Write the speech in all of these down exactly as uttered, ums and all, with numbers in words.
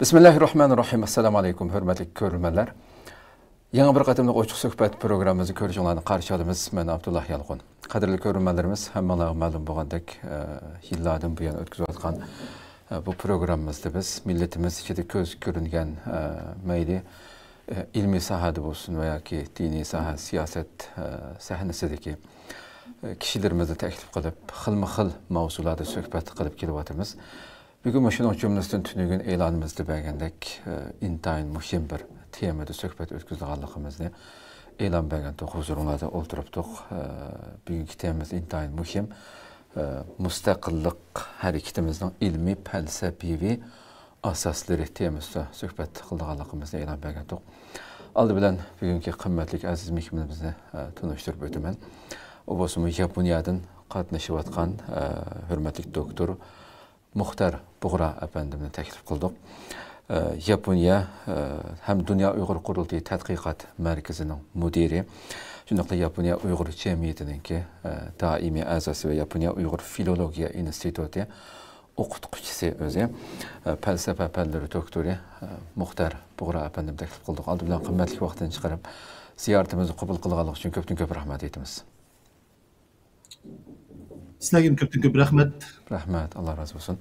بىسمىللاھىررەھمانىررەھىم. ئەسسالامۇ ئەلەيكۇم، ھۆرمەتلىك كۆرۈرمەنلەر. يېڭى بىر قېتىملىق ئوچۇق سۆھبەت پروگراممىمىزدا كۆرۈشۈڭلارنى قارشى ئالىمىز. مەن ئابدۇللا يالقۇن. قەدىرلىك كۆرۈرمەنلىرىمىز، ھەممىڭلارغا مەلۇم بولغاندەك، ئە، يىللاردىن بۇيان ئۆتكۈزۈۋاتقان، ئە، بۇ پروگراممىمىزدا بىز مىللىتىمىز ئىچىدە كۆزگە كۆرۈنگەن، ئە، مەيلى، ئە، ئىلمىي ساھەدە بولسۇن ۋە ياكى دىنىي ساھە، سىياسەت، ئە، سەھنىسىدىكى، ئە، كىشىلىرىمىزنى تەكلىپ قىلىپ، خىلمۇ خىل ماۋزۇلاردا سۆھبەت قىلىپ كېلىۋاتىمىز. بۈگۈن مۇشۇنىڭ جۈملىسىدىن تۈنۈگۈن ئېلانىمىزدا بەرگەندەك، ئى، ئىنتايىن مۇھىم بىر تېمىدا سۆھبەت ئۆتكۈزىدىغانلىقىمىزنى ئېلان بەرگەنتۇق، ھۇزۇرۇڭلاردا ئولتۇرۇپتۇق. ئى، بۈگۈنكى تېمىمىز ئىنتايىن مۇھىم. ئى، مۇستەقىللىق ھەرىكىتىمىزنىڭ ئىلمىي پەلسەپىۋى ئاساسلىرى تېمىسىدا سۆھبەت قىلىدىغانلىقىمىزنى ئېلان بەرگەنتۇق. ئالدى بىلەن بۈگۈنكى قىممەتلىك ئەزىز مېھمىنىمىزنى، ئى، تونۇشتۇرۇپ ئۆتىمەن. ئۇ بولسىمۇ ياپونىيەدىن قاتنىشىۋاتقان، ئى، ھۆرمەتلىك دوكتور مۇختەر بۇغرا ئەپەندىمنى تەكلىپ قىلدۇق. ئە، ياپونىيە، ئە، ھەم دۇنيا ئۇيغۇر قۇرۇلتىيى تەتقىقات مەركىزىنىڭ مۇدىرى، شۇنداقلا ياپونىيە ئۇيغۇر جەمئىيىتىنىڭكى، ئە، دائىمىي ئەزاسى ۋە ياپونىيە ئۇيغۇر فىلولوگىيە ئىنستىتۇتى ئوقۇتقۇچىسى ئۆزى، ئە، پەلسەپە پەنلىرى دوكتورى، ئە، مۇختەر بۇغرا ئەپەندىمنى تەكلىپ قىلدۇق. ئالدى بىلەن قىممەتلىك ۋاقتىنى چىقىرىپ، زىيارىتىمىزنى قوبۇل قىلغانلىقى ئۈچۈن كۆپتىن كۆپ رەھمەت ئېيتىمىز. سىلەرگىمۇ كۆپتىن كۆپ رەھمەت. رەھمەت، ئاللا رازى بولسۇن.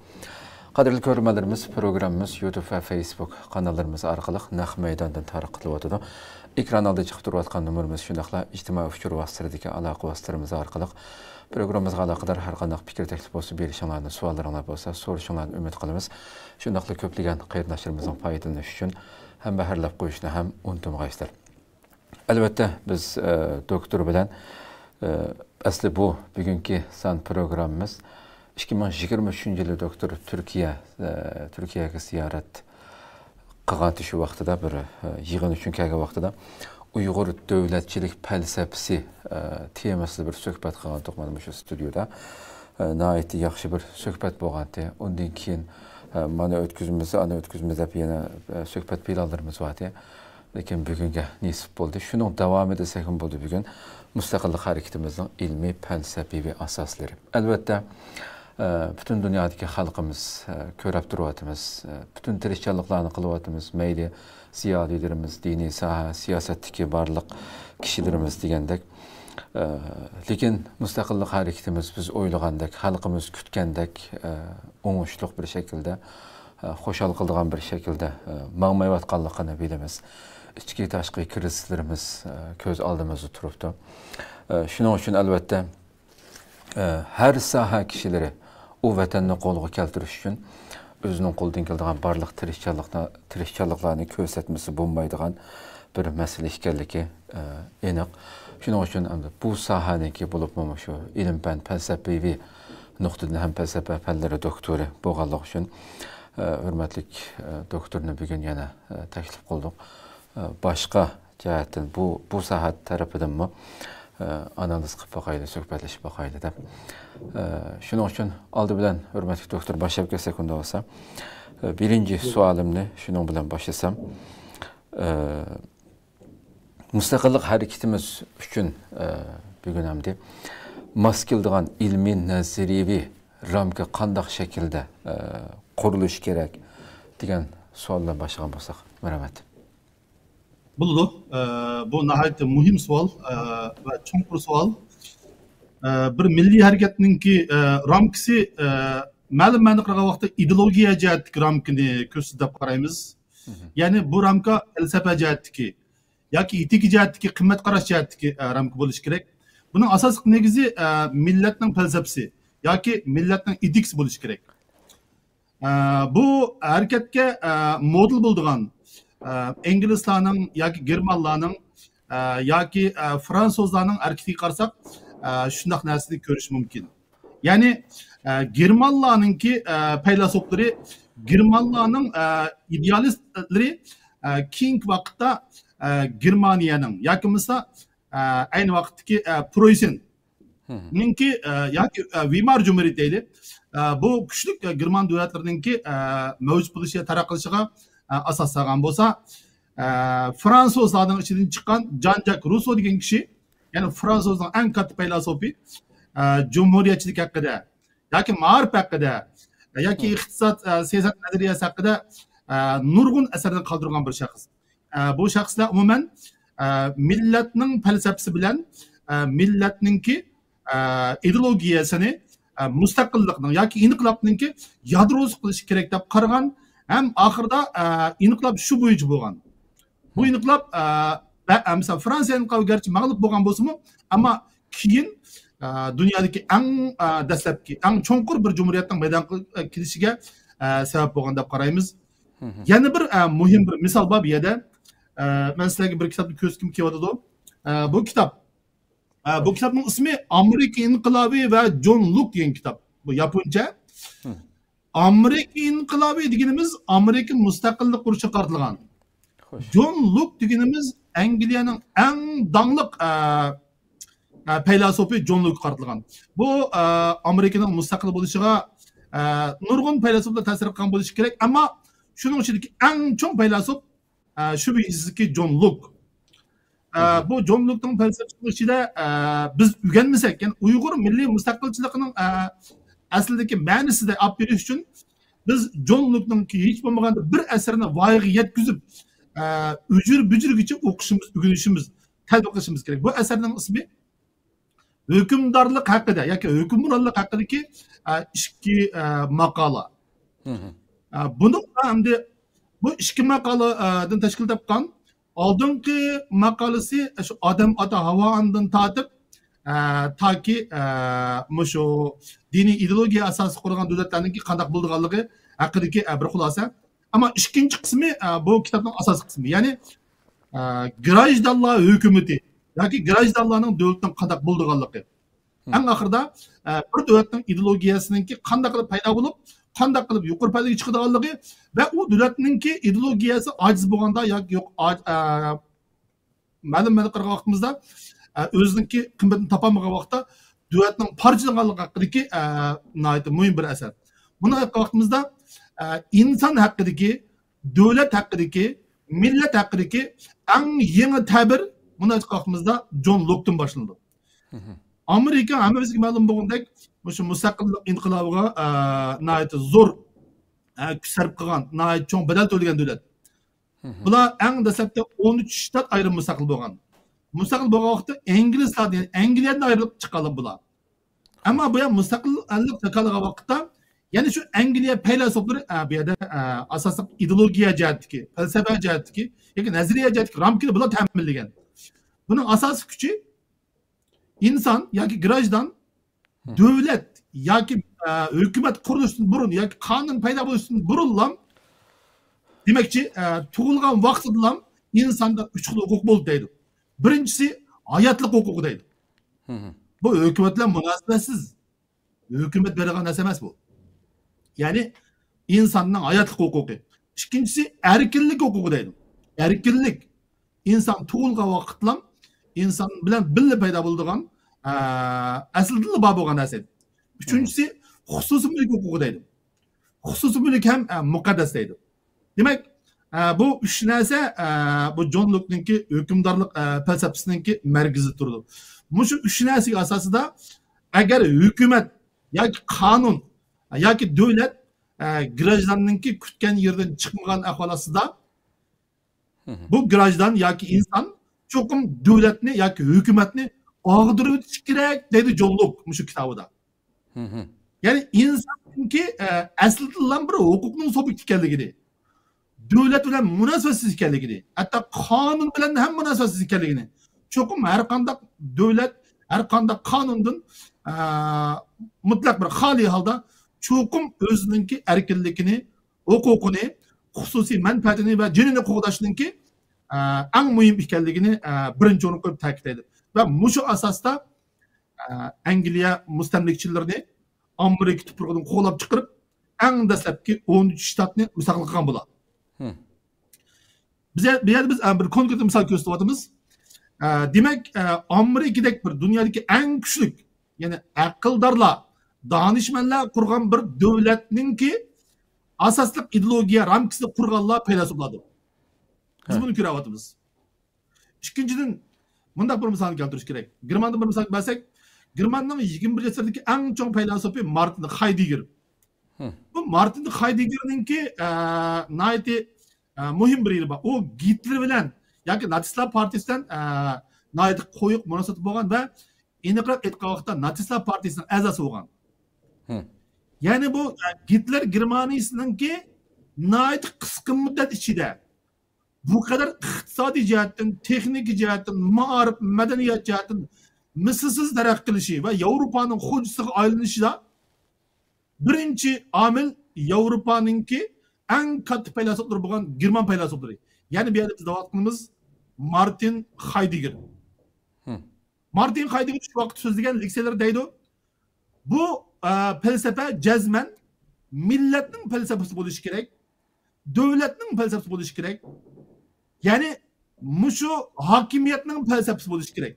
قەدىرلىك كۆرۈرمەنلىرىمىز، پروگراممىمىز يۇتۇب ۋە فېيسبۇك قاناللىرىمىز ئارقىلىق نەق مەيداندىن تارقىتىلىۋاتىدۇ. ئېكران ئالدىدا چىقىپ تۇرۇۋاتقان نومۇرىمىز، شۇنداقلا ئىجتىمائىي ئۇچۇر ۋاسىتىلىرىدىكى ئالاقە ۋاسىتىلىرىمىز ئارقىلىق پروگراممىمىزغا ئالاقىدار ھەر قانداق پىكىر، تەكلىپ بولسا بېرىشىڭلارنى، سوئاللىرىڭلار بولسا سورىشىڭلارنى ئۈمىد قىلىمىز. شۇنداقلا كۆپلىگەن قېرىنداشلىرىمىزنىڭ پايدىلىنىشى ئۈچۈن ھەممە بەھرىلەپ قويۇشنى ھەم ئۇنتۇمىغايسىلەر. ئەلۋەتتە، بىز، ئە، دوكتور بىلەن، ئە، ئەسلى بۇ بۈگۈنكى سان پروگراممىمىز ئىككى مىڭ يىگىرمە ئۈچىنچى يىلى دوكتور تۈركىيە، ئە، تۈركىيەگە زىيارەت قىلغانتى شۇ ۋاقتىدا بىر، ئە، يىغىن ئۈچۈن كەلگەن ۋاقتىدا ئۇيغۇر دۆلەتچىلىك پەلسەپىسى، ئە، تېمىسىدا بىر سۆھبەت قىلغانتۇق مانا مۇشۇ ستۇدىيودا. ئە، ناھايىتى ياخشى بىر سۆھبەت بولغانتى. ئۇندىن كېيىن، ئە، مانا ئۆتكۈزىمىز، ئانا ئۆتكۈزىمىز دەپ يەنە، ئە، سۆھبەت پىلانلىرىمىز باردى. لېكىن بۈگۈنگە نېسىپ بولدى. شۇنىڭ داۋامى دېسەكمۇ بولىدۇ بۈگۈن. مۇستەقىللىق ھەرىكىتىمىزنىڭ ئىلمىي پەلسەپىۋى ئاساسلىرى. ئەلۋەتتە، ئە، پۈتۈن دۇنيادىكى خەلقىمىز، ئە، كۆرۈپ تۇرۇۋاتىمىز. ئە، پۈتۈن تىرىشچانلىقلارنى قىلىۋاتىمىز. مەيلى زىيالىيلىرىمىز، دىنىي ساھە، سىياسەتتىكى بارلىق كىشىلىرىمىز دېگەندەك. ئە، لېكىن مۇستەقىللىق ھەرىكىتىمىز بىز ئويلىغاندەك، خەلقىمىز كۈتكەندەك، ئە، ئوڭۇشلۇق بىر شەكىلدە، ئە، خۇشال قىلىدىغان بىر شەكىلدە، ئە، ماڭمايۋاتقانلىقىنى بىلىمىز. ئىچكى تاشقى كىرىزىسلىرىمىز، ئە، كۆز ئالدىمىزدا تۇرۇپتۇ. ئە، شۇنىڭ ئۈچۈن ئەلۋەتتە، ئە، ھەر ساھە كىشىلىرى ئۇ ۋەتەننى قولغا كەلتۈرۈش ئۈچۈن ئۆزىنىڭ قولىدىن كېلىدىغان بارلىق تىرىشچانلىقنى، تىرىشچانلىقلارنى كۆرسەتمىسە بولمايدىغان بىر مەسىلە ئىكەنلىكى، ئە، ئېنىق. شۇنىڭ ئۈچۈن ئەمدى بۇ ساھەنىڭكى، بولۇپمۇ مۇشۇ ئىلىم-پەن، پەلسەپىۋى نۇقتىدىن ھەم پەلسەپە پەنلىرى دوكتورى بولغانلىقى ئۈچۈن، ئە، ھۆرمەتلىك، ئە، دوكتورنى بۈگۈن يەنە، ئە، تەكلىپ قىلدۇق. ئە، باشقا جەھەتتىن بۇ، بۇ ساھە تەرىپىدىنمۇ، ئە، ئانالىز قىلىپ باقايلى، سۆھبەتلىشىپ باقايلى دەپ. ئە، شۇنىڭ ئۈچۈن ئالدى بىلەن ھۆرمەتلىك دوكتور باشلاپ كەتسەك ئۇنداق بولسا. ئە، بىرىنچى سوئالىمنى شۇنىڭ بىلەن باشلىسام. ئە، مۇستەقىللىق ھەرىكىتىمىز ئۈچۈن، ئە، بۈگۈن ئەمدى ماس كېلىدىغان ئىلمىي نەزەرىيەۋى رامكا قانداق شەكىلدە، ئە، قۇرۇلۇشى كېرەك دېگەن سوئال بىلەن باشلىغان بولساق. مەرھەمەت. بولىدۇ. ئە، بۇ ناھايىتى مۇھىم سوئال، ئە، ۋە چوڭقۇر سوئال. ئە، بىر مىللىي ھەرىكەتنىڭكى، ئە، رامكىسى، ئە، مەلۇم مەنىدە قارىغان ۋاقىتتا ئىدېئولوگىيە جەھەتتىكى رامكىنى كۆرسىتىدۇ دەپ قارايمىز. مهم. يەنى بۇ رامكا پەلسەپە جەھەتتىكى ياكى ئېتىكا جەھەتتىكى، قىممەت قاراش جەھەتتىكى، ئە، رامكا بولۇشى كېرەك. بۇنىڭ ئاساسلىق نېگىزى، ئە، مىللەتنىڭ پەلسەپىسى ياكى مىللەتنىڭ ئېتىكىسى بولۇشى كېرەك. ئە، بۇ ھەرىكەتكە، ئە، مودېل بولىدىغان، ئە، ئىنگلىزلارنىڭ ياكى گېرمانلارنىڭ، ئە، ياكى، ئە، فرانسۇزلارنىڭ ھەرىكىتىگە قارىساق، ئە، شۇنداق نەرسىنى كۆرۈش مۇمكىن. يەنى، ئە، گېرمانلارنىڭكى، ئە، پەيلاسوپلىرى، گېرمانلارنىڭ، ئە، ئىدېئالىستلىرى، ئە، كېيىنكى ۋاقىتتا، ئە، گېرمانىيەنىڭ ياكى بولمىسا، ئە، ئەينى ۋاقىتتىكى، ئە، پرويسېن نىڭكى، ئە، ياكى، ئە، ۋىمار جۇمھۇرىيىتى دەيلى. ئە، بۇ كۈچلۈك، ئە، گېرمان دۆلەتلىرىنىڭكى، ئە، مەۋجۇت بولۇشى، تەرەققىي قىلىشىغا، ئە، ئاساس سالغان بولسا، ئە، فرانسۇزلارنىڭ ئىچىدىن چىققان جان جاك روسسو دېگەن كىشى، يەنى فرانسۇزنىڭ ئەڭ كاتتا پەيلاسوپى، ئە، جۇمھۇرىيەتچىلىك ھەققىدە ياكى مائارىپ ھەققىدە ياكى ئىقتىساد، ئە، سىياسەت نەزەرىيەسى ھەققىدە، ئە، نۇرغۇن ئەسەرنى قالدۇرغان بىر شەخس. ئە، بۇ شەخسلەر ئومۇمەن، ئە، مىللەتنىڭ پەلسەپىسى بىلەن، ئە، مىللەتنىڭكى، ئە، ئىدېئولوگىيەسىنى، ئە، مۇستەقىللىقنىڭ ياكى ئىنقىلابنىڭكى يادروسى قىلىش كېرەك دەپ قارىغان ھەم ئاخىرىدا، ئە، ئىنقىلاب شۇ بويىچە بولغان. بۇ ئىنقىلاب، ئە، بە-، ئە، مىسال، فرانسىيە ئىنقىلابى گەرچە مەغلۇپ بولغان بولسىمۇ، ئەمما كېيىن، ئە، دۇنيادىكى ئەڭ، ئە، دەسلەپكى، ئەڭ چوڭقۇر بىر جۇمھۇرىيەتنىڭ مەيدانغا، ئە، كېلىشىگە، ئە، سەۋەب بولغان دەپ قارايمىز. يەنە بىر، ئە، مۇھىم بىر مىسال بار بۇ يەردە. ئە، مەن سىلەرگە بىر كىتابنى كۆرسىتكۈم كېلىۋاتىدۇ. ئە، بۇ كىتاب، ئە، بۇ كىتابنىڭ ئىسمى ئامېرىكا ئىنقىلابى ۋە جون لوك دېگەن كىتاب. بۇ ياپونچە. ئامېرىكا ئىنقىلابى دېگىنىمىز ئامېرىكا مۇستەقىللىق ئۇرۇشىغا قارىتىلغان. جون لوك دېگىنىمىز ئەنگلىيەنىڭ ئەڭ داڭلىق، ئە، ئە، پەيلاسوپى جون لوكقا قارىتىلغان. بۇ، ئە، ئامېرىكىنىڭ مۇستەقىل بولۇشىغا، ئە، نۇرغۇن پەيلاسوپلار تەسىر قىلغان بولۇشى كېرەك، ئەمما شۇنىڭ ئىچىدىكى ئەڭ چوڭ پەيلاسوپ، ئە، شۈبھىسىزكى جون لوك. ئە، بۇ جون لوكنىڭ پەلسەپىسىنىڭ ئىچىدە، ئە، بىز ئۆگەنمىسەك، يەنى ئۇيغۇر مىللىي مۇستەقىلچىلىقىنىڭ، ئە، ئەسلىدىكى مەنىسىدە ئاپ بېرىش ئۈچۈن بىز جون لوكنىڭكى ھېچ بولمىغاندا بىر ئەسىرىنى ۋايىغا يەتكۈزۈپ، ئە، ئۈجۈر بۈجۈرگىچە ئوقۇشىمىز، ئۆگىنىشىمىز، تەتبىق قىلىشىمىز كېرەك. بۇ ئەسەرنىڭ ئىسمى ھۆكۈمدارلىق ھەققىدە ياكى ھۆكۈمرانلىق ھەققىدىكى، ئە، ئىككى، ئە، ماقالە. ئە، بۇنىڭ ئەمدى بۇ ئىككى ماقالىدىن تەشكىل تاپقان ئالدىنقى ماقالىسى شۇ ئادەم ئاتا ھاۋا ئانىدىن تارتىپ، ئە، تاكى، ئە، مۇشۇ دىنىي ئىدېئولوگىيە ئاساسىدا قۇرۇلغان دۆلەتلەرنىڭكى قانداق بولىدىغانلىقى ھەققىدىكى، ئە، بىر خۇلاسە. ئەمما ئىككىنچى قىسمى، ئە، بۇ كىتابنىڭ ئاساسلىق قىسمى. يەنى، ئە، گراژدانلار ھۆكۈمىتى ياكى گراژدانلارنىڭ دۆلىتىنىڭ قانداق بولىدىغانلىقى. ئەڭ ئاخىرىدا، ئە، بىر دۆلەتنىڭ ئىدېئولوگىيەسىنىڭكى قانداق قىلىپ پەيدا بولۇپ، قانداق قىلىپ يۇقىرى پەللىگە چىقىدىغانلىقى ۋە ئۇ دۆلەتنىڭكى ئىدېئولوگىيەسى ئاجىز بولغاندا ياكى يوق، ئاج-، ئە، مەلۇم مەنىدە قارىغان ۋاقتىمىزدا، ئە، ئۆزىنىڭكى قىممىتىنى تاپالمىغان ۋاقىتتا دۆلەتنىڭ پارچىلانغانلىقى ھەققىدىكى، ئە، ناھايىتى مۇھىم بىر ئەسەر. بۇنى ئېيتقان ۋاقتىمىزدا، ئە، ئىنسان ھەققىدىكى، دۆلەت ھەققىدىكى، مىللەت ھەققىدىكى ئەڭ يېڭى تەبىر، بۇنى ئېيتقان ۋاقتىمىزدا جون لوكتىن باشلىنىدۇ. ئامېرىكا ھەممىمىزگە مەلۇم بولغاندەك، مۇشۇ مۇستەقىللىق ئىنقىلابىغا، ئە، ناھايىتى زور، ئە، كۈچ سەرپ قىلغان، ناھايىتى چوڭ بەدەل تۆلىگەن دۆلەت. بۇلار ئەڭ دەسلەپتە ئون ئۈچ شتات ئايرىم مۇستەقىل بولغان. مۇستەقىل بولغان ۋاقىتتا ئىنگلىزلاردىن، يەنى ئەنگلىيەدىن ئايرىلىپ چىققانلار بۇلار. ئەمما بۇ يەر مۇستەقىللىق تاكالىغان ۋاقىتتا، يەنى شۇ ئەنگلىيە پەيلاسوپلىرى، ئە، بۇ يەردە، ئە، ئاساسلىق ئىدېئولوگىيە جەھەتتىكى، پەلسەپە جەھەتتىكى ياكى نەزەرىيە جەھەتتىكى رامكىنى بۇلار تەمىنلىگەن. بۇنىڭ ئاساسىي كۈچى ئىنسان ياكى گراژدان دۆلەت ياكى، ئە، ھۆكۈمەت قۇرۇلۇشتىن بۇرۇن ياكى قانۇن پەيدا بولۇشتىن بۇرۇنلا، دېمەكچى، ئە، تۇغۇلغان ۋاقتىدىلا ئىنساندا ئۈچ خىل ھوقۇق بولدى دەيدۇ. بىرىنچىسى ھاياتلىق ھوقۇقى دەيدۇ. بۇ ھۆكۈمەت بىلەن مۇناسىۋەتسىز. ھۆكۈمەت بېرىدىغان نەرسە ئەمەس بۇ. يەنى ئىنساننىڭ ھاياتلىق ھوقۇقى. ئىككىنچىسى ئەركىنلىك ھوقۇقى دەيدۇ. ئەركىنلىك. ئىنسان تۇغۇلغان ۋاقىتلا ئىنسان بىلەن بىللە پەيدا بولىدىغان، ئە، ئەسلىدىنلا بار بولغان نەرسە. ئۈچىنچىسى خۇسۇسىي مۈلۈك ھوقۇقى دەيدۇ. خۇسۇسىي مۈلۈك ھەم، ئە، مۇقەددەس دەيدۇ. دېمەك، ئە، بۇ ئۈچ نەرسە، ئە، بۇ جون لوكنىڭكى ھۆكۈمدارلىق، ئە، پەلسەپىسىنىڭكى مەركىزىدە تۇرىدۇ. مۇشۇ ئۈچ نەرسىگە ئاساسىدا ئەگەر ھۆكۈمەت ياكى قانۇن ياكى دۆلەت، ئە، گراژداننىڭكى كۈتكەن يېرىدىن چىقمىغان ئەھۋال ئاستىدا، بۇ گراژدان ياكى ئىنسان چوقۇم دۆلەتنى ياكى ھۆكۈمەتنى ئاغدۇرۇۋېتىشى كېرەك، دەيدۇ جون لوك مۇشۇ كىتابىدا. يەنى ئىنساننىڭكى، ئە، ئەسلىدىنلا بىر ھوقۇقنىڭ سۇبيېكتى ئىكەنلىكىنى، دۆلەت بىلەن مۇناسىۋەتسىز ئىكەنلىكىنى، ھەتتا قانۇن بىلەن ھەم مۇناسىۋەتسىز ئىكەنلىكىنى، چوقۇم ھەر قانداق دۆلەت، ھەر قانداق قانۇندىن، ئە، مۇتلەق بىر خالىي ھالدا چوقۇم ئۆزىنىڭكى ئەركىنلىكىنى، ھوقۇقىنى، خۇسۇسىي مەنپەئەتىنى ۋە جېنىنى قوغداشنىڭكى، ئە، ئەڭ مۇھىم ئىكەنلىكىنى، ئە، بىرىنچى ئورۇنغا قويۇپ تەكىتلەيدۇ. ۋە مۇشۇ ئاساستا، ئە، ئەنگلىيە مۇستەملىكىچىلىرىنى ئامېرىكا تۇپرىقىدىن قوغلاپ چىقىرىپ، ئەڭ دەسلەپكى ئون ئۈچ شتاتنى مۇستەقىل قىلغان بۇلار. بىز، بۇ يەردە بىز، ئە، بىر كونكرېت مىسال كۆرسىتىۋاتىمىز. ئە، دېمەك، ئە، ئامېرىكىدەك بىر دۇنيادىكى ئەڭ كۈچلۈك، يەنى ئەقىلدارلار، دانىشمەنلەر قۇرغان بىر دۆلەتنىڭكى ئاساسلىق ئىدېئولوگىيە رامكىسىدا قۇرغانلار پەيلاسوپلاردۇر. بىز بۇنى كۆرۈۋاتىمىز. ئىككىنچىدىن، مۇنداق بىر مىسالنى كەلتۈرۈش كېرەك. گېرماندىن بىر مىسال بەرسەك، گېرماننىڭ يىگىرمە بىرىنچى ئەسىردىكى ئەڭ چوڭ پەيلاسوپى مارتىن خايدېگگېر. بۇ مارتىن خايدېگگېرنىڭكى، ئە، ناھايىتى، ئە، مۇھىم بىر يېرى بار. ئۇ گىتلېر بىلەن ياكى ناتسىستلار پارتىيىسى بىلەن، ئە، ناھايىتى قويۇق مۇناسىۋىتى بولغان ۋە ئېنىقراق ئېيتقان ۋاقىتتا ناتسىستلار پارتىيىسىنىڭ ئەزاسى بولغان. يەنى بۇ، ئە، گىتلېر گېرمانىيىسىنىڭكى ناھايىتى قىسقا مۇددەت ئىچىدە بۇ قەدەر ئىقتىسادىي جەھەتتىن، تېخنىكا جەھەتتىن، مائارىپ، مەدەنىيەت جەھەتتىن مىسلىسىز تەرەققىي قىلىشى ۋە ياۋروپانىڭ خوجىسىغا ئايلىنىشىدا بىرىنچى ئامىل ياۋروپانىڭكى ئەڭ كاتتا پەيلاسوپلىرى بولغان گېرمان پەيلاسوپلىرى. يەنى بۇ يەردە بىز دەۋاتقىنىمىز مارتىن خايدېگگېر. مارتىن خايدېگگېر شۇ ۋاقىت سۆزلىگەن لېكسىيەلىرى دەيدۇ. بۇ، ئە، پەلسەپە جەزمەن مىللەتنىڭ پەلسەپىسى بولۇشى كېرەك، دۆلەتنىڭ پەلسەپىسى بولۇشى كېرەك. يەنى مۇشۇ ھاكىمىيەتنىڭ پەلسەپىسى بولۇشى كېرەك.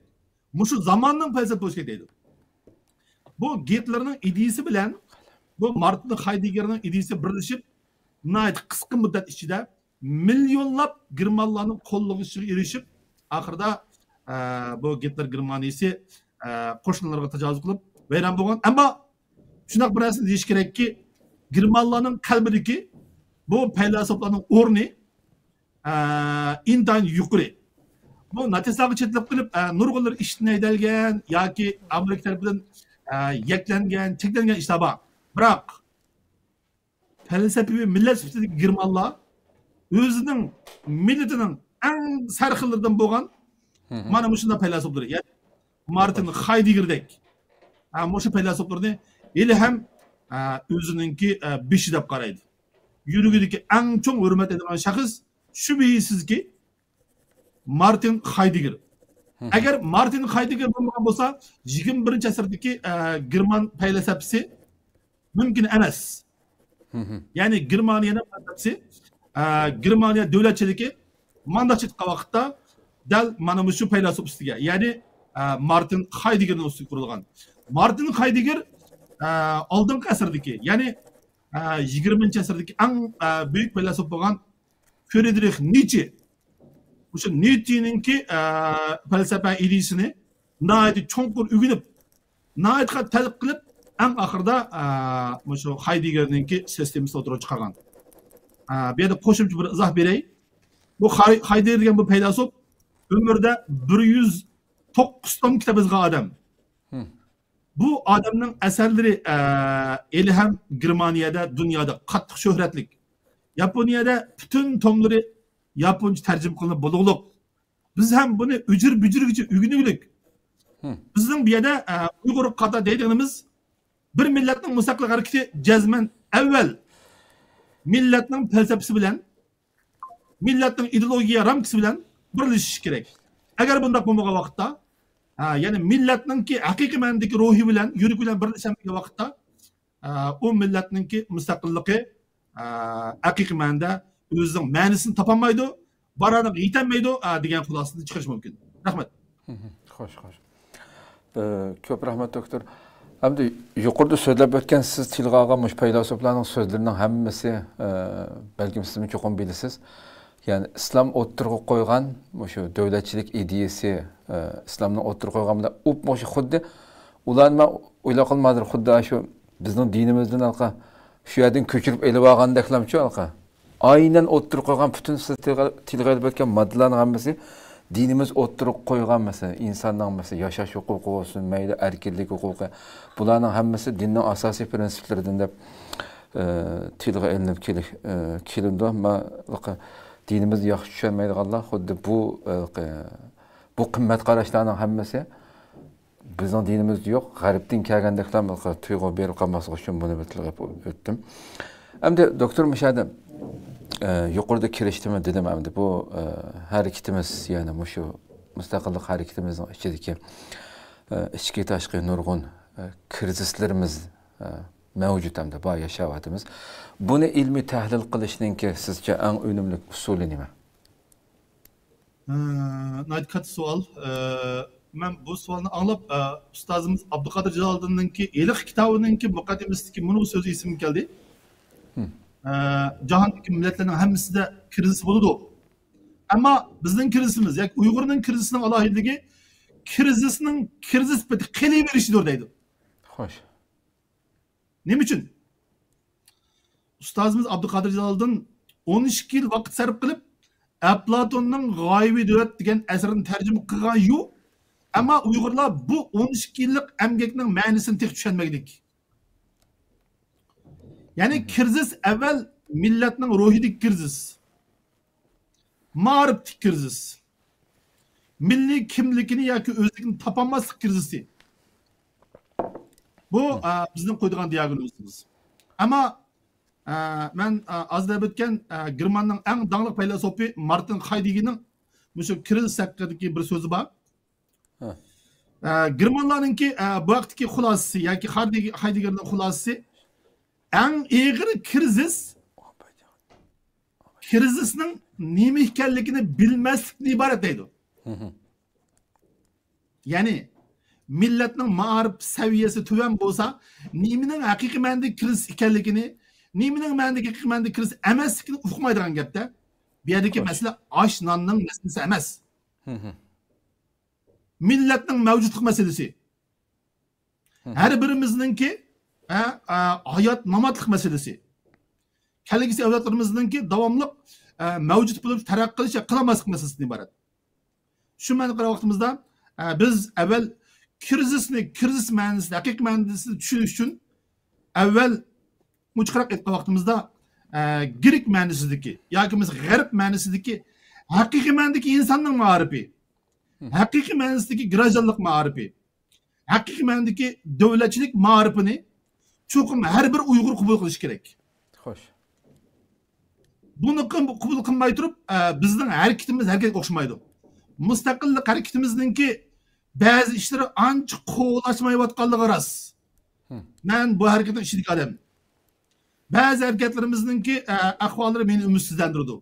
مۇشۇ زاماننىڭ پەلسەپىسى بولۇشى كېرەك دەيدۇ. بۇ گىتلېرنىڭ ئىدىيىسى بىلەن بۇ مارتىن خايدېگگېرنىڭ ئىدىيىسى بىرلىشىپ، ناھايىتى قىسقا مۇددەت ئىچىدە مىليونلاپ گېرمانلارنىڭ قوللىشىغا ئېرىشىپ، ئاخىرىدا، ئە، بۇ گىتلېر گېرمانىيىسى، ئە، قوشنىلىرىغا تاجاۋۇز قىلىپ ۋەيران بولغان. ئەمما شۇنداق بىر نەرسىنى دېيىش كېرەككى، گېرمانلارنىڭ قەلبىدىكى بۇ پەيلاسوپلارنىڭ ئورنى، ئە، ئىنتايىن يۇقىرى. بۇ ناتسىستلارغا چېتىلىپ قېلىپ، ئە، نۇرغۇنلىرى ئىشتىن ھەيدەلگەن ياكى ئامېرىكا تەرىپىدىن، ئە، يەكلەنگەن، چەكلەنگەن ئىشلار بار. بىراق، پەلسەپىۋى مىللەت سۈپىتىدىكى گېرمانلار ئۆزىنىڭ مىللىتىنىڭ ئەڭ سەرخىللىرىدىن بولغان مانا مۇشۇنداق پەيلاسوپلىرى، يەنى مارتىن خايدېگگېردەك، ھە، مۇشۇ پەيلاسوپلىرىنى ھېلىھەم، ھە، ئۆزىنىڭكى، ھە، بېشى دەپ قارايدۇ. يۈرىكىدىكى ئەڭ چوڭ ھۆرمەت ئېيتىدىغان شەخس شۈبھىسىزكى مارتىن خايدېگگېر. ئەگەر مارتىن خايدېگگېر بولمىغان بولسا، يىگىرمە بىرىنچى ئەسىردىكى، ئە، گېرمان پەيلاسەپىسى مۇمكىن ئەمەس. يەنى گېرمانىيەنىڭ پەيلاسەپىسى، ئە، گېرمانىيە دۆلەتچىلىكى مانداق چىققان ۋاقىتتا دەل مانا مۇشۇ پەيلاسوپ ئۈستىگە، يەنى، ئە، مارتىن خايدېگگېرنىڭ ئۈستىگە قۇرۇلغان. مارتىن خايدېگگېر، ئە، ئالدىنقى ئەسىردىكى، يەنى، ئە، يىگىرمىنچى ئەسىردىكى ئەڭ، ئە، بۈيۈك پەيلاسوپ بولغان فرىدرىخ نىتشې. مۇشۇ نىتشېنىڭكى، ئە، پەلسەپە ئىدىيىسىنى ناھايىتى چوڭقۇر ئۆگىنىپ، ناھايىتى قاتتىق تەتقىق قىلىپ، ئەڭ ئاخىرىدا، ئە، مۇشۇ خايدېگگېرنىڭكى سىستېمىسىنى ئوتتۇرىغا چىقارغان. ئە، بۇ يەردە قوشۇمچە بىر ئىزاھ بېرەي. بۇ خاي-، خايدېگگېر دېگەن بۇ پەيلاسوپ ئۆمرىدە بىر يۈز توققۇز توم كىتاب يازغان ئادەم. بۇ ئادەمنىڭ ئەسەرلىرى، ئە، ھېلىھەم گېرمانىيەدە، دۇنيادا قاتتىق شۆھرەتلىك. ياپونىيەدە پۈتۈن توملىرى ياپونچە تەرجىمە قىلىنىپ بولغۇلۇق. بىز ھەم بۇنى ئۈجۈر-بۈجۈرگىچە ئۆگىنىگۈلۈك. بىزنىڭ بۇ يەردە، ئە، ئۇيغۇر قاتار دەيدىغىنىمىز بىر مىللەتنىڭ مۇستەقىللىق ھەرىكىتى جەزمەن ئەۋۋەل مىللەتنىڭ پەلسەپىسى بىلەن، مىللەتنىڭ ئىدېئولوگىيە رامكىسى بىلەن بىرلىشىشى كېرەك. ئەگەر بۇنداق بولمىغان ۋاقىتتا، ھە، يەنى مىللەتنىڭكى ھەقىقىي مەنىدىكى روھى بىلەن، يۈرىكى بىلەن بىرلىشەلمىگەن ۋاقىتتا، ئە، ئۇ مىللەتنىڭكى مۇستەقىللىقى، ئە، ھەقىقىي مەنىدە ئۆزىنىڭ مەنىسىنى تاپالمايدۇ، بارارىغا يېتەلمەيدۇ، ئە، دېگەن خۇلاسىنى چىقىرىش مۇمكىن. رەھمەت. خوش، خوش. ئە، كۆپ رەھمەت، دوكتور. ئەمدى يۇقىرىدا سۆزلەپ ئۆتكەن، سىز تىلغا ئالغان مۇشۇ پەيلاسوپلارنىڭ سۆزلىرىنىڭ ھەممىسى، ئە، بەلكىم سىزمۇ چوقۇم بىلىسىز. يەنى ئىسلام ئوتتۇرىغا قويغان مۇشۇ دۆلەتچىلىك ئىدىيىسى، ئە، ئىسلامنىڭ ئوتتۇرىغا قويغان بىلەن ئۇپمۇشۇ خۇددى ئۇلارنى مەن ئويلاپ قالدىم ھازىر، خۇددى شۇ بىزنىڭ دىنىمىزدىن ھېلىقى شۇ يەردىن كۆچۈرۈپ ئېلىۋالغاندەكلەمچۇ ھېلىقى. ئاينەن ئوتتۇرىغا قويغان پۈتۈن سىز تىلغا، تىلغا ئېلىپ ئۆتكەن ماددىلارنىڭ ھەممىسى دىنىمىز ئوتتۇرىغا قويغان، مەسىلەن، ئىنساننىڭ، مەسىلەن، ياشاش ھوقۇقى بولسۇن، مەيلى ئەركىنلىك ھوقۇقى، بۇلارنىڭ ھەممىسى دىننىڭ ئاساسىي پىرىنسىپلىرىدىن دەپ، ئى، تىلغا ئېلىنىپ كېلىش، ئى، كېلىنىدۇ. ئەمما دىنىمىزنى ياخشى چۈشەنمەيدىغانلار خۇددى بۇ، ئى، بۇ قىممەت قاراشلارنىڭ ھەممىسى بىزنىڭ دىنىمىزدا يوق، غەربتىن كەلگەندەكلا تۇيغۇ بېرىپ قالماسلىق ئۈچۈن بۇنى بىر تىلغا ئۆتتۈم. ئەمدى دوكتور مۇشۇ يەردە، ئە، يۇقىرىدا كىرىشتىمۇ دېدىم، ئەمدى بۇ، ئە، ھەرىكىتىمىز، يەنى مۇشۇ مۇستەقىللىق ھەرىكىتىمىزنىڭ ئىچىدىكى، ئە، ئىچكى تاشقى نۇرغۇن، ئە، كىرىزىسلىرىمىز، ئە، مەۋجۇت ئەمدى بار ياشاۋاتىمىز. بۇنى ئىلمىي تەھلىل قىلىشنىڭكى سىزچە ئەڭ ئۈنۈملۈك ئۇسۇلى نېمە؟ ئە، ناھايىتى كاتتا سوئال. ئە، مەن بۇ سوئالنى ئاڭلاپ، ئە، ئۇستازىمىز ئابدۇقادىر جالالىدىننىڭكى ھېلىقى كىتابىنىڭكى مۇقەددىمىسىدىكى مۇنۇ سۆزى ئېسىمگە كەلدى. ئە، جاھاندىكى مىللەتلەرنىڭ ھەممىسىدە كىرىزىس بولىدۇ. ئەمما بىزنىڭ كىرىزىسىمىز ياكى ئۇيغۇرنىڭ كىرىزىسىنىڭ ئالاھىدىلىكى كىرىزىسنىڭ كىرىزىس پېتى قېلىۋېرىشىدۇر دەيدۇ. خوش. نېمە ئۈچۈن؟ ئۇستازىمىز ئابدۇقادىر جالالىدىن ئون ئىككى يىل ۋاقىت سەرپ قىلىپ، ئەپلاتوننىڭ غايىۋى دۆلەت دېگەن ئەسىرىنى تەرجىمە قىلغان يۇ. ئەمما ئۇيغۇرلار بۇ ئون ئىككى يىللىق ئەمگەكنىڭ مەنىسىنى تېخى چۈشەنمىگىدىك. يەنى كىرىزىس ئەۋۋەل مىللەتنىڭ روھىدىكى كىرىزىس، مائارىپتىكى كىرىزىس، مىللىي كىملىكىنى ياكى ئۆزلۈكىنى تاپالماسلىق كىرىزىسى. بۇ، ئە، بىزنىڭ قويىدىغان دىياگنوزىمىز. ئەمما، ئە، مەن، ئە، ئازدىن ئۆتكەن، ئە، گېرماننىڭ ئەڭ داڭلىق پەيلاسوپى مارتىن خايدېگگېرنىڭ مۇشۇ كىرىزىس ھەققىدىكى بىر سۆزى بار. ھە. ئە، گېرمانلارنىڭكى، ئە، بۇ ھەقتىكى خۇلاسىسى ياكى خاردېگ-، خايدېگگېرنىڭ خۇلاسىسى، ئەڭ ئېغىر كىرىزىس، كىرىزىسنىڭ نېمە ئىكەنلىكىنى بىلمەسلىكتىن ئىبارەت دەيدۇ. يەنى، مىللەتنىڭ مائارىپ سەۋىيەسى تۆۋەن بولسا، نېمىنىڭ ھەقىقىي مەنىدە كىرىزىس ئىكەنلىكىنى، نېمىنىڭ مەنىدە ھەقىقىي مەنىدە كىرىزىس ئەمەسلىكىنى ئۇقمايدىغان گەپتە. بۇ يەردىكى مەسىلە ئاش ناننىڭ مەسىلىسى ئەمەس. مىللەتنىڭ مەۋجۇتلۇق مەسىلىسى. ھەر بىرىمىزنىڭكى، ئە، ئە، ھايات ماماتلىق مەسىلىسى. كەلگۈسى ئەۋلادلىرىمىزنىڭكى داۋاملىق، ئە، مەۋجۇت بولۇپ تەرەققىي قىلىش ۋە قىلالماسلىق مەسىلىسىدىن ئىبارەت. شۇ مەنىدە قارىغان ۋاقتىمىزدا، ئە، بىز ئەۋۋەل كىرىزىسنى، كىرىزىس مەنىسىنى، ھەقىقىي مەنىسىنى چۈشىنىش ئۈچۈن ئەۋۋەل ئوچۇقراق ئېيتقان ۋاقتىمىزدا، ئە، گرېك مەنىسىدىكى ياكى بولمىسا غەرب مەنىسىدىكى ھەقىقىي مەنىدىكى ئىنساننىڭ مائارىپى، ھەقىقىي مەنىسىدىكى گراژدانلىق مائارىپى، ھەقىقىي مەنىدىكى دۆلەتچىلىك مائارىپىنى چوقۇم ھەر بىر ئۇيغۇر قوبۇل قىلىشى كېرەك. خوش. بۇنى قىل-، قوبۇل قىلماي تۇرۇپ، ئە، بىزنىڭ ھەرىكىتىمىز ھەرىكەتكە ئوخشىمايدۇ. مۇستەقىللىق ھەرىكىتىمىزنىڭكى بەزى ئىشلىرى ئانچە قولاشمايۋاتقانلىقى راست. مەن بۇ ھەرىكەتنىڭ ئىچىدىكى ئادەم. بەزى ھەرىكەتلىرىمىزنىڭكى، ئە، ئەھۋاللىرى مېنى ئۈمىدسىزلەندۈرىدۇ.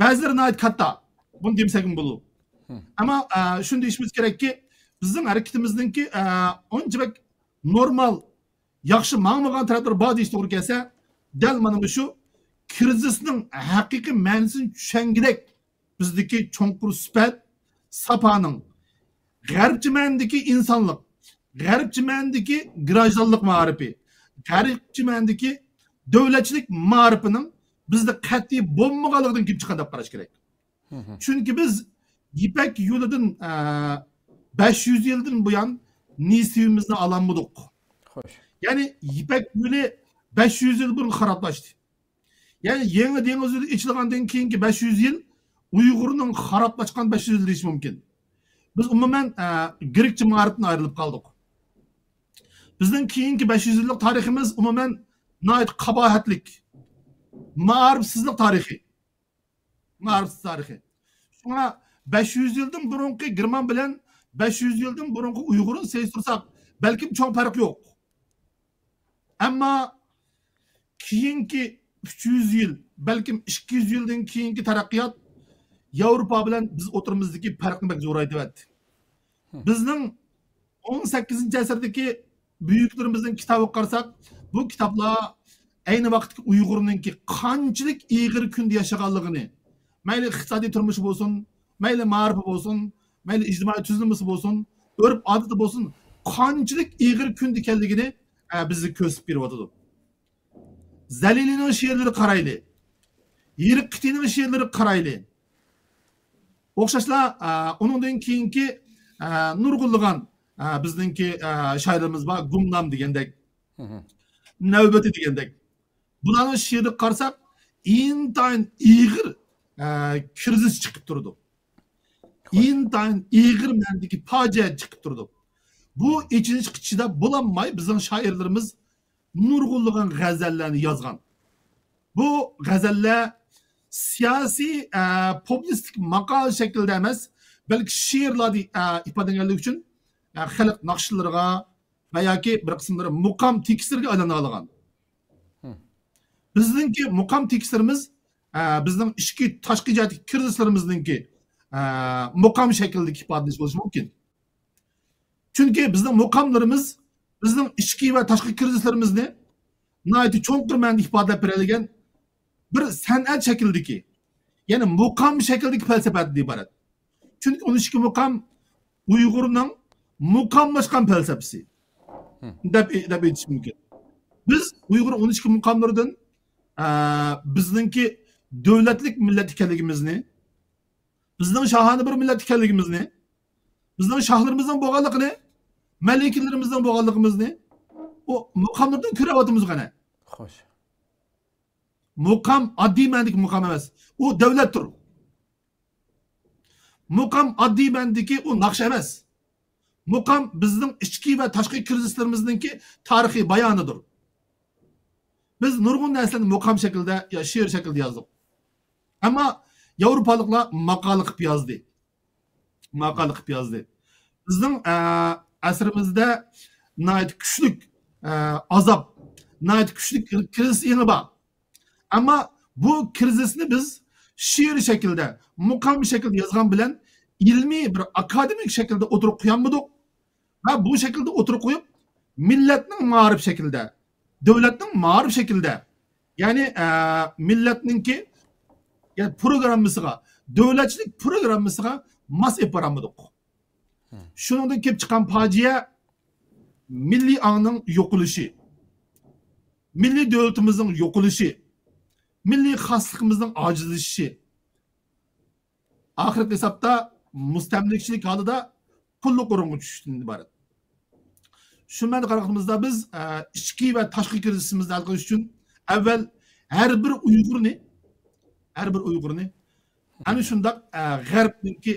بەزىلىرى ناھايىتى كاتتا. بۇنى دېمىسەكمۇ بولىدۇ. ئەمما، ئە، شۇنى دېيىشىمىز كېرەككى، بىزنىڭ ھەرىكىتىمىزنىڭكى، ئە، ئۇنچە بەك نورمال، ياخشى ماڭمىغان تەرەپلىرى بار دېيىش توغرا كەلسە، دەل مانا مۇشۇ كىرىزىسنىڭ ھەقىقىي مەنىسىنى چۈشەنگۈدەك بىزدىكى چوڭقۇر سۈپەت ساپانىڭ غەربچە مەنىدىكى ئىنسانلىق، غەربچە مەنىدىكى گراژدانلىق مائارىپى، غەربچە مەنىدىكى دۆلەتچىلىك مائارىپىنىڭ بىزدە قەتئىي بولمىغانلىقىدىن كېلىپ چىققان دەپ قاراش كېرەك. چۈنكى بىز يىپەك يولىدىن، ئە، بەش يۈز يىلدىن بۇيان نېسىۋىمىزنى ئالالمىدۇق. خوش. يەنى يىپەك يولى بەش يۈز يىل بۇرۇن خارابلاشتى. يەنى يېڭى دېڭىز يولى ئېچىلغاندىن كېيىنكى بەش يۈز يىل ئۇيغۇرنىڭ خارابلاشقان بەش يۈز يىل دېيىش مۇمكىن. بىز ئومۇمەن، ئە، گرېكچە مائارىپتىن ئايرىلىپ قالدۇق. بىزنىڭ كېيىنكى بەش يۈز يىللىق تارىخىمىز ئومۇمەن ناھايىتى قاباھەتلىك، مائارىپسىزلىق تارىخى. مائارىپسىز تارىخى. شۇڭا بەش يۈز يىلدىن بۇرۇنقى گېرمان بىلەن بەش يۈز يىلدىن بۇرۇنقى ئۇيغۇرنى سېلىشتۇرساق، بەلكىم چوڭ پەرق يوق. ئەمما كېيىنكى ئۈچ يۈز يىل، بەلكىم ئىككى يۈز يىلدىن كېيىنكى تەرەققىيات ياۋروپا بىلەن بىز ئوتتۇرىمىزدىكى پەرقنى بەك زورايتىۋەتتى. بىزنىڭ ئون سەككىزىنچى ئەسىردىكى بۈيۈكلىرىمىزنىڭ كىتابىغا قارىساق، بۇ كىتابلار ئەينى ۋاقىتتىكى ئۇيغۇرنىڭكى قانچىلىك ئېغىر كۈندە ياشىغانلىقىنى، مەيلى ئىقتىسادىي تۇرمۇشى بولسۇن، مەيلى مائارىپى بولسۇن، مەيلى ئىجتىمائىي تۈزۈلمىسى بولسۇن، ئۆرپ-ئادىتى بولسۇن، قانچىلىك ئېغىر كۈندە ئىكەنلىكىنى، ئە، بىزگە كۆرسىتىپ بېرىۋاتىدۇ. زەلىلىنىڭ شېئىرلىرىغا قارايلى. ھېرىقىتىنىڭ شېئىرلىرىغا قارايلى. ئوخشاشلا، ئە، ئۇنىڭدىن كېيىنكى، ئە، نۇرغۇنلىغان، ئە، بىزنىڭكى، ئە، شائىرلىرىمىز بار. گۇمنام دېگەندەك، نەۋبىتى دېگەندەك. بۇلارنىڭ شېئىرىگە قارىساق، ئىنتايىن ئېغىر، ئە، كىرىزىس چىقىپ تۇرىدۇ. ئىنتايىن ئېغىر مەنىدىكى پاجىئە چىقىپ تۇرىدۇ. بۇ ئېچىنىشقا چىداپ بولالماي، بىزنىڭ شائىرلىرىمىز نۇرغۇنلىغان غەزەللەرنى يازغان. بۇ غەزەللەر سىياسىي، ئە، پوپۇلىستىك ماقالە شەكلىدە ئەمەس، بەلكى شېئىرلاردا، ئە، ئىپادىلەنگەنلىكى ئۈچۈن، ئە، خەلق ناخشىلىرىغا ۋە ياكى بىر قىسىملىرى مۇقام تېكىستلىرىگە ئايلىنىۋالغان. بىزنىڭكى مۇقام تېكىستلىرىمىز، ئە، بىزنىڭ ئىچكى، تاشقى جەھەتتىكى كىرىزىسلىرىمىزنىڭكى، ئە، مۇقام شەكلىدىكى ئىپادىلىنىش بولۇشى مۇمكىن. چۈنكى بىزنىڭ مۇقاملىرىمىز بىزنىڭ ئىچكى ۋە تاشقى كىرىزىسلىرىمىزنى ناھايىتى چوڭقۇر مەنىدە ئىپادىلەپ بېرەلىگەن بىر سەنئەت شەكلىدىكى، يەنى مۇقام شەكلىدىكى پەلسەپىدىن ئىبارەت. چۈنكى ئون ئىككى مۇقام ئۇيغۇرنىڭ مۇقاملاشقان پەلسەپىسى دەپ، دەپ ئېيتىش مۇمكىن. بىز ئۇيغۇر ئون ئىككى مۇقاملىرىدىن ئە، بىزنىڭكى دۆلەتلىك مىللەت ئىكەنلىكىمىزنى، بىزنىڭ شاھانە بىر مىللەت ئىكەنلىكىمىزنى، بىزنىڭ شاھلىرىمىزنىڭ بولغانلىقىنى، مەلىكىلىرىمىزنىڭ بولغانلىقىمىزنى ئۇ مۇقاملىرىدىن كۆرۈۋاتىمىز قېنى. خوش. مۇقام ئاددىي مەنىدىكى مۇقام ئەمەس. ئۇ دۆلەتتۇر. مۇقام ئاددىي مەنىدىكى ئۇ ناخشا ئەمەس. مۇقام بىزنىڭ ئىچكى ۋە تاشقى كىرىزىسلىرىمىزنىڭكى تارىخىي بايانىدۇر. بىز نۇرغۇن نەرسىلەرنى مۇقام شەكلىدە يا شېئىر شەكلىدە يازدۇق. ئەمما ياۋروپالىقلار ماقالە قىلىپ يازدى. ماقالە قىلىپ يازدى. بىزنىڭ، ئە، ئەسىرىمىزدە ناھايىتى كۈچلۈك، ئە، ئازاب، ناھايىتى كۈچلۈك كىرىزىس ئېڭى بار. ئەمما بۇ كىرىزىسنى بىز شېئىر شەكلىدە، مۇقام شەكلىدە يازغان بىلەن ئىلمىي بىر ئاكادېمىك شەكىلدە ئوتتۇرىغا قويالمىدۇق. ۋە بۇ شەكىلدە ئوتتۇرىغا قويۇپ، مىللەتنىڭ مائارىپ شەكلىدە، دۆلەتنىڭ مائارىپ شەكلىدە، يەنى، ئە، مىللەتنىڭكى، يەنى پروگراممىسىغا، دۆلەتچىلىك پروگراممىسىغا ماس ئېلىپ بارالمىدۇق. شۇنىڭدىن كېلىپ چىققان پاجىئە مىللىي ئاڭنىڭ يوقىلىشى، مىللىي دۆلىتىمىزنىڭ يوقىلىشى، مىللىي خاسلىقىمىزنىڭ ئاجىزلىشىشى. ئاخىرقى ھېسابتا مۇستەملىكىچىلىك ھالىدا قۇللۇق ئورۇنغا چۈشۈشتىن ئىبارەت. شۇ مەنىدە قارىغىنىمىزدا بىز، ئە، ئىچكى ۋە تاشقى كىرىزىسىمىزنى ھەل قىلىش ئۈچۈن ئەۋۋەل ھەر بىر ئۇيغۇرنى، ھەر بىر ئۇيغۇرنى ئەنە شۇنداق، ئە، غەربنىڭكى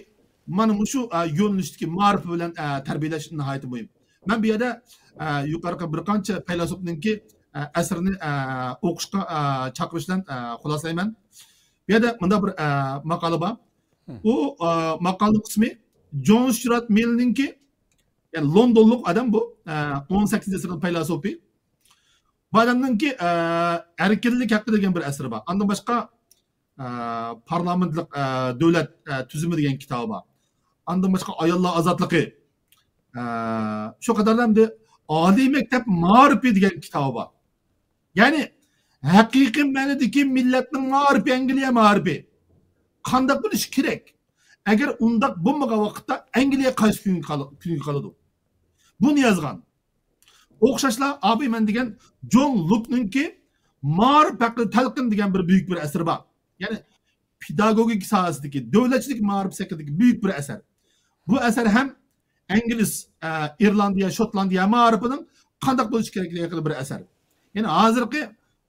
مانا مۇشۇ، ئە، يۆنىلىشتىكى مائارىپى بىلەن، ئە، تەربىيەلەش ناھايىتى مۇھىم. مەن بۇ يەردە، ئە، يۇقىرىقى بىر قانچە پەيلاسوپنىڭكى، ئە، ئەسىرىنى، ئە، ئوقۇشقا، ئە، چاقىرىش بىلەن، ئە، خۇلاسىلەيمەن. بۇ يەردە مۇنداق بىر، ئە، ماقالە بار. ئۇ، ئە، ماقالىنىڭ ئىسمى جون ستيۇئارت مىلنىڭكى، يەنى لوندونلۇق ئادەم بۇ، ئە، ئون سەككىزىنچى ئەسىرنىڭ پەيلاسوپى. بۇ ئادەمنىڭكى، ئە، ئەركىنلىك ھەققىدە دېگەن بىر ئەسىرى بار. ئاندىن باشقا، ئە، پارلامېنتلىق، ئە، دۆلەت، ئە، تۈزۈمى دېگەن كىتابى بار. ئاندىن باشقا ئاياللار ئازادلىقى، ئە، شۇ قاتاردا ئەمدى ئالىي مەكتەپ مائارىپى دېگەن كىتابى بار. يەنى ھەقىقىي مەنىدىكى مىللەتنىڭ مائارىپى ئەنگلىيە مائارىپى. قانداق بولۇشى كېرەك؟ ئەگەر ئۇنداق بولمىغان ۋاقىتتا ئەنگلىيە قايسى كۈنگە قال-، كۈنگە قالىدۇ؟ بۇنى يازغان. ئوخشاشلا ئابىمەن دېگەن جون لۇكنىڭكى مائارىپ ھەققىدە تەلقىن دېگەن بىر بۈيۈك بىر ئەسىرى بار. يەنى پېداگوگىكا ساھەسىدىكى، دۆلەتچىلىك مائارىپ سەھنىسىدىكى بۈيۈك بىر ئەسەر. بۇ ئەسەر ھەم ئىنگلىز، ئە، ئىرلاندىيە، شوتلاندىيە مائارىپىنىڭ قانداق بولۇشى كېرەكلىكى ھەققىدە بىر ئەسەر. يەنى ھازىرقى،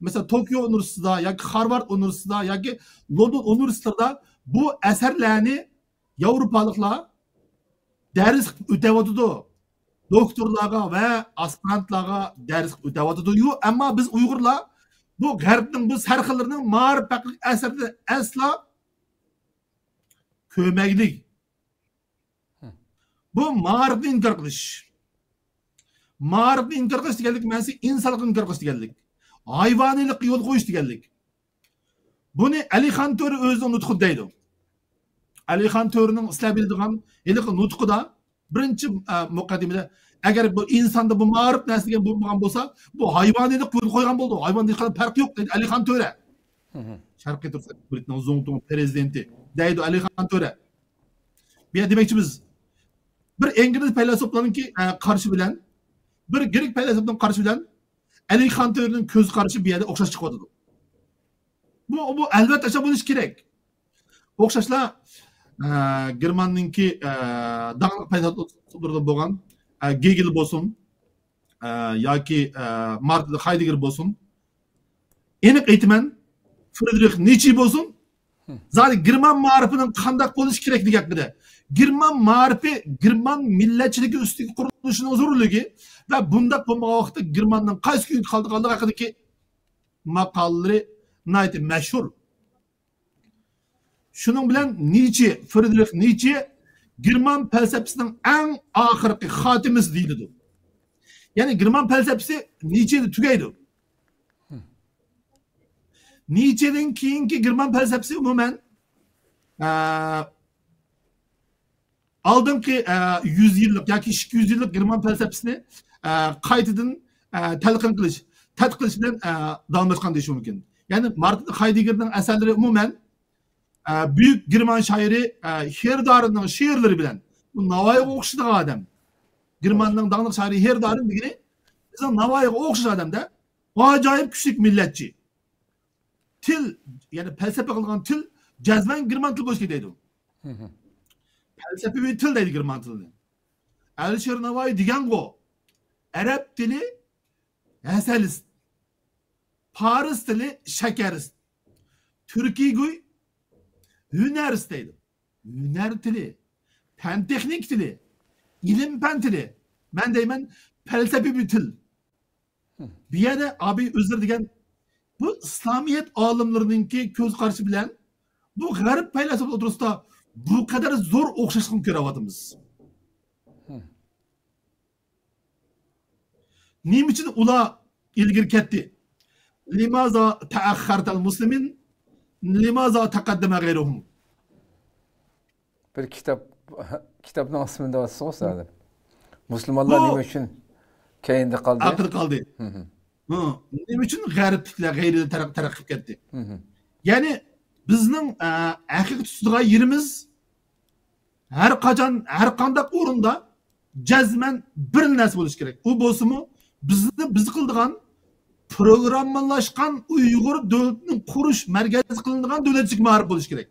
مەسىلەن، توكيو ئۇنىۋېرسىتېتىدا ياكى خارۋارد ئۇنىۋېرسىتېتىدا ياكى لوندون ئۇنىۋېرسىتېتلىرىدا بۇ ئەسەرلەرنى ياۋروپالىقلار دەرس قىلىپ ئۆتەۋاتىدۇ. دوكتورلارغا ۋە ئاسپىرانتلارغا دەرس قىلىپ ئۆتەۋاتىدۇ. يو، ئەمما بىز ئۇيغۇرلار بۇ غەربنىڭ بۇ سەرخىللىرىنىڭ مائارىپ ھەققىدىكى ئەسەرلىرىنى ئەسلا كۆرمەيلى. بۇ مائارىپنى ئىنكار قىلىش. مائارىپنى ئىنكار قىلىش دېگەنلىك مەنىسى ئىنسانلىقنى ئىنكار قىلىش دېگەنلىك. ھايۋانىيلىققا يول قويۇش دېگەنلىك. بۇنى ئەلىخان تۆرە ئۆزىنىڭ نۇتقىدا دەيدۇ. ئەلىخان تۆرىنىڭ سىلەر بىلىدىغان ھېلىقى نۇتقىدا بىرىنچى، ئە، مۇقەددىمىدە، ئەگەر بۇ ئىنساندا بۇ مائارىپ نەرسە دېگەن بولمىغان بولسا، بۇ ھايۋانىيلىققا يول قويغان بولىدۇ. ھايۋاندىن ھېچقانداق پەرقى يوق دەيدۇ ئەلىخان تۆرە. شەرقىي تۈركىستان جۇمھۇرىيىتىنىڭ زۇڭتۇڭ پىرېزىدېنتى دەيدۇ ئەلىخان تۆرە. بۇ يەردە دېمەكچىمىز، بىر ئىنگلىز پەيلاسوپلارنىڭكى، ئە، قارىشى بىلەن بىر گرېك پەيلاسوپنىڭ قارىشى بىلەن ئەلىخان تۆرىنىڭ كۆز قارىشى بۇ يەردە ئوخشاش چىقىۋاتىدۇ. بۇ، بۇ ئەلۋەتتە شۇ بولۇشى كېرەك. ئوخشاشلا، ئە، گېرماننىڭكى، ئە، داڭلىق پەيلاسوپلىرىدىن بولغان، ئە، گېگېل بولسۇن، ئە، ياكى، ئە، مارتىن خايدېگگېر بولسۇن، ئېنىق ئېيتىمەن، فرېدرىخ نىچشې بولسۇن، زادى گېرمان مائارىپىنىڭ قانداق بولۇشى كېرەكلىكى ھەققىدە، گېرمان مائارىپى، گېرمان مىللەتچىلىكى ئۈستىگە قۇرۇلۇشىنىڭ زۆرۈرلۈكى ۋە بۇنداق بولمىغان ۋاقىتتا گېرماننىڭ قايسى كۈنگە قالىدىغانلىقى ھەققىدىكى ماقالىلىرى ناھايىتى مەشھۇر. شۇنىڭ بىلەن نىچشې، فرېدرىخ نىچشې گېرمان پەلسەپىسىنىڭ ئەڭ ئاخىرقى خاتىمىسى دېيىلىدۇ. يەنى گېرمان پەلسەپىسى نىچشېدە تۈگەيدۇ. نىچشېدىن كېيىنكى گېرمان پەلسەپىسى ئومۇمەن، ئە، ئالدىنقى، ئە، يۈز يىللىق ياكى ئىككى يۈز يىللىق گېرمان پەلسەپىسىنى، ئە، قايتىدىن، ئە، تەلقىن قىلىش، تەتقىق قىلىش بىلەن، ئە، داۋاملاشقان دېيىش مۇمكىن. يەنى مارتىن خايدېگگېرنىڭ ئەسەرلىرى ئومۇمەن، ئە، بۈيۈك گېرمان شائىرى، ئە، ھېردارنىڭ شېئىرلىرى بىلەن، بۇ ناۋايىغا ئوخشىدىغان ئادەم. گېرماننىڭ داڭلىق شائىرى ھېردارن دېگىنى بىزنىڭ ناۋايىغا ئوخشاش ئادەمدە، ئاجايىپ كۈچلۈك مىللەتچى. تىل، يەنى پەلسەپە قىلغان تىل جەزمەن گېرمان تىلى بولۇشى كېرەك دەيدۇ. پەلسەپىۋى تىل دەيدۇ گېرمان تىلىنى. ئەلىشىر نەۋايى دېگەنغۇ، ئەرەب تىلى ھەسەلىست، پارس تىلى شەكەرىست، تۈركىيگۇي ھۈنەرىست دەيدۇ. ھۈنەر تىلى، پەن تېخنىك تىلى، ئىلىم پەن تىلى. مەن دەيمەن، پەلسەپىۋى تىل. بۇ يەردە ئابىي ئۆزلىرى دېگەن، بۇ ئىسلامىيەت ئالىملىرىنىڭكى كۆز قارىشى بىلەن بۇ غەرب پەيلاسوپلىرى ئوتتۇرىسىدا بۇ قەدەر زور ئوخشاشلىقنى كۆرۈۋاتىمىز. نېمە ئۈچۈن ئۇلار ئىلگىرى كەتتى؟ لماذا تأخرت المسلمين؟ لماذا تقدم غيرهم؟ بىر كىتاب، كىتابنىڭ ئىسمىنى دەۋاتىسىز غۇ سىز ھازىر. مۇسۇلمانلار بۇ نېمە ئۈچۈن كەينىدە قالدى؟ ئارقىدا قالدى. ھە، نېمە ئۈچۈن غەربلىكلەر غەيرىي تەرەق-، تەرەققىي قىلىپ كەتتى؟ يەنى بىزنىڭ، ئە، ھەقىقىي تۇتىدىغان يېرىمىز ھەر قاچان، ھەر قانداق ئورۇندا جەزمەن بىر نەرسە بولۇشى كېرەك. ئۇ بولسىمۇ بىزنى، بىز قىلىدىغان پروگراممىلاشقان ئۇيغۇر دۆلىتىنى قۇرۇش مەركەزى قىلىنىدىغان دۆلەتچىلىك مائارىپ بولۇشى كېرەك.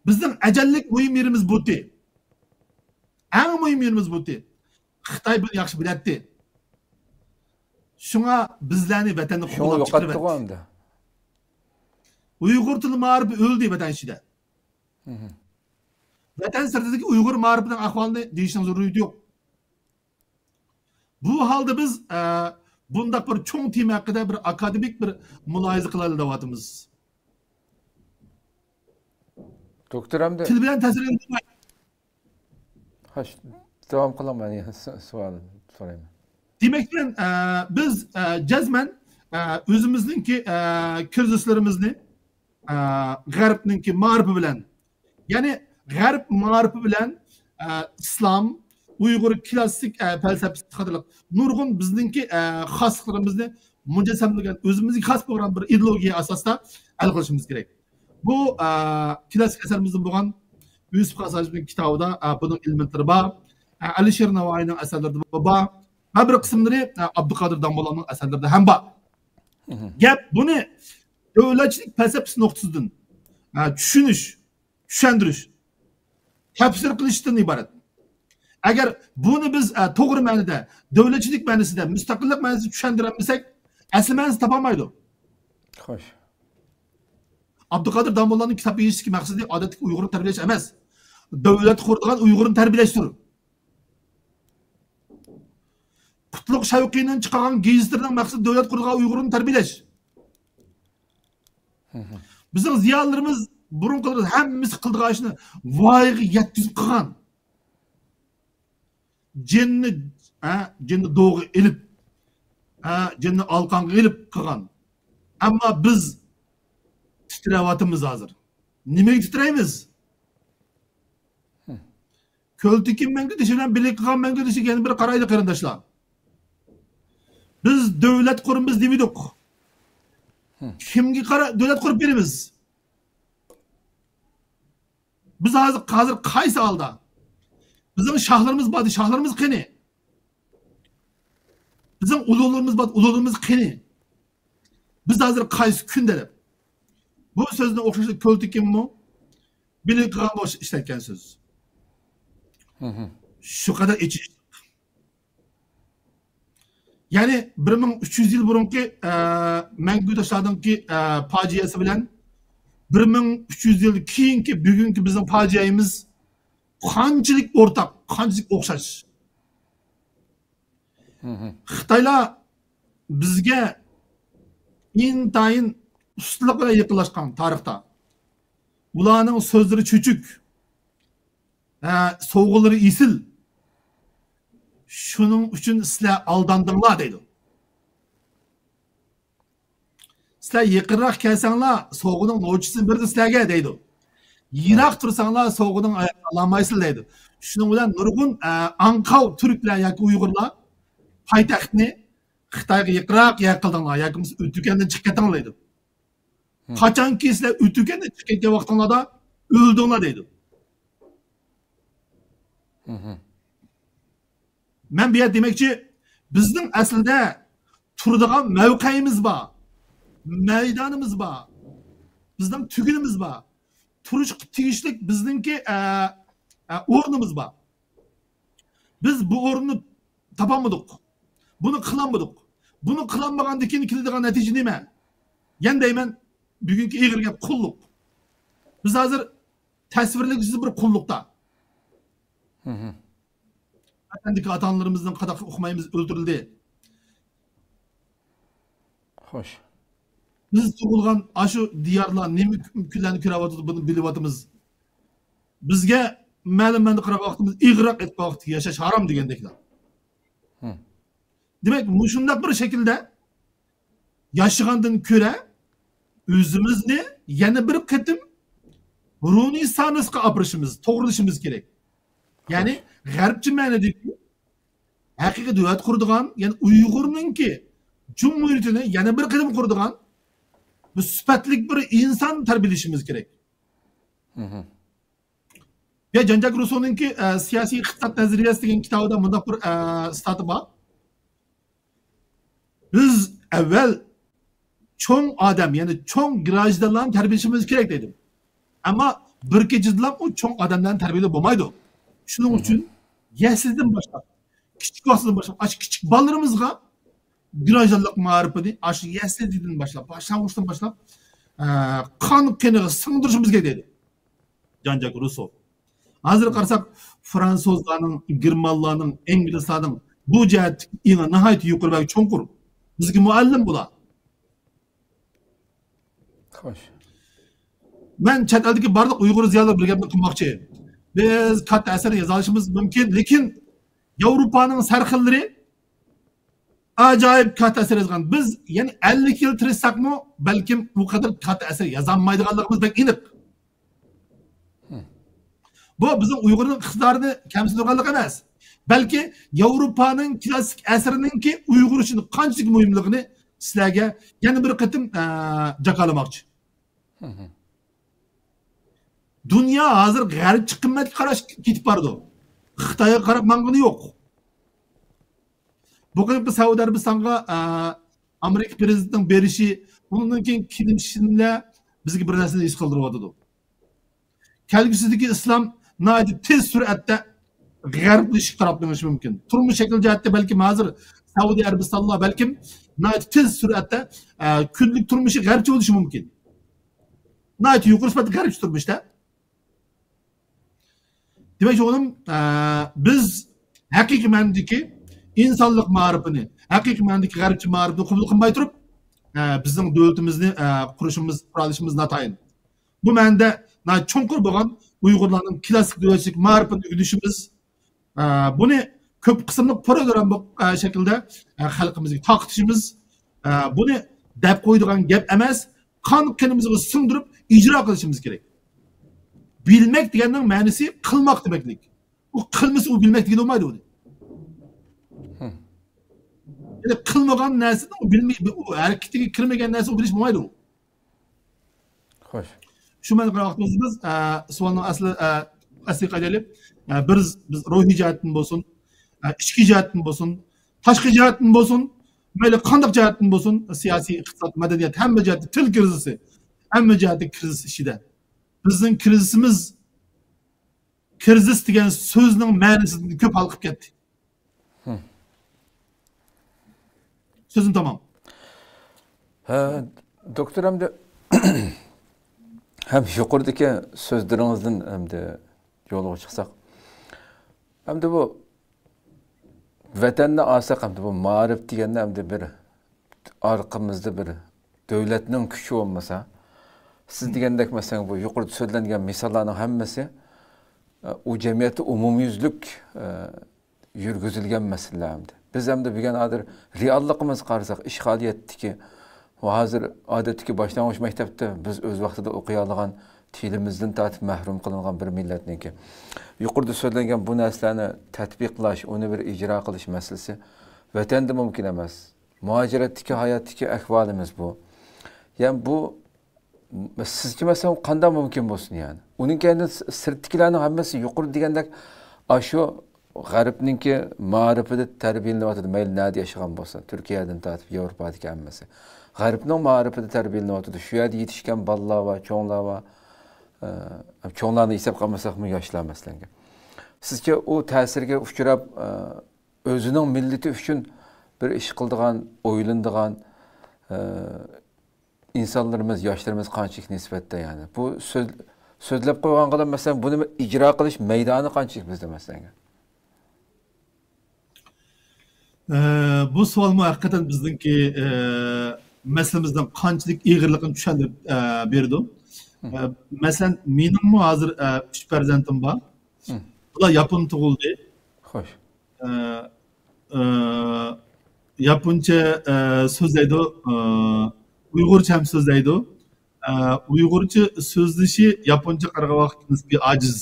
بىزنىڭ ئەجەللىك مۇھىم يېرىمىز بۇتى. ئەڭ مۇھىم يېرىمىز بۇتى. خىتاي بۇنى ياخشى بىلەتتى. شۇڭا بىزلەرنى ۋەتەندىن شۇڭا قوغلاپ يوقاتتىغۇ چىقىرىۋەتتى. ئەمدى. ئۇيغۇر تىلى مائارىپى ئۆلدى ۋەتەن ئىچىدە. ۋەتەن سىرتىدىكى ئۇيغۇر مائارىپىنىڭ ئەھۋالىنى دېيىشنىڭ زۆرۈرىيىتى يوق. بۇ ھالدا بىز، ئە، بۇنداق بىر چوڭ تېما ھەققىدە بىر ئاكادېمىك بىر مۇلاھىزە قىلايلى دەۋاتىمىز. دوكتور ئەمدى تىل بىلەن تەسىرلەنمەي. خوش، داۋام قىلىڭ، مەن يەنە س-، سوئال سورايمەن. دېمەك، مەن، ئە، بىز، ئە، جەزمەن، ئە، ئۆزىمىزنىڭكى، ئە، كىرىزىسلىرىمىزنى، ئە، غەربنىڭكى مائارىپى بىلەن، يەنى غەرب مائارىپى بىلەن، ئە، ئىسلام، ئۇيغۇر كلاسسىك، ئە، پەلسەپىسى قاتارلىق نۇرغۇن بىزنىڭكى، ئە، خاسلىقلىرىمىزنى مۇجەسسەملىگەن، ئۆزىمىزگە خاس بولغان بىر ئىدېئولوگىيە ئاساسىدا ھەل قىلىشىمىز كېرەك. بۇ، ئە، كلاسسىك ئەسەرلىرىمىزدىن بولغان يۈسۈپ خاس ھاجىپنىڭ كىتابىدا، ئە، بۇنىڭ ئېلېمېنتلىرى بار. ئە، ئەلىشىر نەۋائىينىڭ ئەسەرلىرىدە بار. ۋە بىر قىسىملىرى، ئە، ئابدۇقادىر داموللانىڭ ئەسەرلىرىدە ھەم بار. گەپ بۇنى دۆلەتچىلىك پەلسەپىسى نۇقتىسىدىن، ئە، چۈشىنىش، چۈشەندۈرۈش، تەپسىر قىلىشتىن ئىبارەت. ئەگەر بۇنى بىز، ئە، توغرا مەنىدە، دۆلەتچىلىك مەنىسىدە، مۇستەقىللىق مەنىسىدە چۈشەندۈرەلمىسەك، ئەسلى مەنىسىنى تاپالمايدۇ. خوش. ئابدۇقادىر داموللانىڭ كىتاب يېزىشتىكى مەقسىتى ئادەتتىكى ئۇيغۇرنى تەربىيەلەش ئەمەس. دۆلەت قۇرىدىغان ئۇيغۇرنى تەربىيەلەشتۇر. قۇتلۇق شەۋقىينىڭ چىقارغان گېزىتلىرىنىڭ مەقسىتى دۆلەت قۇرىدىغان ئۇيغۇرنى تەربىيەلەش. بىزنىڭ زىيالىيلىرىمىز، بۇرۇنقىلىرىمىز ھەممىسى قىلىدىغان ئىشنى ۋايىغا يەتكۈزۈپ قىلغان. جىننى، ھە، جىننى دوغا ئېلىپ، ھە، جىننى ئالىقانغا ئېلىپ قىلغان. ئەمما بىز تىترەۋاتىمىز ھازىر. نېمىگە تىترەيمىز؟ كۆلتىكىم مەڭگۈ تېشى بىلەن بىللە قىلغان مەڭگۈ تېشىگە يەنە بىر قارايلى، قېرىنداشلار. بىز دۆلەت قۇرىمىز دېمىدۇق. كىمگە قارا-، دۆلەت قۇرۇپ بېرىمىز؟ بىز ھازىر، ھازىر قايسى ھالدا؟ بىزنىڭ شاھلىرىمىز باردى، شاھلىرىمىز قېنى؟ بىزنىڭ ئۇلۇغلىرىمىز باردى، ئۇلۇغلىرىمىز قېنى؟ بىز ھازىر قايسى كۈندە دەپ؟ بۇ سۆزنى ئوخشاشلا كۆلتىكىممۇ بىللە قىلغان بولۇش ئىشلەتكەن سۆز. شۇ قەدەر ئېچىنىشلىق. يەنى بىر مىڭ ئۈچ يۈز يىل بۇرۇنقى، ئە، مەڭگۈ تاشلاردىكى، ئە، پاجىئەسى بىلەن بىر مىڭ ئۈچ يۈز يىل كېيىنكى بۈگۈنكى بىزنىڭ پاجىئەمىز قانچىلىك ئورتاق، قانچىلىك ئوخشاش. خىتايلار بىزگە ئىنتايىن ئۇستىلىق بىلەن يېقىنلاشقان تارىختا. ئۇلارنىڭ سۆزلىرى چۆچۈك. ھە، سوۋغىلىرى ئېسىل. شۇنىڭ ئۈچۈن سىلەر ئالداندىڭلار دەيدۇ. سىلەر يېقىنراق كەلسەڭلار، سوۋغىنىڭ نوچىسىنى بېرىدۇ سىلەرگە دەيدۇ. يىراق تۇرساڭلار، سوۋغىنىڭ ئايىغىنى ئالالمايسىلەر دەيدۇ. شۇنىڭ بىلەن نۇرغۇن، ئە، ئاڭقاۋ تۈركلەر ياكى ئۇيغۇرلار پايتەختنى خىتايغا يېقىنراق يەر قىلدىڭلار ياكى بولمىسا ئۆتۈكەندىن چىقىپ كېتىڭلار دەيدۇ. قاچانكى سىلەر ئۆتۈكەندىن چىقىپ كەتكەن ۋاقتىڭلاردا ئۆلدۈڭلار دەيدۇ. مەن بۇ يەردە دېمەكچى، بىزنىڭ ئەسلىدە تۇرىدىغان مەۋقەيىمىز بار. مەيدانىمىز بار. بىزنىڭ تۈگۈنىمىز بار. تۇرۇشقا تېگىشلىك بىزنىڭكى، ئە، ئە، ئورنىمىز بار. بىز بۇ ئورۇننى تاپالمىدۇق. بۇنى قىلالمىدۇق. بۇنى قىلالمىغاندىن كېيىن كېلىدىغان نەتىجە نېمە؟ يەنە دەيمەن، بۈگۈنكى ئېغىر گەپ قۇللۇق. بىز ھازىر تەسۋىرلىگۈسىز بىر قۇللۇقتا. ۋەتەندىكى ئاتا-ئانىلىرىمىزنىڭ قاداققا ئۇقمايمىز، ئۆلتۈرۈلدى. خوش. بىز تۇغۇلغان ئاشۇ دىيارلار نېمە كۈنلەرنى كۆرۈۋاتىدۇ، بۇنى بىلىۋاتىمىز. بىزگە مەلۇم مەنىدە قارىغان ۋاقتىمىز ئېغىرراق ئېيتقان ۋاقىتتا ياشاش ھارام دېگەندەكلا. دېمەك، مۇشۇنداق بىر شەكىلدە ياشىغاندىن كۆرە ئۆزىمىزنى يەنە بىر قېتىم رېنېسسانسقا ئاپىرىشىمىز، توغرىلىشىمىز كېرەك. يەنى غەربچە مەنىدىكى ھەقىقىي دۆلەت قۇرىدىغان، يەنى ئۇيغۇرنىڭكى جۇمھۇرىيىتىنى يەنە بىر قېتىم قۇرىدىغان بىر سۈپەتلىك بىر ئىنسان تەربىيەلىشىمىز كېرەك. يا جان جاك روسونىڭكى، ئە، سىياسىي ئىقتىساد نەزەرىيەسى دېگەن كىتابىدا مۇنداق بىر، ئە، سىتاتا بار. بىز ئەۋۋەل چوڭ ئادەم، يەنى چوڭ گراژدانلارنى تەربىيەلىشىمىز كېرەك دەيدۇ. ئەمما بىر كېچىدىلا ئۇ چوڭ ئادەملەرنى تەربىيەلەپ بولمايدۇ. شۇنىڭ ئۈچۈن يەسلىدىن باشلاپ، كىچىك ۋاقتىدىن باشلاپ، ئاشۇ كىچىك بالىلىرىمىزغا گراژدانلىق مائارىپىنى ئاشۇ يەسلىدىن باشلاپ، باشلانغۇچتىن باشلاپ، ئە، قان قېنىغا سىڭدۈرۈشىمىز كېرەك دەيدۇ جان جاك روسو. ھازىر قارىساق، فرانسۇزلارنىڭ، گېرمانلارنىڭ، ئىنگلىزلارنىڭ بۇ جەھەتتىكى ئېڭى ناھايىتى يۇقىرى ۋە چوڭقۇر. بىزگە مۇئەللىم بۇلار. خوش. مەن چەت ئەلدىكى بارلىق ئۇيغۇر زىيالىيلار بىر گەپنى قىلماقچى. بىز كاتتا ئەسەر يازالىشىمىز مۇمكىن، لېكىن ياۋروپانىڭ سەرخىللىرى ئاجايىپ كاتتا ئەسەر يازغان. بىز يەنە ئەللىك يىل تىرىشساقمۇ، بەلكىم ئۇ قەدەر كاتتا ئەسەر يازالمايدىغانلىقىمىز بەك ئېنىق. بۇ بىزنىڭ ئۇيغۇرنىڭ ئىقتىدارىنى كەمسىتىدىغانلىق ئەمەس، بەلكى ياۋروپانىڭ كلاسسىك ئەسىرىنىڭكى ئۇيغۇر ئۈچۈن قانچىلىك مۇھىملىقىنى سىلەرگە يەنە بىر قېتىم، ئە، جاكارلىماقچى. دۇنيا ھازىر غەربچە قىممەتكە قاراش كېتىپ بارىدۇ. خىتايغا قاراپ ماڭغىنى يوق. بۇ قېتىمقى سەئۇدى ئەرەبىستانغا، ئە، ئامېرىكا پىرېزىدېنتىنىڭ بېرىشى، ئۇنىڭدىن كېيىن كېلىشىملەر بىزگە بىر نەرسىنى ھېس قىلدۇرۇۋاتىدۇ. كەلگۈسىدىكى ئىسلام ناھايىتى تېز سۈرئەتتە غەربلىشىشكە قاراپ مېڭىشى مۇمكىن. تۇرمۇش شەكلى جەھەتتە بەلكىم ھازىر سەئۇدى ئەرەبىستانلار بەلكىم ناھايىتى تېز سۈرئەتتە، ئە، كۈنلۈك تۇرمۇشى غەربچە بولۇشى مۇمكىن. ناھايىتى يۇقىرى سۈپەتتە غەربچە تۇرمۇشتا. دېمەكچى بولغىنىم، ئە، بىز ھەقىقىي مەنىدىكى ئىنسانلىق مائارىپىنى، ھەقىقىي مەنىدىكى غەربچە مائارىپنى قوبۇل قىلماي تۇرۇپ، ئە، بىزنىڭ دۆلىتىمىزنى، ئە، قۇرۇشىمىز، قۇرالىشىمىز ناتايىن. بۇ مەنىدە ناھايىتى چوڭقۇر بولغان ئۇيغۇرلارنىڭ كلاسسىك دۆلەتچىلىك مائارىپىنى ئۆگىنىشىمىز، ئە، بۇنى كۆپ قىسىملىق پروگرامما، ئە، شەكلىدە، ئە، خەلقىمىزگە تارقىتىشىمىز، ئە، بۇنى دەپ قويىدىغان گەپ ئەمەس، قان قېنىمىزغا سىڭدۈرۈپ ئىجرا قىلىشىمىز كېرەك. بىلمەك دېگەننىڭ مەنىسى قىلماق دېمەكلىك. ئۇ قىلمىسا، ئۇ بىلمەك دېگىلى بولمايدۇ ئۇنى. يەنى قىلمىغان نەرسىنى ئۇ بىلمەي، ئۇ ھەرىكىتىگە كىرمىگەن نەرسە ئۇ بىلىش بولمايدۇ ئۇ. خوش. شۇ مەنىدە قاراۋاتقىنىمىزدا بىز، ئە، سوئالنىڭ ئەسلى، ئە، ئەسلىگە قايتايلى. ئە، بىز، بىز روھىي جەھەتتىن بولسۇن، ئە، ئىچكى جەھەتتىن بولسۇن، تاشقى جەھەتتىن بولسۇن، مەيلى قانداق جەھەتتىن بولسۇن، سىياسىي، ئىقتىساد، مەدەنىيەت، ھەممە جەھەتتە تىل كىرىزىسى، ھەممە جەھەتتە كىرىزىس ئىچىدە. بىزنىڭ كىرىزىسىمىز كىرىزىس دېگەن سۆزنىڭ مەنىسىدىن كۆپ ھالقىپ كەتتى. سۆزۈم تامام. ھە، دوكتور، ئەمدى ھەم يۇقىرىدىكى سۆزلىرىڭىزدىن ئەمدى يولغا چىقساق. ئەمدى بۇ ۋەتەننى ئالساق، ئەمدى بۇ مائارىپ دېگەندە ئەمدى بىر ئارقىمىزدا بىر دۆلەتنىڭ كۈچى بولمىسا، سىز دېگەندەك، مەسىلەن، بۇ يۇقىرىدا سۆزلەنگەن مىساللارنىڭ ھەممىسى، ئە، ئۇ جەمئىيەتتە ئومۇميۈزلۈك، ئە، يۈرگۈزۈلگەن مەسىلىلەر ئەمدى. بىز ئەمدى بۈگۈن ھازىر رېئاللىقىمىزغا قارىساق، ئىشغالىيەتتىكى ۋە ھازىر ئادەتتىكى باشلانغۇچ مەكتەپتە بىز ئۆز ۋاقتىدا ئوقۇيالىغان تىلىمىزدىن تارتىپ مەھرۇم قىلىنغان بىر مىللەتنىڭكى. يۇقىرىدا سۆزلەنگەن بۇ نەرسىلەرنى تەتبىقلاش، ئۇنى بىر ئىجرا قىلىش مەسىلىسى ۋەتەندە مۇمكىن ئەمەس. مۇھاجىرەتتىكى ھاياتتىكى ئەھۋالىمىز بۇ. يەنى بۇ، سىزچە مەسىلەن، قانداق مۇمكىن بولسۇن يەنى؟ ئۇنىڭ كەينىدىن س-، سىرتتىكىلەرنىڭ ھەممىسى يۇقىرىدا دېگەندەك ئاشۇ غەربنىڭكى مائارىپىدا تەربىيەلىنىۋاتىدۇ، مەيلى نەدە ياشىغان بولسۇن، تۈركىيەدىن تارتىپ ياۋروپادىكى ھەممىسى. غەربنىڭ مائارىپىدا تەربىيەلىنىۋاتىدۇ. شۇ يەردە يېتىشكەن بالىلار بار، چوڭلار بار. ئە، چوڭلارنى ھېسابقا ئالمىساقمۇ، ياشلار مەسىلەن. سىزچە ئۇ تەسىرگە ئۇچراپ، ئە، ئۆزىنىڭ مىللىتى ئۈچۈن بىر ئىش قىلىدىغان، ئويلىنىدىغان، ئە، ئىنسانلىرىمىز، ياشلىرىمىز قانچىلىك نىسبەتتە، يەنى؟ بۇ سۆز-، سۆزلەپ قويغانغىلا، مەسىلەن، بۇنى ئىجرا قىلىش مەيدانى قانچىلىك بىزدە، مەسىلەن؟ ئە، بۇ سوئالمۇ ھەقىقەتەن بىزنىڭكى، ئە، مەسىلىمىزنىڭ قانچىلىك ئېغىرلىقىنى چۈشەندۈرۈپ، ئە، بېرىدۇ. ئە، مەسىلەن، مېنىڭمۇ ھازىر، ئە، ئۈچ پەرزەنتىم بار. بۇلار ياپون تۇغۇلدى. خوش. ئە، ئە، ياپونچە، ئە، سۆزلەيدۇ، ئە، ئۇيغۇرچە ھەم سۆزلەيدۇ. ئە، ئۇيغۇرچە سۆزلىشى ياپونچە قارىغان ۋاقىت نىسپىي ئاجىز.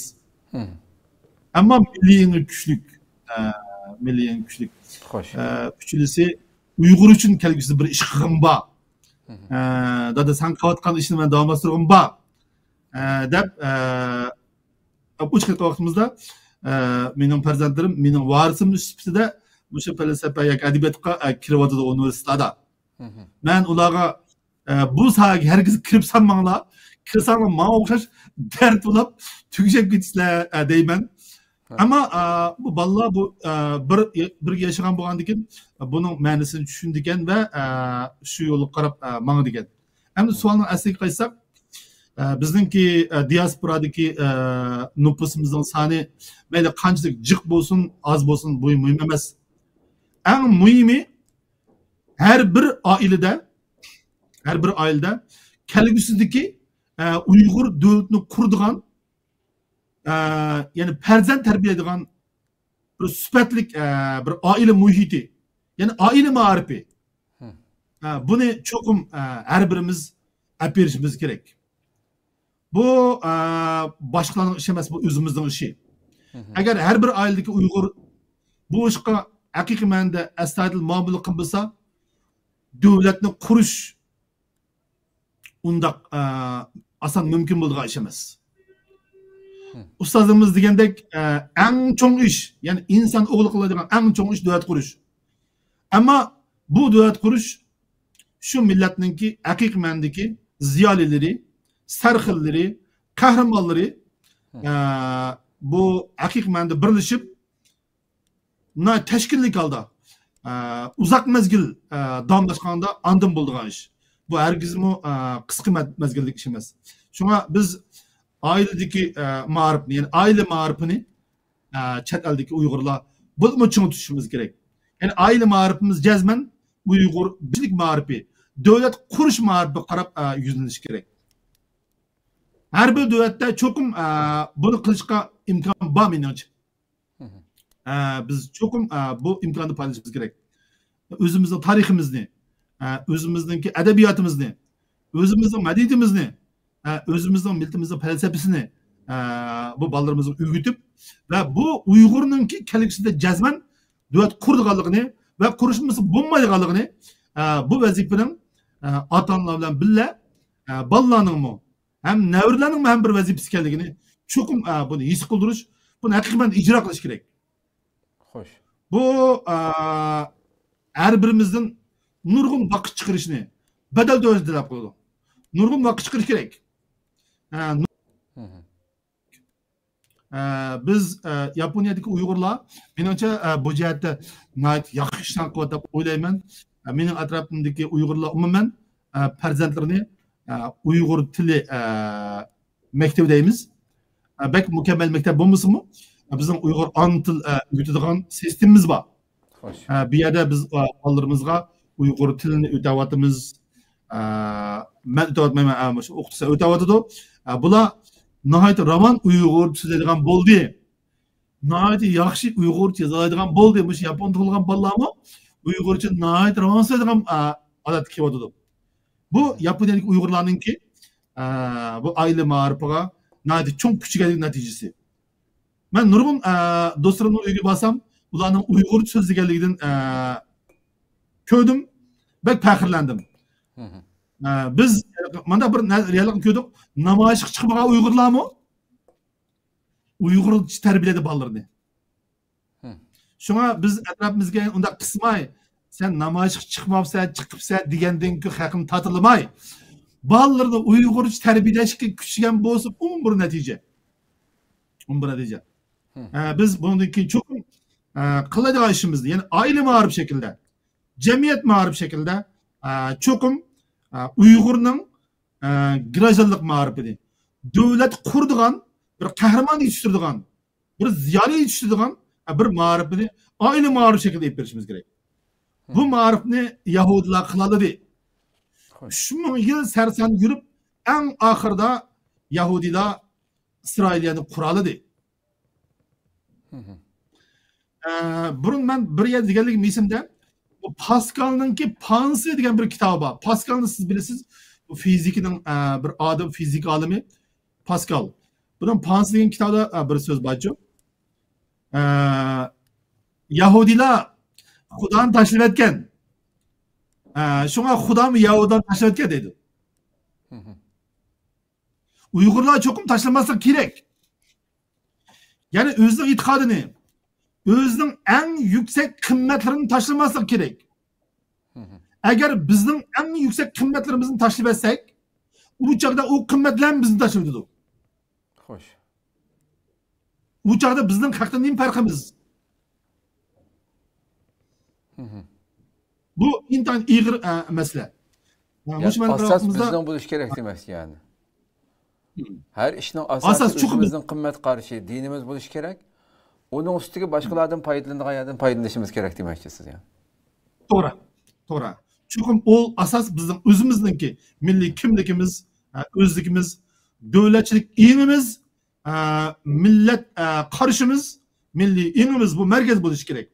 ئەمما مىللىي ئېڭى كۈچلۈك. ئە، مىللىي ئېڭى كۈچلۈك. خوش. ئە، ئۈچىنچىسى، ئۇيغۇر ئۈچۈن كەلگۈسىدە بىر ئىش قىلغۇم بار. ئە، دادا، سەن قىلىۋاتقان ئىشنى مەن داۋاملاشتۇرغۇم بار. ئە، دەپ، ئە، ئوچۇق ئېيتقان ۋاقتىمىزدا، ئە، مېنىڭ پەرزەنتلىرىم، مېنىڭ ۋارىسىم سۈپىتىدە مۇشۇ پەلسەپە ياكى ئەدەبىياتقا، ئە، كىرىۋاتىدۇ ئۇنىۋېرسىتېتلاردا. مەن ئۇلارغا، ئە، بۇ ساھەگە ھەرگىز كىرىپ سالماڭلار، كىرساڭلار ماڭا ئوخشاش دەرد بولاپ تۈگىشىپ كېتىسىلەر، ئە، دەيمەن. ئەمما، ئە، بۇ بالىلار بۇ، ئە، بىر، بىرگە ياشىغان بولغاندىكىن بۇنىڭ مەنىسىنى چۈشىنىدىكەن ۋە، ئە، شۇ يولغا قاراپ، ئە، ماڭىدىكەن. ئەمدى سوئالنىڭ ئەسلىگە قايتساق، ئە، بىزنىڭكى، ئە، دىياسپورادىكى، ئە، نوپۇسىمىزنىڭ سانى مەيلى قانچىلىك جىق بولسۇن، ئاز بولسۇن، بۇ مۇھىم ئەمەس. ئەڭ مۇھىمى، ھەر بىر ئائىلىدە، ھەر بىر ئائىلىدە كەلگۈسىدىكى، ئە، ئۇيغۇر دۆلىتىنى قۇرىدىغان، ئە، يەنى پەرزەنت تەربىيەلەيدىغان بىر سۈپەتلىك، ئە، بىر ئائىلە مۇھىتى، يەنى ئائىلە مائارىپى. ئە، بۇنى چوقۇم، ئە، ھەر بىرىمىز ئەپ بېرىشىمىز كېرەك. بۇ، ئە، باشقىلارنىڭ ئىشى ئەمەس، بۇ ئۆزىمىزنىڭ ئىشى. ئەگەر ھەر بىر ئائىلىدىكى ئۇيغۇر بۇ ئىشقا ھەقىقىي مەنىدە ئەستايىدىل مۇئامىلە قىلمىسا، دۆلەتنى قۇرۇش ئۇنداق، ئە، ئاسان مۇمكىن بولىدىغان ئىش ئەمەس. ئۇستازلىرىمىز دېگەندەك، ئە، ئەڭ چوڭ ئىش، يەنى ئىنسان ئوغلى قىلىدىغان ئەڭ چوڭ ئىش دۆلەت قۇرۇش. ئەمما بۇ دۆلەت قۇرۇش شۇ مىللەتنىڭكى ھەقىقىي مەنىدىكى زىيالىيلىرى، سەرخىللىرى، قەھرىمانلىرى، ئە، بۇ ھەقىقىي مەنىدە بىرلىشىپ، ناھايىتى تەشكىللىك ھالدا، ئە، ئۇزاق مەزگىل، ئە، داۋاملاشقاندا ئاندىن بولىدىغان ئىش. بۇ ھەرگىزمۇ، ئە، قىسقا مە-، مەزگىللىك ئىش ئەمەس. شۇڭا بىز ئائىلىدىكى، ئە، مائارىپنى، يەنى ئائىلە مائارىپىنى، ئە، چەت ئەلدىكى ئۇيغۇرلار بولۇپمۇ چىڭ تۇتۇشىمىز كېرەك. يەنى ئائىلە مائارىپىمىز جەزمەن ئۇيغۇر بىرلىك مائارىپى، دۆلەت قۇرۇش مائارىپىغا قاراپ، ئە، يۈزلىنىشى كېرەك. ھەر بىر دۆلەتتە چوقۇم، ئە، بۇنى قىلىشقا ئىمكان بار مېنىڭچە. ئە، بىز چوقۇم، ئە، بۇ ئىمكاننى پايدىلىنىشىمىز كېرەك. ئۆزىمىزنىڭ تارىخىمىزنى، ئە، ئۆزىمىزنىڭكى ئەدەبىياتىمىزنى، ئۆزىمىزنىڭ مەدەنىيىتىمىزنى، ئە، ئۆزىمىزنىڭ مىللىتىمىزنىڭ پەلسەپىسىنى، ئە، بۇ بالىلىرىمىزغا ئۆگىتىپ ۋە بۇ ئۇيغۇرنىڭكى كەلگۈسىدە جەزمەن دۆلەت قۇرىدىغانلىقىنى ۋە قۇرۇشمىسا بولمايدىغانلىقىنى، ئە، بۇ ۋەزىپىنىڭ، ئە، ئاتا-ئانىلار بىلەن بىللە، ئە، بالىلارنىڭمۇ ھەم نەۋرىلەرنىڭمۇ ھەم بىر ۋەزىپىسى ئىكەنلىكىنى چوقۇم، ئە، بۇنى ھېس قىلدۇرۇش، بۇنى ھەقىقىي مەنىدە ئىجرا قىلىش كېرەك. خوش. بۇ، ئە، ھەر بىرىمىزدىن نۇرغۇن ۋاقىت چىقىرىشنى بەدەل تۆلەشنى تەلەپ قىلىدۇ. نۇرغۇن ۋاقىت چىقىرىش كېرەك. ئە، نۇ-، ئە، بىز، ئە، ياپونىيەدىكى ئۇيغۇرلار، مېنىڭچە، ئە، بۇ جەھەتتە ناھايىتى ياخشى ئىشلارنى قىلىۋاتىدۇ دەپ ئويلايمەن. ئە، مېنىڭ ئەتراپىمدىكى ئۇيغۇرلار ئومۇمەن، ئە، پەرزەنتلىرىنى، ئە، ئۇيغۇر تىلى، ئە، مەكتىۋى دەيمىز. ئە، بەك مۇكەممەل مەكتەپ بولمىسىمۇ، ئە، بىزنىڭ ئۇيغۇر ئانا تىل، ئە، ئۆگىتىدىغان سىستېمىمىز بار. خوش. ئە، بۇ يەردە بىز، ئە، بالىلىرىمىزغا ئۇيغۇر تىلىنى ئۆتەۋاتىمىز. ئە، مەن ئۆتەۋاتمايمەن، ئە، مۇشۇ ئوقۇتقۇچىلار ئۆتەۋاتىدۇ. ئە، بۇلار ناھايىتى راۋان ئۇيغۇرچە سۆزلەيدىغان بولدى. ناھايىتى ياخشى ئۇيغۇرچە يازالايدىغان بولدى. مۇشۇ ياپوندا تۇغۇلغان بالىلارمۇ ئۇيغۇرچە ناھايىتى راۋان سۆزلەيدىغان، ئە، ھالەتكە كېلىۋاتىدۇ. بۇ ياپونىيەدىكى ئۇيغۇرلارنىڭكى، ئە، بۇ ئائىلە مائارىپىغا ناھايىتى چوڭ كۈچ ئىگىلىكى نەتىجىسى. مەن نۇرغۇن، ئە، دوستلىرىمنىڭ ئۆيىگە بارسام، ئۇلارنىڭ ئۇيغۇرچە سۆزلىگەنلىكىدىن، ئە، كۆردۈم، بەك پەخىرلەندىم. ئە، بىز مانا بىر نە-، رېئاللىقنى كۆردۇق. نامايىشقا چىقمىغان ئۇيغۇرلارمۇ ئۇيغۇرچە تەربىيەلىدى بالىلىرىنى. شۇڭا بىز ئەتراپىمىزگە ئۇنداق قىسماي، سەن نامايىشقا چىقماپسەن، چىقىپسەن دېگەندىن كېيىن خەقنى تاتىلىماي، بالىلىرىنى ئۇيغۇرچە تەربىيەلەشكە كۈچىگەن بولسا، ئۇمۇ بىر نەتىجە. ئۇمۇ بىر نەتىجە. ئە، بىز بۇنىڭدىن كېيىن چوقۇم، ئە، قىلىدىغان ئىشىمىزنى، يەنى ئائىلە مائارىپ شەكلىدە، جەمئىيەت مائارىپ شەكلىدە، ئە، چوقۇم، ئە، ئۇيغۇرنىڭ، ئە، گراژدانلىق مائارىپىنى، دۆلەت قۇرىدىغان، بىر قەھرىمان يېتىشتۈرىدىغان، بىر زىيالىي يېتىشتۈرىدىغان، ئە، بىر مائارىپىنى ئائىلە مائارىپ شەكلىدە ئېلىپ بېرىشىمىز كېرەك. بۇ مائارىپنى يەھۇدىيلار قىلالىدى. خوش. ئۈچ مىڭ يىل سەرسان يۈرۈپ، ئەڭ ئاخىرىدا يەھۇدىيلار ئىسرائىلىيەنى قۇرالىدى. ئە، بۇرۇن مەن بىر يەردە دېگەنلىكىم ئېسىمدە، بۇ پاسكالنىڭكى پانسى دېگەن بىر كىتابى بار. پاسكالنى سىز بىلىسىز، بۇ فىزىكىنىڭ، ئە، بىر ئادەم، فىزىكا ئالىمى پاسكال. بۇنىڭ پانسى دېگەن كىتابىدا، ئە، بىر سۆز بارچۇ. ئە، يەھۇدىيلار خۇدانى تاشلىۋەتكەن. ئە، شۇڭا خۇدامۇ يەھۇدىيلارنى تاشلىۋەتكەن دەيدۇ. ئۇيغۇرلار چوقۇم تاشلىماسلىقى كېرەك. يەنى ئۆزىنىڭ ئېتىقادىنى، ئۆزىنىڭ ئەڭ يۈكسەك قىممەتلىرىنى تاشلىماسلىقى كېرەك. ئەگەر بىزنىڭ ئەڭ يۈكسەك قىممەتلىرىمىزنى تاشلىۋەتسەك، ئۇ چاغدا ئۇ قىممەتلەرمۇ بىزنى تاشلىۋېتىدۇ. خوش. ئۇ چاغدا بىزنىڭ خەقتىن نېمە پەرقىمىز؟ بۇ ئىنتايىن ئېغىر، ئە، مەسىلە. ئە، يەنى مۇشۇ مەن ئاساس بىزنىڭ بولۇشى كېرەك دېمەكچى يەنى. ھەر ئىشنىڭ ئاساسى ئاساس چوقۇم ئۆزىمىزنىڭ قىممەت قارىشى، دىنىمىز بولۇشى كېرەك. ئۇنىڭ ئۈستىگە باشقىلاردىن پايدىلىنىدىغان يەردىن پايدىلىنىشىمىز كېرەك دېمەكچى سىز يەنى. توغرا، توغرا. چوقۇم ئۇل ئاساس بىزنىڭ ئۆزىمىزنىڭكى مىللىي كىملىكىمىز، ئە، ئۆزلۈكىمىز، دۆلەتچىلىك ئېڭىمىز، ئە، مىللەت، ئە، قارىشىمىز، مىللىي ئېڭىمىز بۇ مەركەز بولۇشى كېرەك.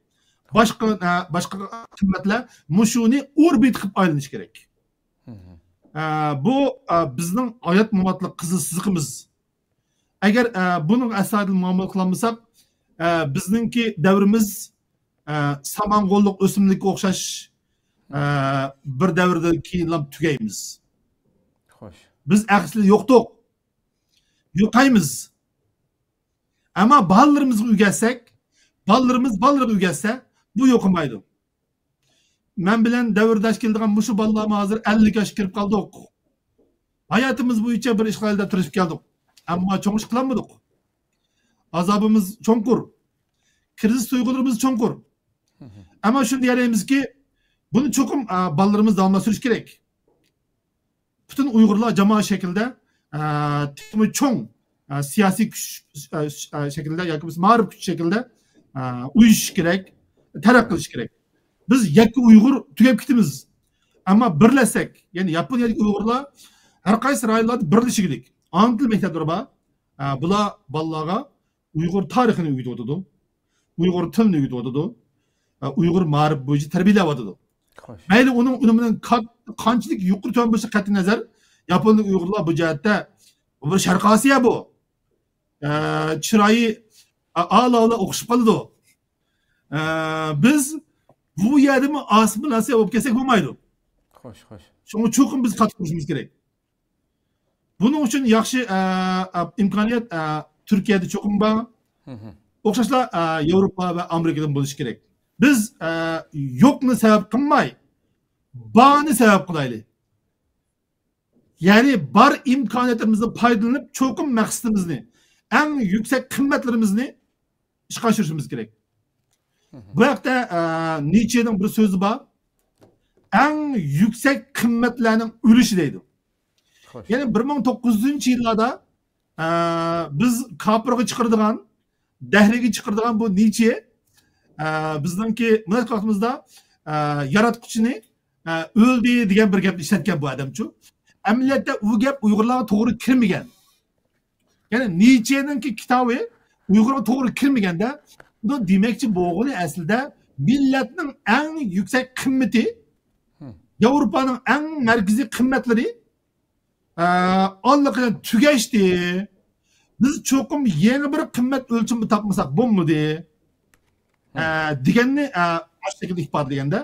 باشقا، ئە، باشقا قىممەتلەر مۇشۇنى ئوربىت قىلىپ ئايلىنىشى كېرەك. ئە، بۇ، ئە، بىزنىڭ ھايات ماماتلىق قىزىل سىزىقىمىز. ئەگەر، ئە، بۇنىڭ ئەستايىدىل مۇئامىلە قىلالمىساق، ئە، بىزنىڭكى دەۋرىمىز، ئە، سامان غوللۇق ئۆسۈملۈككە ئوخشاش، ئە، بىر دەۋردىن كېيىنلا تۈگەيمىز. خوش. بىز ئەسلى يوقتۇق. يوقايمىز. ئەمما بالىلىرىمىزغا ئۆگەتسەك، بالىلىرىمىز بالىلىرىغا ئۆگەتسە، بۇ يوقىمايدۇ. مەن بىلەن دەۋرداش كېلىدىغان مۇشۇ بالىلارمۇ ھازىر ئەللىك ياشقا كىرىپ قالدۇق. ھاياتىمىز بويىچە بىر ئىش قىلايلى دەپ تىرىشىپ كەلدۇق. ئەمما چوڭ ئىش قىلالمىدۇق. ئازابىمىز چوڭقۇر. كىرىزىس تۇيغۇلىرىمىز چوڭقۇر. ئەمما شۇنى دېيەلەيمىزكى، بۇنى چوقۇم، ئا، بالىلىرىمىز داۋاملاشتۇرۇشى كېرەك. پۈتۈن ئۇيغۇرلار جامائەت شەكلىدە، ئە، تېخىمۇ چوڭ، ئە، سىياسىي كۈچ، ئە، ئە، شەكلىدە ياكى بولمىسا مائارىپ كۈچى شەكلىدە، ئە، ئۇيۇشۇش كېرەك، تەرەققىي قىلىش كېرەك. بىز يەككە ئۇيغۇر تۈگەپ كېتىمىز. ئەمما بىرلەشسەك، يەنى ياپونىيەدىكى ئۇيغۇرلار ھەر قايسى رايونلاردا بىرلىشىگىلىك. ئانا تىل مەكتەپلىرى بار. ئە، بۇلار بالىلارغا ئۇيغۇر تارىخىنى ئۆگىتىۋاتىدۇ، ئۇيغۇر تىلىنى ئۆگىتىۋاتىدۇ، ئە، ئۇيغۇر مائارىپ بويىچە تەربىيەلەۋاتىدۇ. خوش. مەيلى ئۇنىڭ ئۈنۈمىنىڭ قا-، قانچىلىك يۇقىرى تۆۋەن بولۇشىغا قەتئىينەزەر، ياپونلۇق ئۇيغۇرلار بۇ جەھەتتە، بۇ بىر شەرقىي ئاسىيا بۇ. ئە، چىرايى، ئە، ئالا-ئالا ئوخشىشىپ قالىدۇ. ئە، بىز بۇ يەردىمۇ ئاسسىمىلياتسىيە بولۇپ كەتسەك بولمايدۇ. خوش، خوش. شۇڭا چوقۇم بىز قاتتىق تۇرۇشىمىز كېرەك. بۇنىڭ ئۈچۈن ياخشى، ئە، ئە، ئىمكانىيەت، ئە، تۈركىيەدە چوقۇم بار. ئوخشاشلا، ئە، ياۋروپا ۋە ئامېرىكىدىن بولۇشى كېرەك. بىز، ئە، يوقنى سەۋەب قىلماي، بارنى سەۋەب قىلايلى. يەنى بار ئىمكانىيەتلىرىمىزدىن پايدىلىنىپ، چوقۇم مەقسىتىمىزنى، ئەڭ يۈكسەك قىممەتلىرىمىزنى ئىشقا ئاشۇرۇشىمىز كېرەك. بۇ ھەقتە، ئە، نىچشېنىڭ بىر سۆزى بار. «ئەڭ يۈكسەك قىممەتلەرنىڭ ئۆلۈشى» دەيدۇ. خوش. يەنى بىر مىڭ توققۇز يۈزىنچى يىللاردا، ئە، بىز كاپىرغا چىقىرىدىغان، دەھرىيگە چىقىرىدىغان بۇ نىچشې، ئە، بىزنىڭكى مۇناسىۋەت ۋاقتىمىزدا، ئە، ياراتقۇچىنى، ئە، ئۆلدى دېگەن بىر گەپنى ئىشلەتكەن بۇ ئادەمچۇ. ئەمەلىيەتتە ئۇ گەپ ئۇيغۇرلارغا توغرا كىرمىگەن. يەنى نىچشېنىڭكى كىتابى ئۇيغۇرغا توغرا كىرمىگەندە، بۇ دېمەكچى بولغىنى ئەسلىدە مىللەتنىڭ ئەڭ يۈكسەك قىممىتى، ياۋروپانىڭ ئەڭ مەركىزىي قىممەتلىرى، ئە، ئاللىقاچان تۈگەشتى. بىز چوقۇم يېڭى بىر قىممەت ئۆلچىمى تاپمىساق بولمىدى. ئە، دېگەننى، ئە، ئاشۇ شەكىلدە ئىپادىلىگەندە،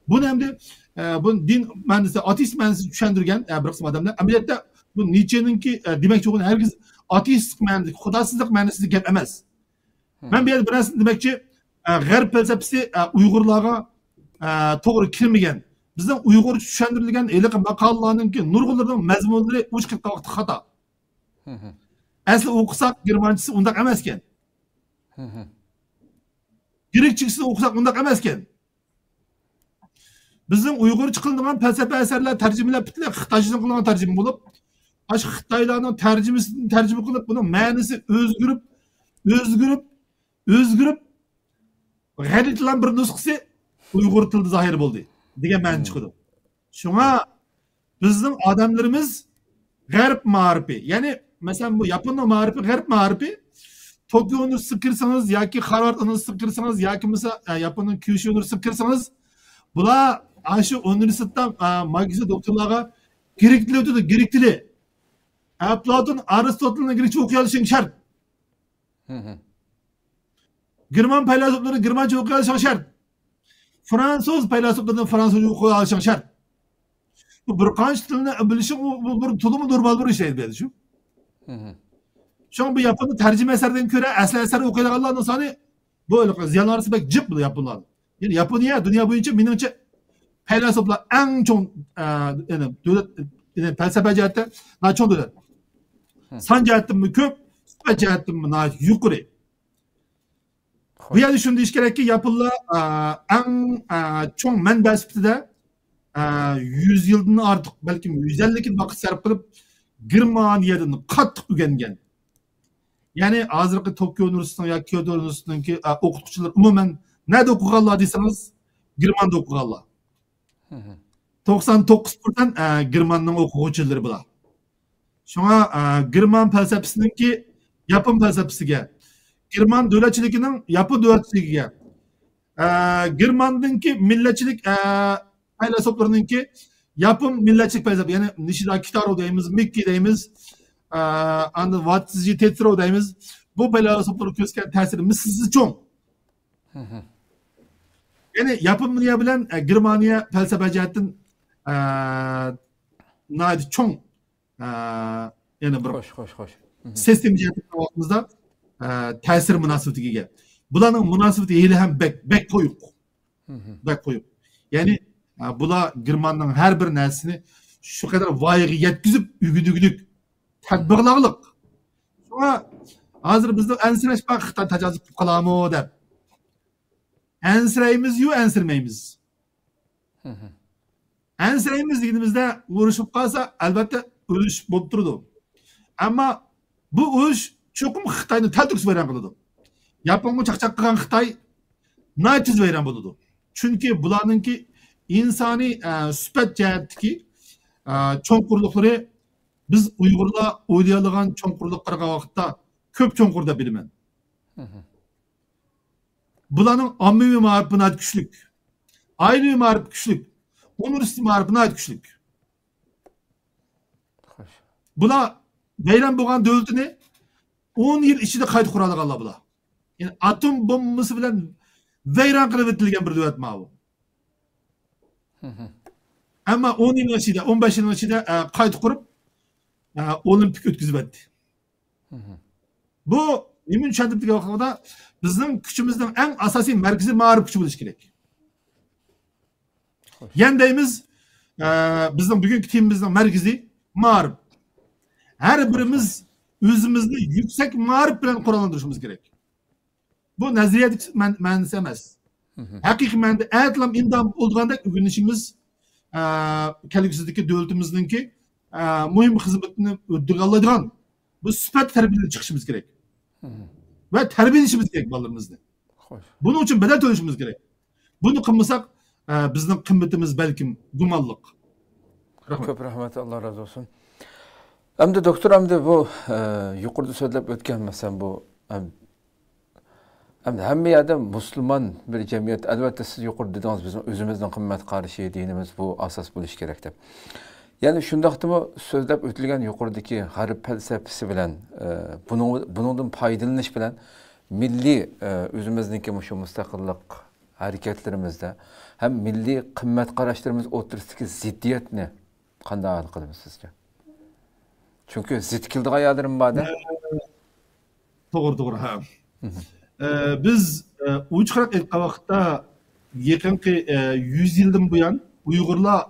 بۇنى ئەمدى، ئە، بۇ دىن مەنىسى، ئاتېئىست مەنىسىنى چۈشەندۈرگەن، ئە، بىر قىسىم ئادەملەر. ئەمەلىيەتتە بۇ نىچشېنىڭكى، ئە، دېمەكچى بولغىنى ھەرگىز ئاتېئىستلىق مەنىسى، خۇداسىزلىق مەنىسىدىكى گەپ ئەمەس. مەن بۇ يەردە بىر نەرسىنى دېمەكچى، ئە، غەرب پەلسەپىسى، ئە، ئۇيغۇرلارغا ئە، توغرا كىرمىگەن. بىزنىڭ ئۇيغۇرچە چۈشەندۈرۈلگەن ھېلىقى ماقالىلارنىڭكى نۇرغۇنلىرىنىڭ مەزمۇنلىرى ئۇچۇپ كەتكەن ۋاقىتتا خاتا. ئەسلى ئوقۇساق، گېرمانچىسى ئۇنداق ئەمەسكەن. گرېكچىسىنى ئوقۇساق، ئۇنداق ئەمەسكەن. بىزنىڭ ئۇيغۇرچە قىلىنغان پەلسەپە ئەسەرلەر، تەرجىمىلەر پۈتۈنلەي خىتايچىدىن قىلىنغان تەرجىمە بولۇپ، ئاشۇ خىتايلارنىڭ تەرجىمىسىدىن تەرجىمە قىلىپ، بۇنىڭ مەنىسى ئۆزگىرىپ، ئۆزگىرىپ، ئۆزگىرىپ، غەلىتىلەن بىر نۇسخىسى ئۇيغۇر تىلىدا زاھىر بولدى دېگەن مەنە چىقىدۇ. شۇڭا بىزنىڭ ئادەملىرىمىز غەرب مائارىپى، يەنى، مەسىلەن، بۇ ياپوننىڭ مائارىپى، غەرب مائارىپى، توكيو ئۇنىۋېرسىتېتىغا كىرسىڭىز ياكى خارۋارد ئۇنىۋېرسىتېتىغا كىرسىڭىز ياكى بولمىسا، ئە، ياپوننىڭ كيۇشۇ ئۇنىۋېرسىتېتىغا كىرسىڭىز، بۇلار ئاشۇ ئۇنىۋېرسىتېتتا، ئە، ماگىستر دوكتورلارغا گرېك تىلى ئۆتىدۇ، گرېك تىلى. ئەپلاتون، ئارستوتېلنى گرېكچە ئوقۇيالىشىڭ شەرت. گېرمان پەيلاسوپلىرىنى گېرمانچە ئوقۇيالىشىڭ شەرت. فىرانسۇز پەيلاسوپلىرىنى فىرانسۇزچە ئوقۇيالىشىڭ شەرت. بۇ بىر قانچە تىلنى بىلىشىڭ، ئۇ، بۇ بىر تولىمۇ نورمال بىر ئىش ئەيدى، شۇ. شۇڭا بۇ ياپوندا تەرجىمە ئەسەردىن كۆرە ئەسلى ئەسەر ئوقۇيدىغانلارنىڭ سانى، بۇ زىيانلىق بەك جىق بۇ ياپونلاردا. يەنى ياپونىيە دۇنيا بويىچە مېنىڭچە پەيلاسوپلار ئەڭ چوڭ، ئە، يەنى دۆلەت، يەنى پەلسەپە جەھەتتە ناھايىتى چوڭ دۆلەت. سان جەھەتتىنمۇ كۆپ، سۈپەت جەھەتتىنمۇ ناھايىتى يۇقىرى. بۇ يەردە شۇنى دېيىش كېرەككى، ياپونلار، ئە، ئەڭ، ئە، چوڭ مەنبە سۈپىتىدە، ئە، يۈز يىلدىن ئارتۇق، بەلكىم يۈز ئەللىك يىل ۋاقىت سەرپ قىلىپ، گېرمانىيەدىن قاتتىق ئۆگەنگەن. يەنى ھازىرقى توكيو ئۇنىۋېرسىتېتىنىڭ ياكى كيوتو ئۇنىۋېرسىتېتىنىڭكى، ئە، ئوقۇتقۇچىلىرى ئومۇمەن نەدە ئوقۇغانلار دېسىڭىز، گېرماندا ئوقۇغانلار. توقسان توققۇز پىرسەنت، ئە، گېرماننىڭ ئوقۇغۇچىلىرى بۇلار. شۇڭا، ئە، گېرمان پەلسەپىسىنىڭكى ياپون پەلسەپىسىگە، گېرمان دۆلەتچىلىكىنىڭ ياپون دۆلەتچىلىكىگە، ئە، گېرماندىكى مىللەتچىلىك، ئە، پەيلاسوپلىرىنىڭكى ياپون مىللەتچىلىك پەلسەپە، يەنى نىشىدا كىتارو دەيمىز، مىككى دەيمىز، ئە، ئاندىن ۋاتسىجى تېترو دەيمىز. بۇ پەيلاسوپلار كۆرسەتكەن تەسىرى مىسلىسىز چوڭ. يەنى ياپونىيە بىلەن، ئە، گېرمانىيە پەلسەپە جەھەتتىن، ئە، ناھايىتى چوڭ، ئە، يەنە بىر خوش، خوش، خوش. سىستېما جەھەتتىن قارىغان ۋاقتىمىزدا، ئە، تەسىر مۇناسىۋىتىگە ئىگە. بۇلارنىڭ مۇناسىۋىتى ھېلىھەم بەك، بەك قويۇق. بەك قويۇق. يەنى، ئە، بۇلار گېرماننىڭ ھەر بىر نەرسىسىنى شۇ قەدەر ۋايىغا يەتكۈزۈپ ئۆگىنىگۈدۈك، تەتبىقلاغلىق. شۇڭا ھازىر بىزدە ئەنسىرەش بار، خىتاي تاجاۋۇز قىلىپ قالارمۇ دەپ. ئەنسىرەيمىزيۇ، ئەنسىرىمەيمىز. ئەنسىرەيمىز دېگىنىمىزدە، ئۇرۇش بولۇپ قالسا، ئەلۋەتتە ئۆلۈش بولۇپ تۇرىدۇ. ئەمما بۇ ئۇرۇش چوقۇم خىتاينى تەلتۆكۈس ۋەيران قىلىدۇ. ياپونغا چاقچاق قىلغان خىتاي ناھايىتى تېز ۋەيران بولىدۇ. چۈنكى بۇلارنىڭكى ئىنسانىي، ئە، سۈپەت جەھەتتىكى، ئە، چوڭقۇرلۇقلىرى بىز ئۇيغۇرلار ئويلايدىغان چوڭقۇرلۇققا قارىغان ۋاقىتتا كۆپ چوڭقۇر دەپ بىلىمەن. بۇلارنىڭ ئاممىۋى مائارىپى ناھايىتى كۈچلۈك. ئائىلىۋى مائارىپ كۈچلۈك. ئۇنىۋېرسىتېت مائارىپى ناھايىتى كۈچلۈك. خوش. بۇلار ۋەيران بولغان دۆلىتىنى ئون يىل ئىچىدە قايتا قۇرالىغانلار بۇلار. يەنى ئاتوم بومبىسى بىلەن ۋەيران قىلىۋېتىلگەن بىر دۆلەت ماۋۇ. ئەمما ئون يىلنىڭ ئىچىدە، ئون بەش يىلنىڭ ئىچىدە، ئە، قايتا قۇرۇپ، ئە، ئولىمپىك ئۆتكۈزۈۋەتتى. بۇ نېمىنى چۈشەندۈرۈپ دېگەن ۋاقتىدا، بىزنىڭ كۈچىمىزنىڭ ئەڭ ئاساسىي مەركىزى مائارىپ كۈچى بولۇشى كېرەك. يەنە دەيمىز، ئە، بىزنىڭ بۈگۈنكى تېمىمىزنىڭ مەركىزى مائارىپ. ھەر بىرىمىز ئۆزىمىزنى يۈكسەك مائارىپ بىلەن قوراللاندۇرۇشىمىز كېرەك. بۇ نەزەرىيەدىكى مەن-، مەنىسى ئەمەس. ھەقىقىي مەنىدە ئەتىلام ئىندام بولىدىغاندەك ئۆگىنىشىمىز، ئە، كەلگۈسىدىكى دۆلىتىمىزنىڭكى، ئە، مۇھىم خىزمىتىنى ئۆتىدىغانلايدىغان بۇ سۈپەت تەربىيەلەپ چىقىشىمىز كېرەك. ۋە تەربىيەلىشىمىز كېرەك بالىلىرىمىزنى. خوش. بۇنىڭ ئۈچۈن بەدەل تۆلىشىمىز كېرەك. بۇنى قىلمىساق، ئە، بىزنىڭ قىممىتىمىز بەلكىم گۇمانلىق. رەھمەت. كۆپ رەھمەت، ئاللا رازى بولسۇن. ئەمدى دوكتور، ئەمدى بۇ، ئە، يۇقىرىدا سۆزلەپ ئۆتكەن، مەسىلەن، بۇ، ئەم، ئەمدى ھەممە يەردە مۇسۇلمان بىر جەمئىيەت، ئەلۋەتتە، سىز يۇقىرىدا دېدىڭىز، بىزنىڭ ئۆزىمىزنىڭ قىممەت قارىشى، دىنىمىز بۇ ئاساس بولۇشى كېرەك دەپ. يەنى شۇنداقتىمۇ سۆزلەپ ئۆتۈلگەن يۇقىرىدىكى غەرب پەلسەپىسى بىلەن، ئە، بۇنىڭ، بۇنىڭدىن پايدىلىنىش بىلەن مىللىي، ئە، ئۆزىمىزنىڭكى مۇشۇ مۇستەقىللىق ھەرىكەتلىرىمىزدە ھەم مىللىي قىممەت قاراشلىرىمىز ئوتتۇرىسىدىكى زىددىيەتنى قانداق ھەل قىلىمىز سىزچە؟ چۈنكى زىت كېلىدىغان يەرلىرىمۇ بار-دە. توغرا، توغرا، ھە. ئە، بىز، ئە، ئوچۇقراق ئېيتقان ۋاقىتتا، يېقىنقى، ئە، يۈز يىلدىن بۇيان ئۇيغۇرلار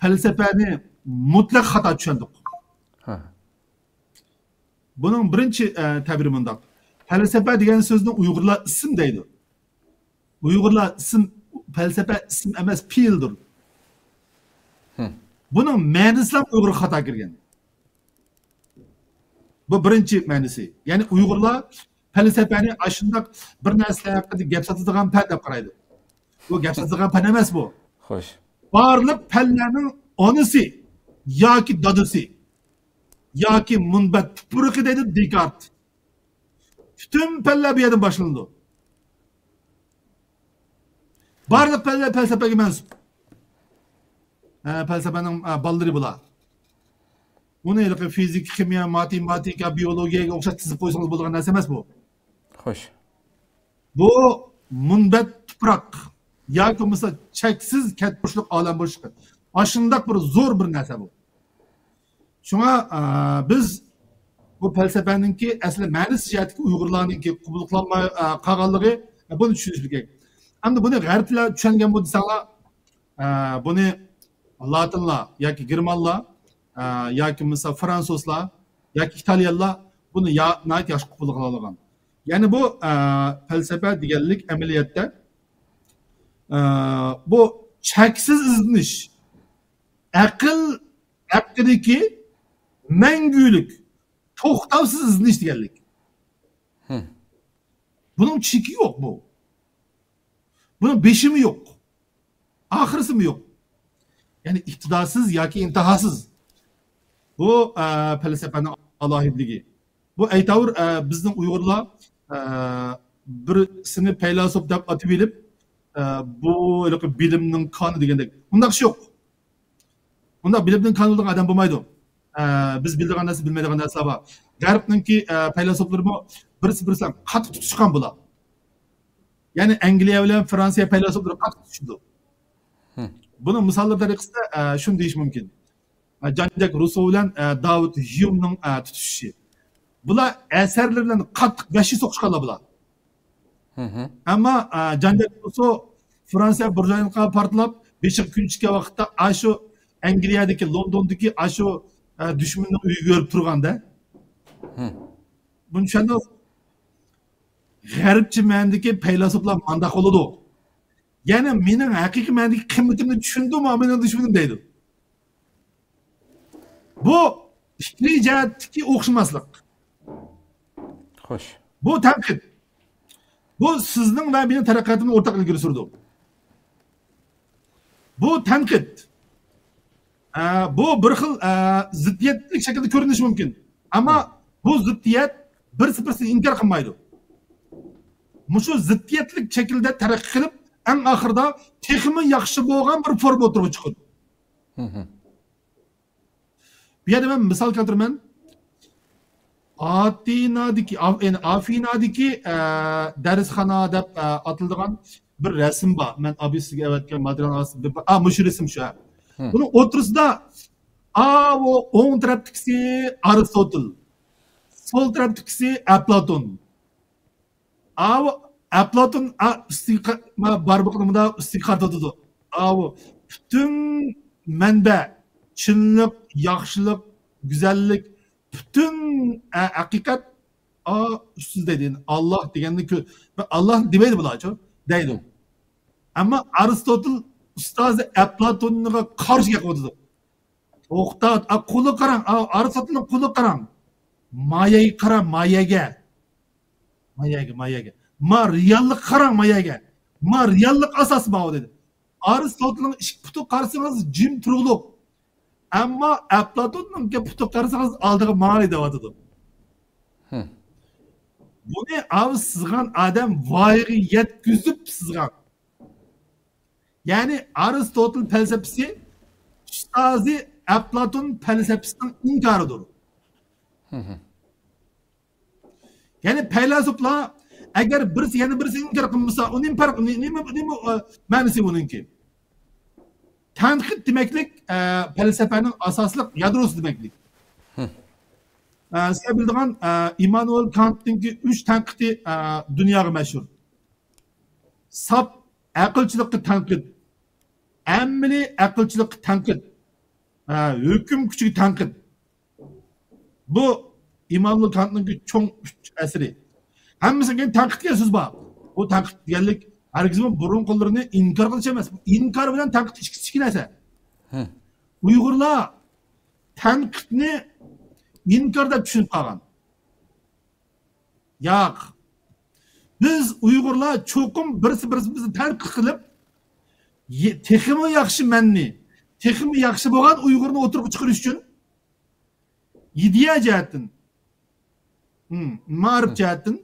پەلسەپەنى مۇتلەق خاتا چۈشەندۇق. ھە. بۇنىڭ بىرىنچى، ئە، تەبىرى مۇنداق. پەلسەپە دېگەن سۆزنى ئۇيغۇرلار ئىسىم دەيدۇ. ئۇيغۇرلار ئىسىم، پەلسەپە ئىسىم ئەمەس، پېئىلدۇر. ھە. بۇنىڭ مەنىسىلا ئۇيغۇرغا خاتا كىرگەن. بۇ بىرىنچى مەنىسى. يەنى ئۇيغۇرلار پەلسەپەنى ئاشۇنداق بىر نەرسىلەر ھەققىدە گەپ ساتىدىغان پەن دەپ قارايدۇ. بۇ گەپ ساتىدىغان پەن ئەمەس بۇ. خوش. بارلىق پەنلەرنىڭ ئانىسى ياكى دادىسى ياكى مۇنبەت تۇپرىقى دەيدۇ دېكارت. پۈتۈن پەنلەر بۇ يەردىن باشلىنىدۇ. بارلىق پەنلەر پەلسەپىگە مەنسۇپ. ھە، پەلسەپىنىڭ، ھە، بالىلىرى بۇلار. ئۇنى ھېلىقى فىزىكا، خىمىيە، ماتېماتىكا، بىئولوگىيەگە ئوخشاش تىزىپ قويسىڭىز بولىدىغان نەرسە ئەمەس بۇ. خوش. بۇ مۇنبەت تۇپراق ياكى بولمىسا چەكسىز كەتبۇرۇشلۇق، ئالەم بوشلۇقى. ئاشۇنداق بىر زور بىر نەرسە بۇ. شۇڭا، ئا، بىز بۇ پەلسەپەنىڭكى ئەسلى مەنىسى جەھەتتىكى ئۇيغۇرلارنىڭكى قوبۇل قىلالماي، ئا، قالغانلىقى، ئا، بۇنى چۈشىنىش كېرەك. ئەمدى بۇنى غەربلەر چۈشەنگەنمۇ دېسەڭلار، ئا، بۇنى لاتىنلار ياكى گېرمانلار، ئا، ياكى مىسال فرانسۇزلار ياكى ئىتالىيانلار بۇنى يا-، ناھايىتى ياخشى قوبۇل قىلالىغان. يەنى بۇ، ئا، پەلسەپە دېگەنلىك ئەمەلىيەتتە، ئا، بۇ چەكسىز ئىزدىنىش، ئەقىل ھەققىدىكى مەڭگۈلۈك، توختاۋسىز ئىزدىنىش دېگەنلىك. ھە. بۇنىڭ چېكى يوق بۇ. بۇنىڭ بېشىمۇ يوق. ئاخىرسىمۇ يوق. يەنى ئىپتىداسىز ياكى ئىنتىھاسىز. بۇ، ئە، پەلسەپىنىڭ ئالاھىدىلىكى. بۇ ئەيتاۋۇر، ئە، بىزنىڭ ئۇيغۇرلار، ئە، بىرسىنى پەيلاسوپ دەپ ئاتىۋېلىپ، ئە، بۇ ھېلىقى بىلىمنىڭ كانى دېگەندەك. ئۇنداق ئىش يوق. ئۇنداق بىلىمدىن كانى بولىدىغان ئادەم بولمايدۇ. ئە، بىز بىلىدىغان نەرسە، بىلمەيدىغان نەرسىلەر بار. غەربنىڭكى، ئە، پەيلاسوپلىرىمۇ بىرسى بىرسى بىلەن قاتتىق تۇتۇشقان بۇلار. يەنى ئەنگلىيە بىلەن فرانسىيە پەيلاسوپلىرى قاتتىق تۇتۇشىدۇ. ھە. بۇنىڭ مىساللىرى تەرىقىسىدە، ئە، شۇنى دېيىش مۇمكىن. ئە، جان جاك روسو بىلەن، ئە، داۋىد ھيۇمنىڭ، ئە، تۇتۇشۇشى. بۇلار ئەسەرلىرى بىلەن قاتتىق ۋەھشىي سوقۇشقانلار بۇلار. ھە ھە. ئەمما، ئە، جان جاك روسو فرانسىيە بۇرژۇئازىيىنىڭ پارتلاپ، بېشىغا كۈن چۈشكەن ۋاقىتتا ئاشۇ ئەنگلىيەدىكى، لوندوندىكى ئاشۇ، ئە، دۈشمەننىڭ ئۆيىگە بېرىپ تۇرغاندا. ھە. بۇنى چۈشەندىڭىز؟ غەربچە مەنىدىكى پەيلاسوپلار مانداق بولىدۇ. يەنى مېنىڭ ھەقىقىي مەنىدىكى قىممىتىمنى چۈشىنىدۇ، مانا مېنىڭ دۈشمىنىم دەيدۇ. بۇ پىكرىي جەھەتتىكى ئوخشىماسلىق. خوش. بۇ تەنقىد. بۇ سىزنىڭ ۋە مېنىڭ تەرەققىياتىمنى ئورتاق ئىلگىرى سۈرىدۇ. بۇ تەنقىد. ئە، بۇ بىر خىل، ئە، زىددىيەتلىك شەكىلدە كۆرۈنۈشى مۇمكىن. ئەمما بۇ زىددىيەت بىرسى بىرسىنى ئىنكار قىلمايدۇ. مۇشۇ زىددىيەتلىك شەكىلدە تەرەققىي قىلىپ، ئەڭ ئاخىرىدا تېخىمۇ ياخشى بولغان بىر فورما ئوتتۇرىغا چىقىدۇ. ھە ھە. بۇ يەردە مەن مىسال كەلتۈرىمەن. ئاتېنادىكى، ئاف-، يەنى ئافىنادىكى، ئە، دەرسخانا دەپ، ئە، ئاتىلىدىغان بىر رەسىم بار. مەن ئابىسىزگە ئەۋەتكەن ماتېرىيال ئارىسىدا بىر، ئا، مۇشۇ رەسىم شۇ. ھە. بۇنىڭ ئوتتۇرىسىدا، ئاۋۇ ئوڭ تەرەپتىكىسى ئارىستوتىل، سول تەرەپتىكىسى ئەپلاتون. ئاۋۇ ئەپلاتون، ئا، ئۈستىگە قا-، ما، بارمىقىنى مۇنداق ئۈستىگە قارىتىۋاتىدۇ. ئاۋۇ پۈتۈن مەنبە، چىنلىق، ياخشىلىق، گۈزەللىك، پۈتۈن، ئە، ھەقىقەت، ئا، ئۈستىدە دەيدۇ. يەنى ئاللاھ دېگەننى كۆ-، ئاللاھ دېمەيدۇ بۇلارچۇ، دەيدۇ. ئەمما ئارىستوتىل ئۇستازى ئەپلاتونغا قارشى گەپ قىلىۋاتىدۇ. توختا، ئا، قولىغا قاراڭ، ئا، ئارىستوتىلنىڭ قولىغا قاراڭ. مايەگە قاراڭ، مايەگە. مايەگە، مايەگە. ما رېئاللىققا قاراڭ، مايەگە. ما رېئاللىق ئاساس ماۋۇ دېدى. ئارىستوتىلنىڭ ئىككى پۇتىغا قارىسىڭىز جىم تۇرۇقلۇق. ئەمما ئەپلاتوننىڭكى پۇتىغا قارىسىڭىز ئالدىغا ماڭاي دەۋاتىدۇ. ھە. بۇنى ئاۋۇ سىزغان ئادەم ۋايىغا يەتكۈزۈپ سىزغان. يەنى ئارىستوتىل پەلسەپىسى ئۇستازى ئەپلاتون پەلسەپىسىنىڭ ئىنكارىدۇر. ھە ھە. يەنى پەيلاسوپلار ئەگەر بىرسى يەنە بىرسىنى ئىنكار قىلمىسا، ئۇ نېمە پەرق، نېمە، نېمە، ئە، مەنىسى بۇنىڭكى؟ تەنقىد دېمەكلىك، ئە، پەلسەپەنىڭ ئاساسلىق يادروسى دېمەكلىك. ھە. ئە، سىلەر بىلىدىغان، ئە، ئىممانۇئېل كانتنىڭكى ئۈچ تەنقىدى، ئە، دۇنياغا مەشھۇر. ساپ ئەقىلچىلىققا تەنقىد، ئەمەلىي ئەقىلچىلىققا تەنقىد، ھە، ھۆكۈم كۈچىگە تەنقىد. بۇ ئىممانۇئېل كانتنىڭكى چوڭ ئۈچ ئەسىرى. ھەممىسىدىن كېيىن تەنقىد دېگەن سۆز بار. بۇ تەنقىد دېگەنلىك ھەرگىزمۇ بۇرۇنقىلىرىنى ئىنكار قىلىش ئەمەس. ئىنكار بىلەن تەنقىد ئىككىسى ئىككى نەرسە. ئۇيغۇرلار تەنقىدنى ئىنكار دەپ چۈشىنىپ قالغان. ياق. بىز ئۇيغۇرلار چوقۇم بىرسى بىرسىمىزنى تەنقىد قىلىپ، يە-، تېخىمۇ ياخشى مەننى، تېخىمۇ ياخشى بولغان ئۇيغۇرنى ئوتتۇرىغا چىقىرىش ئۈچۈن ئىدىيە جەھەتتىن، ھىم، مائارىپ جەھەتتىن،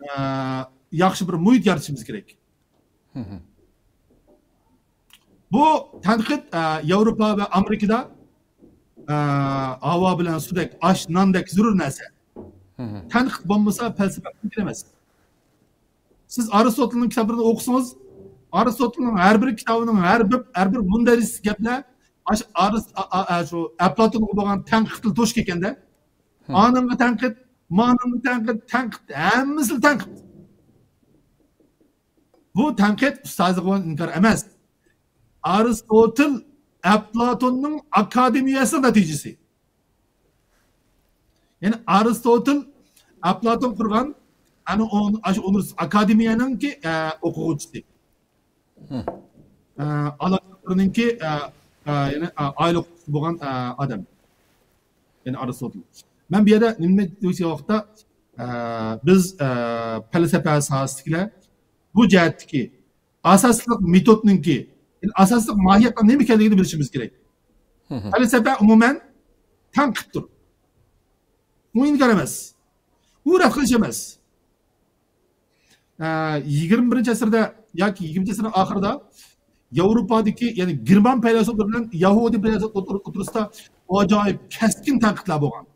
ئە، ياخشى بىر مۇھىت يارىتىشىمىز كېرەك. بۇ تەنقىد، ئە، ياۋروپا ۋە ئامېرىكىدا، ئە، ھاۋا بىلەن سۇدەك، ئاش، ناندەك زۆرۈر نەرسە. تەنقىد بولمىسا، پەلسەپە مۇمكىن ئەمەس. سىز ئارستوتېلنىڭ كىتابلىرىنى ئوقۇسىڭىز، ئارستوتېلنىڭ ھەر بىر كىتابىنىڭ ھەر بىر، ھەر بىر مۇندەرىجىسى گەپلەر ئاشۇ ئارس-، ئا-، ئا-، ئا-، شۇ ئەپلاتونغا بولغان تەنقىدلا توشۇش ئىكەندە. ئانىڭغا تەنقىد، مانىڭغا تەنقىد، تەنقىد، ھەممىسىلا تەنقىد. بۇ تەنقىد ئۇستازىغا بولغان ئىنكار ئەمەس. ئارستوتېل ئەپلاتوننىڭ ئاكادېمىيەسىنىڭ نەتىجىسى. يەنى ئارستوتېل ئەپلاتون قۇرغان، ئەنە ئۇن-، ئاشۇ ئۇنىۋېرسىتېت ئاكادېمىيەنىڭكى، ئە، ئوقۇغۇچىسى. ئە، ئالاقىدارنىڭكى، ئە، ئە، يەنى، ئە، ئائىلە ئوقۇتقۇچىسى بولغان، ئە، ئادەم. يەنى ئارستوتېل. مەن بۇ يەردە نېمە دېيىش ۋاقىتتا، ئە، بىز، ئە، پەلسەپە ساھەسىدىكىلەر بۇ جەھەتتىكى ئاساسلىق مېتودنىڭكى، يەنى ئاساسلىق ماھىيەتنىڭ نېمە ئىكەنلىكىنى بىلىشىمىز كېرەك. پەلسەپە ئومۇمەن تەنقىدتۇر. ئۇ ئىنكار ئەمەس. ئۇ رەت قىلىش ئەمەس. ئە، يىگىرمە بىرىنچى ئەسىردە ياكى يىگىرمىنچى ئەسىرنىڭ ئاخىرىدا ياۋروپادىكى، يەنى گېرمان پەيلاسوپلىرى بىلەن يەھۇدىي پەيلاسوپلار ئوتتۇرىسىدا ئاجايىپ كەسكىن تەنقىدلەر بولغان.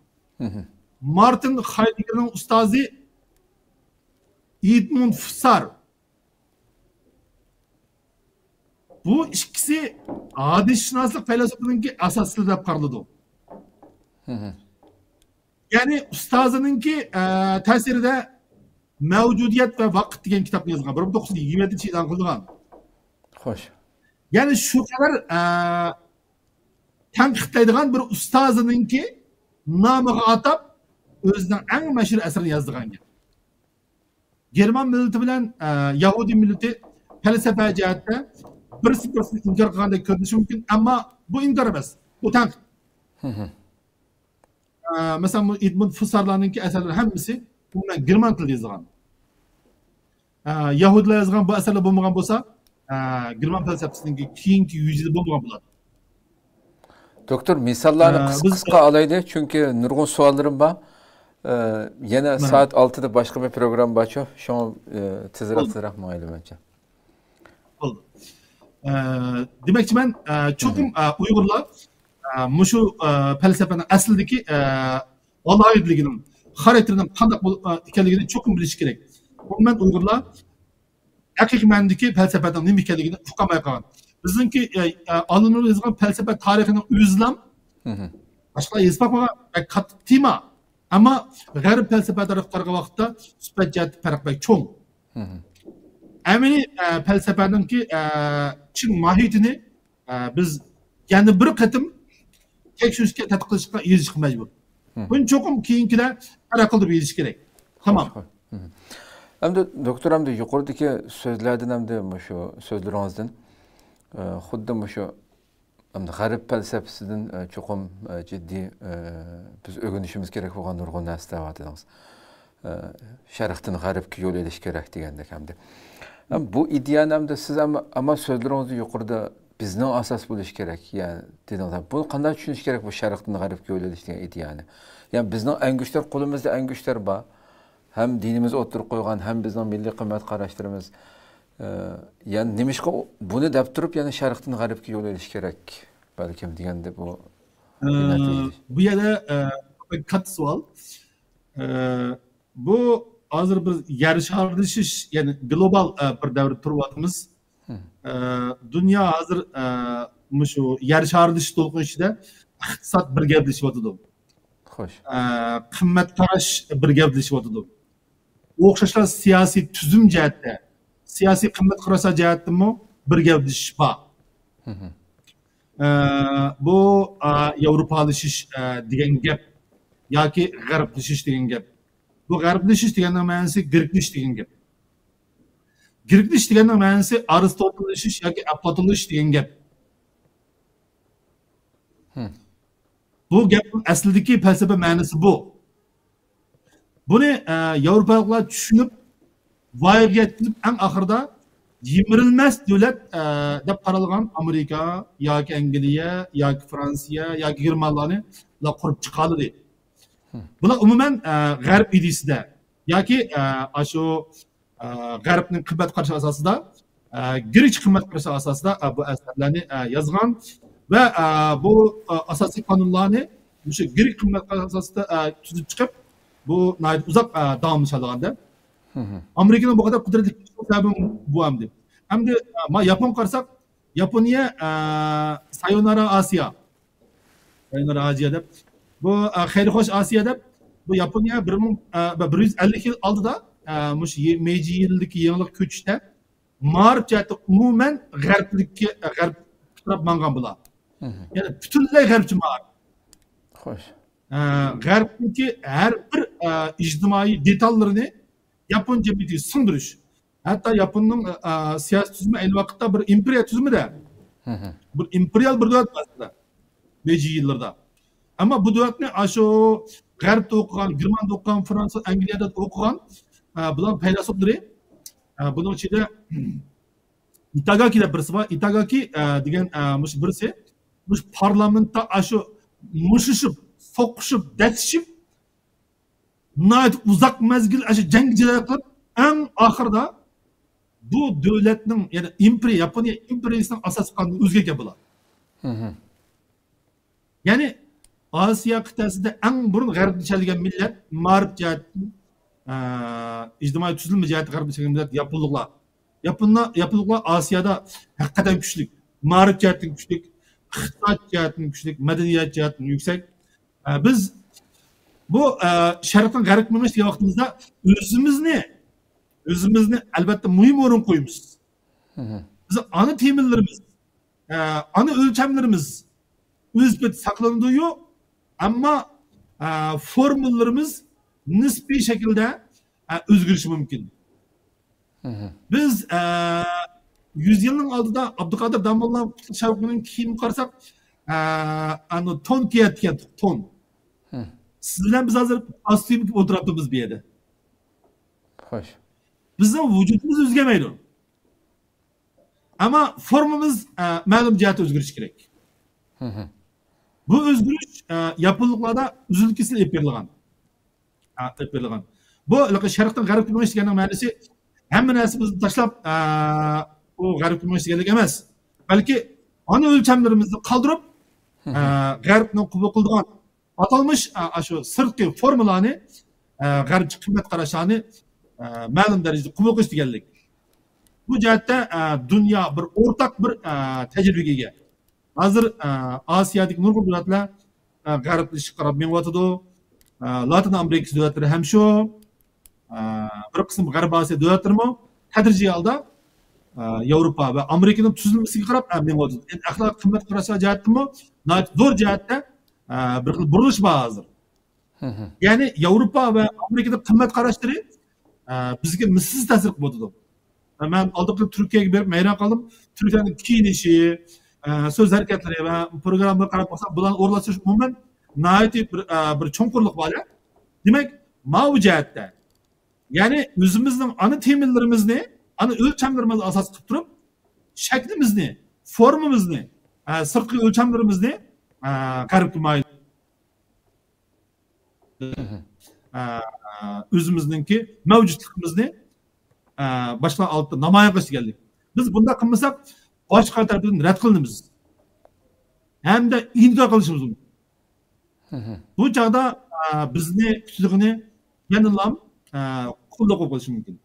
مارتىن خايدېگگېرنىڭ ئۇستازى ئېدمۇند فۇسسار. بۇ ئىككىسى ھادىسىشۇناسلىق پەيلاسوپىنىڭكى ئاساسچىلىرى دەپ قارىلىدۇ. يەنى ئۇستازىنىڭكى، ئە، تەسىرىدە مەۋجۇدىيەت ۋە ۋاقىت دېگەن كىتابنى يازغان. بىر مىڭ توققۇز يۈز يىگىرمە يەتتىنچى يىلى ئېلان قىلىنغان. خوش. يەنى شۇ قەدەر، ئە، تەنقىدلەيدىغان بىر ئۇستازىنىڭكى نامىغا ئاتاپ ئۆزىنىڭ ئەڭ مەشھۇر ئەسىرىنى يازىدىغان گەپ. گېرمان مىللىتى بىلەن، ئە، يەھۇدىي مىللىتى پەلسەپە جەھەتتە بىرسى بىرسىنى ئىنكار قىلغاندەك كۆرۈنۈشى مۇمكىن، ئەمما بۇ ئىنكار ئەمەس، بۇ تەنقىد. ئە، مەسىلەن، بۇ ئېدمۇند فۇسسارلارنىڭكى ئەسەرلىرى ھەممىسى ئومۇمەن گېرمان تىلىدا يېزىلغان. ئە، يەھۇدىيلار يازغان بۇ ئەسەرلەر بولمىغان بولسا، ئە، گېرمان پەلسەپىسىنىڭكى كېيىنكى يۈز يىلى بولمىغان بولاتتى. دوكتور، مىساللارنى ئە، قىسقا بىز قىسقا ئالايلى، چۈنكى نۇرغۇن سوئاللىرىم بار. ئە، يەنە سائەت ئالتىدا باشقا بىر پروگرامما بارچۇ، شۇڭا، ئە، تېزرەك، تېزرەك ماڭايلى مەنچە. بولدى. ئە، دېمەكچىمەن، ئە، چوقۇم، ئە، ئۇيغۇرلار، ئە، مۇشۇ، ئە، پەلسەپىنىڭ ئەسلىدىكى، ئە، ئالاھىدىلىكىنىڭ، خاراكتېرىنىڭ قانداق بول-، ئە، ئىكەنلىكىنى چوقۇم بىلىشى كېرەك. ئومۇمەن ئۇيغۇرلار ھەقىقىي مەنىدىكى پەلسەپىنىڭ نېمە ئىكەنلىكىنى ئۇقالماي قالغان. بىزنىڭكى، ئە، ئە، ئالىملىرىمىز يازغان پەلسەپە تارىخىنىڭ ئۆزىلا باشقىلار يېزىپ باقمىغان بەك قاتتىق تېما. ئەمما غەرب پەلسەپە تارىخىغا قارىغان ۋاقىتتا سۈپەت جەھەتتە پەرق بەك چوڭ. ئەمەلىي، ئە، پەلسەپەنىڭكى، ئە، چىن ماھىيىتىنى، ئە، بىز يەنە بىر قېتىم تەكشۈرۈشكە، تەتقىق قىلىشقا، يېزىشقا مەجبۇر. بۇنى چوقۇم كېيىنكىلەر پەرق قىلدۇرۇپ يېزىش كېرەك. تامام. خوش، خوش. ئەمدى دوكتور، ئەمدى يۇقىرىدىكى سۆزلەردىن، ئەمدى مۇشۇ سۆزلىرىڭىزدىن، ئە، خۇددى مۇشۇ ئەمدى غەرب پەلسەپىسىدىن، ئە، چوقۇم، ئە، جىددىي، ئە، بىز ئۆگىنىشىمىز كېرەك بولغان نۇرغۇن نەرسىلەر بار دېدىڭىز. ئە، شەرقتىن غەربكە يول ئېلىش كېرەك دېگەندەك ئەمدى. ئەم، بۇ ئىدىيەنى ئەمدى سىز ئەمما، ئەمما سۆزلىرىڭىزدە يۇقىرىدا بىزنىڭ ئاساس بولۇش كېرەك، يا، دېدىڭىز. بۇنى قانداق چۈشىنىش كېرەك، بۇ شەرقتىن غەربكە يول ئېلىش دېگەن ئىدىيەنى؟ يا، بىزنىڭ ئەڭگۈشتەر، قولىمىزدا ئەڭگۈشتەر بار. ھەم دىنىمىز ئوتتۇرىغا قويغان، ھەم بىزنىڭ مىللىي قىممەت قاراشلىرىمىز. ئە، يەنى نېمىشقا ئۇ-، بۇنى دەپ تۇرۇپ، يەنە شەرقتىن غەربكە يول ئېلىش كېرەك بەلكىم دېگەندە بۇ، ئە، بۇ يەردە، ئە، بەك كاتتا سوئال. ئە، بۇ ھازىر بىز يەر شارلىشىش، يەنى گلوبال، ئە، بىر دەۋردە تۇرۇۋاتىمىز. ئە، دۇنيا ھازىر، ئە، مۇشۇ يەر شارلىشىش دولقۇنى ئىچىدە ئىقتىساد بىر گەۋدىلىشىۋاتىدۇ. خوش. ئە، قىممەت قاراش بىر گەۋدىلىشىۋاتىدۇ. ئوخشاشلا سىياسىي تۈزۈم جەھەتتە، سىياسىي قىممەت قاراشلار جەھەتتىنمۇ بىر گەۋدىلىشىش بار. ئە، بۇ، ئە، ياۋروپالىشىش، ئە، دېگەن گەپ ياكى غەربلىشىش دېگەن گەپ. بۇ غەربلىشىش دېگەننىڭ مەنىسى گىرىكلىشىش دېگەن گەپ. گىرىكلىشىش دېگەننىڭ مەنىسى ئارستوتېللىشىش ياكى ئەپلاتونلىشىش دېگەن گەپ. بۇ گەپنىڭ ئەسلىدىكى پەلسەپە مەنىسى بۇ. بۇنى، ئە، ياۋروپالىقلار چۈشىنىپ، ۋايىغا يەتكۈزۈپ، ئەڭ ئاخىرىدا يىمىرىلمەس دۆلەت، ئە، دەپ قارالغان ئامېرىكا ياكى ئەنگلىيە ياكى فرانسىيە ياكى گېرمانلارنى بۇلار قۇرۇپ چىقالىدى. بۇلار ئومۇمەن، ئە، غەرب ئىدىيىسىدە ياكى، ئە، ئاشۇ، ئە، غەربنىڭ قىممەت قارىشى ئاساسىدا، ئە، گىرىچ قىممەت قارىشى ئاساسىدا، ئە، بۇ ئەسەرلەرنى، ئە، يازغان ۋە، ئە، بۇ، ئە، ئاساسىي قانۇنلارنى مۇشۇ گىرىچ قىممەت قارىشى ئاساسىدا، ئە، تۈزۈپ چىقىپ، بۇ ناھايىتى ئۇزاق، ئە، داۋاملىشالىغان. ئامېرىكىنىڭ بۇ قەدەر قۇدرەتلىك سەۋەبى بۇ ئەمدى. ئەمدى، ئە، ما ياپونغا قارىساق، ياپونىيە، ئە، سايونارا ئاسىيا. سايونارا ئاسىيا دەپ. بۇ، ئە، خەير خوش ئاسىيا دەپ. بۇ ياپونىيە بىر مىڭ، ئە، بىر يۈز ئەللىك يىل ئالدىدا، ئە، مۇشۇ يې-، مېيجى يىلدىكى يېڭىلىق كۆچۈشتە مائارىپ جەھەتتە ئومۇمەن غەربلىككە، غەرب تەرەپ ماڭغان بۇلار. يەنى پۈتۈنلەي غەربچە مائارىپ. خوش. ئە، غەربنىڭكى ھەر بىر، ئە، ئىجتىمائىي دېتاللىرىنى ياپون جەمئىيىتىگە سىڭدۈرۈش. ھەتتا ياپوننىڭ، ئە، ئە، سىياسىي تۈزۈمى ئەينى ۋاقىتتا بىر ئىمپېرىيە تۈزۈمىدە. بىر ئىمپېرىيال بىر دۆلەت ئەسلىدە. مېيجى يىللىرىدا. ئەمما بۇ دۆلەتنى ئاشۇ غەربتە ئوقۇغان، گېرمانىيەدە ئوقۇغان، فرانسىيە، ئەنگلىيەدە ئوقۇغان، ئە، بۇلار پەيلاسوپلىرى، ئە، بۇنىڭ ئىچىدە ئىتاگاكى دەپ بىرسى بار. ئىتاگاكى، ئە، دېگەن، ئە، مۇشۇ بىرسى، مۇشۇ پارلامېنتتا ئاشۇ مۇشۇشۇپ، سوقۇشۇپ، دەسىشىپ، ناھايىتى ئۇزاق مەزگىل ئاشۇ جەڭ جېدەل قىلىپ، ئەڭ ئاخىرىدا بۇ دۆلەتنىڭ، يەنى ئىمپېرىيە، ياپونىيە ئىمپېرىيىسىنىڭ ئاساسىي قانۇنىنى ئۆزگەرتكەن بۇلار. يەنى ئاسىيا قىتئەسىدە ئەڭ بۇرۇن غەربنى چەلگەن مىللەت، مائارىپ جەھەتتىن، ئە، ئىجتىمائىي تۈزۈلمە جەھەتتە غەربنى چەلگەن مىللەت ياپونلۇقلار. ياپونلار، ياپونلۇقلار ئاسىيادا ھەقىقەتەن كۈچلۈك، مائارىپ جەھەتتىن كۈچلۈك، ئىقتىساد جەھەتتىن كۈچلۈك، مەدەنىيەت جەھەتتىن يۈكسەك. ئە، بىز بۇ، ئە، شەرقتىن غەربكە مېڭىش دېگەن ۋاقتىمىزدا ئۆزىمىزنى، ئۆزىمىزنى ئەلۋەتتە مۇھىم ئورۇنغا قويىمىز. بىز ئانا تېمىلىرىمىز، ئە، ئانا ئۆلچەملىرىمىز ئۆز پېتى ساقلىنىدۇ، ئەمما، ئە، فورمۇلىرىمىز نىسپىي شەكىلدە، ئە، ئۆزگىرىشى مۇمكىن. بىز، ئە، يۈز يىلنىڭ ئالدىدا ئابدۇقادىر داموللا قۇتلۇق شاۋقۇننىڭ كىيىمىگە قارىساق، ئە، ئانا تون كىيەتتىكەن، تون. سىز بىلەن بىز ھازىر كاستيۇم كىيىپ ئولتۇرۇپتىمىز بۇ يەردە. خوش. بىزنىڭ ۋۇجۇدىمىز ئۆزگەرمەيدۇ. ئەمما فورمىمىز، ئە، مەلۇم جەھەتتە ئۆزگىرىشى كېرەك. بۇ ئۆزگىرىش، ئە، ياپونلۇقلاردا ئۈزۈل-كېسىل ئېلىپ بېرىلغان. ئە، ئېلىپ بېرىلغان. بۇ ھېلىقى شەرقتىن غەربكە مېڭىش دېگەننىڭ مەنىسى ھەممە نەرسىمىزنى تاشلاپ، ئە، ئۇ غەربكە مېڭىش دېگەنلىك ئەمەس. بەلكى ئانا ئۆلچەملىرىمىزنى قالدۇرۇپ، ئە، غەربنىڭ قوبۇل قىلىدىغان ئاتالمىش، ئە، ئاشۇ سىرتقى فورمىلارنى، ئە، غەربچە قىممەت قاراشلارنى، ئە، مەلۇم دەرىجىدە قوبۇل قىلىش دېگەنلىك. بۇ جەھەتتە، ئە، دۇنيا بىر ئورتاق بىر، ئە، تەجرىبىگە ئىگە. ھازىر، ئە، ئاسىيادىكى نۇرغۇن دۆلەتلەر، ئە، غەربلىشىشكە قاراپ مېڭىۋاتىدۇ. ئە، لاتىن ئامېرىكىسى دۆلەتلىرى ھەم شۇ. ئە، بىر قىسىم غەربىي ئاسىيا دۆلەتلىرىمۇ تەدرىجىي ھالدا، ئە، ياۋروپا ۋە ئامېرىكىنىڭ تۈزۈلمىسىگە قاراپ، ئە، مېڭىۋاتىدۇ. ئەخلاق قىممەت قاراشلار جەھەتتىنمۇ ناھايىتى زور جەھەتتە، ئە، بىر خىل بۇرۇلۇش بار ھازىر. يەنى ياۋروپا ۋە ئامېرىكىنىڭ قىممەت قاراشلىرى، ئە، بىزگە مىسلىسىز تەسىر قىلىۋاتىدۇ. مەن ئالدىقى تۈركىيەگە بېرىپ ھەيران قالدىم. تۈركلەرنىڭ كىيىنىشى، ئە، سۆز ھەرىكەتلىرى ۋە پروگراممىغا قاراپ باقساق، بۇلارنى ئورۇنلاشتۇرۇش ئومۇمەن ناھايىتى بىر، ئە، بىر چوڭقۇرلۇق بار. دېمەك، ماۋۇ جەھەتتە، يەنى ئۆزىمىزنىڭ ئانا تېمىلىرىمىزنى، ئانا ئۆلچەملىرىمىزنى ئاساس قىلىپ تۇرۇپ، شەكلىمىزنى، فورمىمىزنى، ئە، سىرتقى ئۆلچەملىرىمىزنى، ئە، غەربكە مايىل ئە، ئۆزىمىزنىڭكى مەۋجۇتلۇقىمىزنى، ئە، باشقىلار ئالدىدا نامايان قىلىش دېگەنلىك. بىز بۇنداق قىلمىساق، باشقىلار تەرىپىدىن رەت قىلىنىمىز ھەمدە ئىنكار قىلىشىمىز مۇمكىن. بۇ چاغدا، ئە، بىزنى كۈتىدىغىنى يەنىلا، ئە، قۇللۇق بولۇپ قېلىشى مۇمكىن.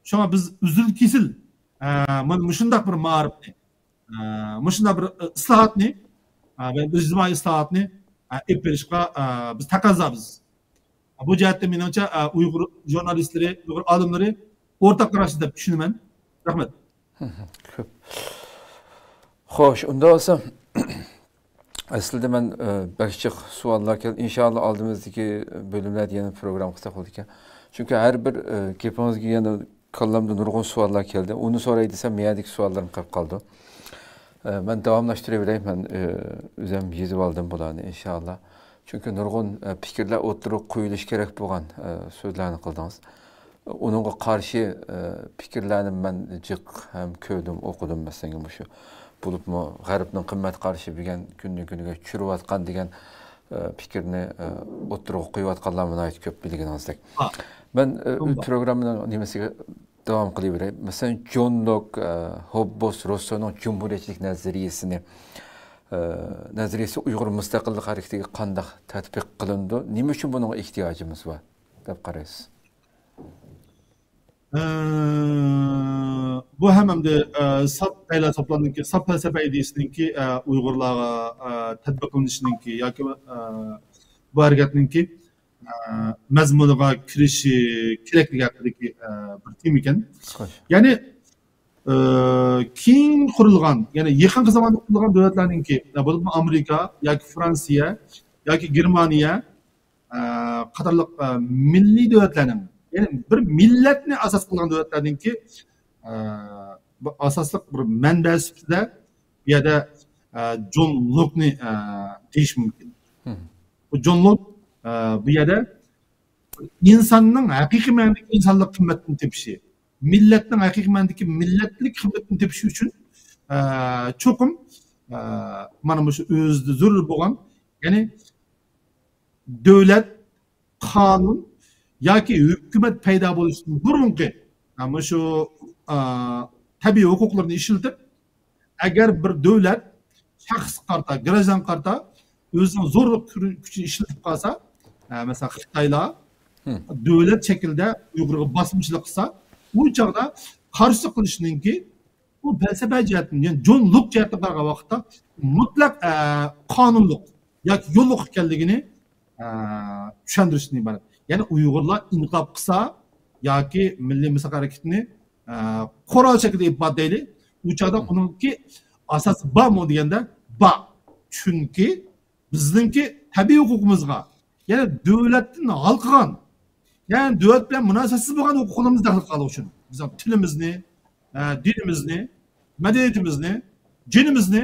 شۇڭا بىز ئۈزۈل-كېسىل، ئە، مانا مۇشۇنداق بىر مائارىپنى، ئە، مۇشۇنداق بىر، ئە، ئىسلاھاتنى، ئە، ۋە بىر ئىجتىمائىي ئىسلاھاتنى، ئە، ئېلىپ بېرىشقا، ئە، بىز تەقەززا بىز. بۇ جەھەتتە مېنىڭچە، ئە، ئۇيغۇر ژۇرنالىستلىرى، ئۇيغۇر ئالىملىرى ئورتاق قاراشتا دەپ چۈشىنىمەن. رەھمەت. كۆپ. خوش، ئۇنداق بولسا، ئەسلىدە مەن، ئە، بەك جىق سوئاللار كەلدى. ئىنشائاللا، ئالدىمىزدىكى بۆلۈملەردە يەنە پروگرامما قىلساق بولىدىكەن. چۈنكى ھەر بىر، ئە، گېپىڭىزگە يەنە كاللامدا نۇرغۇن سوئاللار كەلدى. ئۇنى سوراي دېسەم، مەيەردىكى سوئاللىرىم قېلىپ قالىدۇ. ئە، مەن داۋاملاشتۇرۇۋېرەي. مەن، ئە، ئۆزۈم يېزىۋالدىم بۇلارنى، ئىنشائاللا. چۈنكى نۇرغۇن، ئە، پىكىرلەر ئوتتۇرىغا قويۇلۇشى كېرەك بولغان، ئە، سۆزلەرنى قىلدىڭىز. ئۇنىڭغا قارشى، ئە، پىكىرلەرنى مەن جىق ھەم كۆردۈم، ئوقۇدۇم، مەسىلەن، مۇشۇ. بولۇپمۇ غەربنىڭ قىممەت قارىشى دېگەن كۈندىن كۈنگە چۈشۈرۈۋاتقان دېگەن، ئە، پىكىرنى، ئە، ئوتتۇرىغا قويۇۋاتقانلارمۇ ناھايىتى كۆپ، بىلگىنىڭىزدەك. ھا. مەن، ئە، توغرا. پروگراممىنىڭ نېمىسىگە داۋام قىلىۋېرەي. مەسىلەن، جون لوك، ئە، ھوببوس روسسونىڭ جۇمھۇرىيەتچىلىك نەزەرىيىسىنى، ئە، نەزەرىيىسى ئۇيغۇر مۇستەقىللىق ھەرىكىتىگە قانداق تەتبىق قىلىنىدۇ؟ نېمە ئۈچۈن بۇنىڭغا ئېھتىياجىمىز بار دەپ قارايسىز؟ ئە، بۇ ھەم ئەمدى، ئە، ساپ پەيلاسوپلارنىڭكى، ساپ پەلسەپە ئىدىيىسىنىڭكى، ئە، ئۇيغۇرلارغا، ئە، تەتبىق قىلىنىشىنىڭكى ياكى، ئە، بۇ ھەرىكەتنىڭكى، ئە، مەزمۇنىغا كىرىشى كېرەكلىكى ھەققىدىكى، ئە، بىر تېما ئىكەن. خوش. يەنى، ئە، كېيىن قۇرۇلغان، يەنى يېقىنقى زاماندا قۇرۇلغان دۆلەتلەرنىڭكى، ئە، بولۇپمۇ ئامېرىكا ياكى فرانسىيە ياكى گېرمانىيە، ئە، قاتارلىق، ئە، مىللىي دۆلەتلەرنىڭ، يەنى بىر مىللەتنى ئاساس قىلغان دۆلەتلەرنىڭكى، ئە، بىر ئاساسلىق بىر مەنبە سۈپىتىدە بۇ يەردە، ئە، جون لوكنى، ئە، دېيىش مۇمكىن. بۇ جون لوك، ئە، بۇ يەردە ئىنساننىڭ ھەقىقىي مەنىدىكى ئىنسانلىق قىممىتىنى تېپىشى، مىللەتنىڭ ھەقىقىي مەنىدىكى مىللەتلىك قىممىتىنى تېپىشى ئۈچۈن، ئە، چوقۇم، ئە، مانا مۇشۇ ئۆزىدە زۆرۈر بولغان، يەنى دۆلەت، قانۇن ياكى ھۆكۈمەت پەيدا بولۇشتىن بۇرۇنقى، ئە، مۇشۇ، ئە، تەبىئىي ھوقۇقلىرىنى ئىشلىتىپ، ئەگەر بىر دۆلەت شەخسكە قارىتا، گراژدانغا قارىتا ئۆزىنىڭ زورلۇق كۈرى-، كۈچىنى ئىشلىتىپ قالسا، ئە، مەسىلەن، خىتايلار دۆلەت شەكلىدە ئۇيغۇرغا باسقۇنچىلىق قىلسا، ئۇ چاغدا قارشىلىق قىلىشنىڭكى، ئۇ پەلسەپە جەھەتتىن، يەنى جون لوك جەھەتتىن قارىغان ۋاقىتتا مۇتلەق، ئە، قانۇنلۇق ياكى يوللۇق ئىكەنلىكىنى، ئە، چۈشەندۈرۈشتىن ئىبارەت. يەنى ئۇيغۇرلار ئىنقىلاب قىلسا ياكى مىللىي مۇستەقىللىق ھەرىكىتىنى، ئە، قورال شەكلىدە ئېلىپ بار دەيلى. ئۇ چاغدا ئۇنىڭكى ئاساسى بارمۇ دېگەندە، بار. چۈنكى بىزنىڭكى تەبىئىي ھوقۇقىمىزغا، يەنى دۆلەتتىن ھالقىغان، يەنى دۆلەت بىلەن مۇناسىۋەتسىز بولغان ھوقۇقلىرىمىز دەخلى قىلغانلىقى ئۈچۈن، بىز تىلىمىزنى، ئە، دىنىمىزنى، مەدەنىيىتىمىزنى، جېنىمىزنى،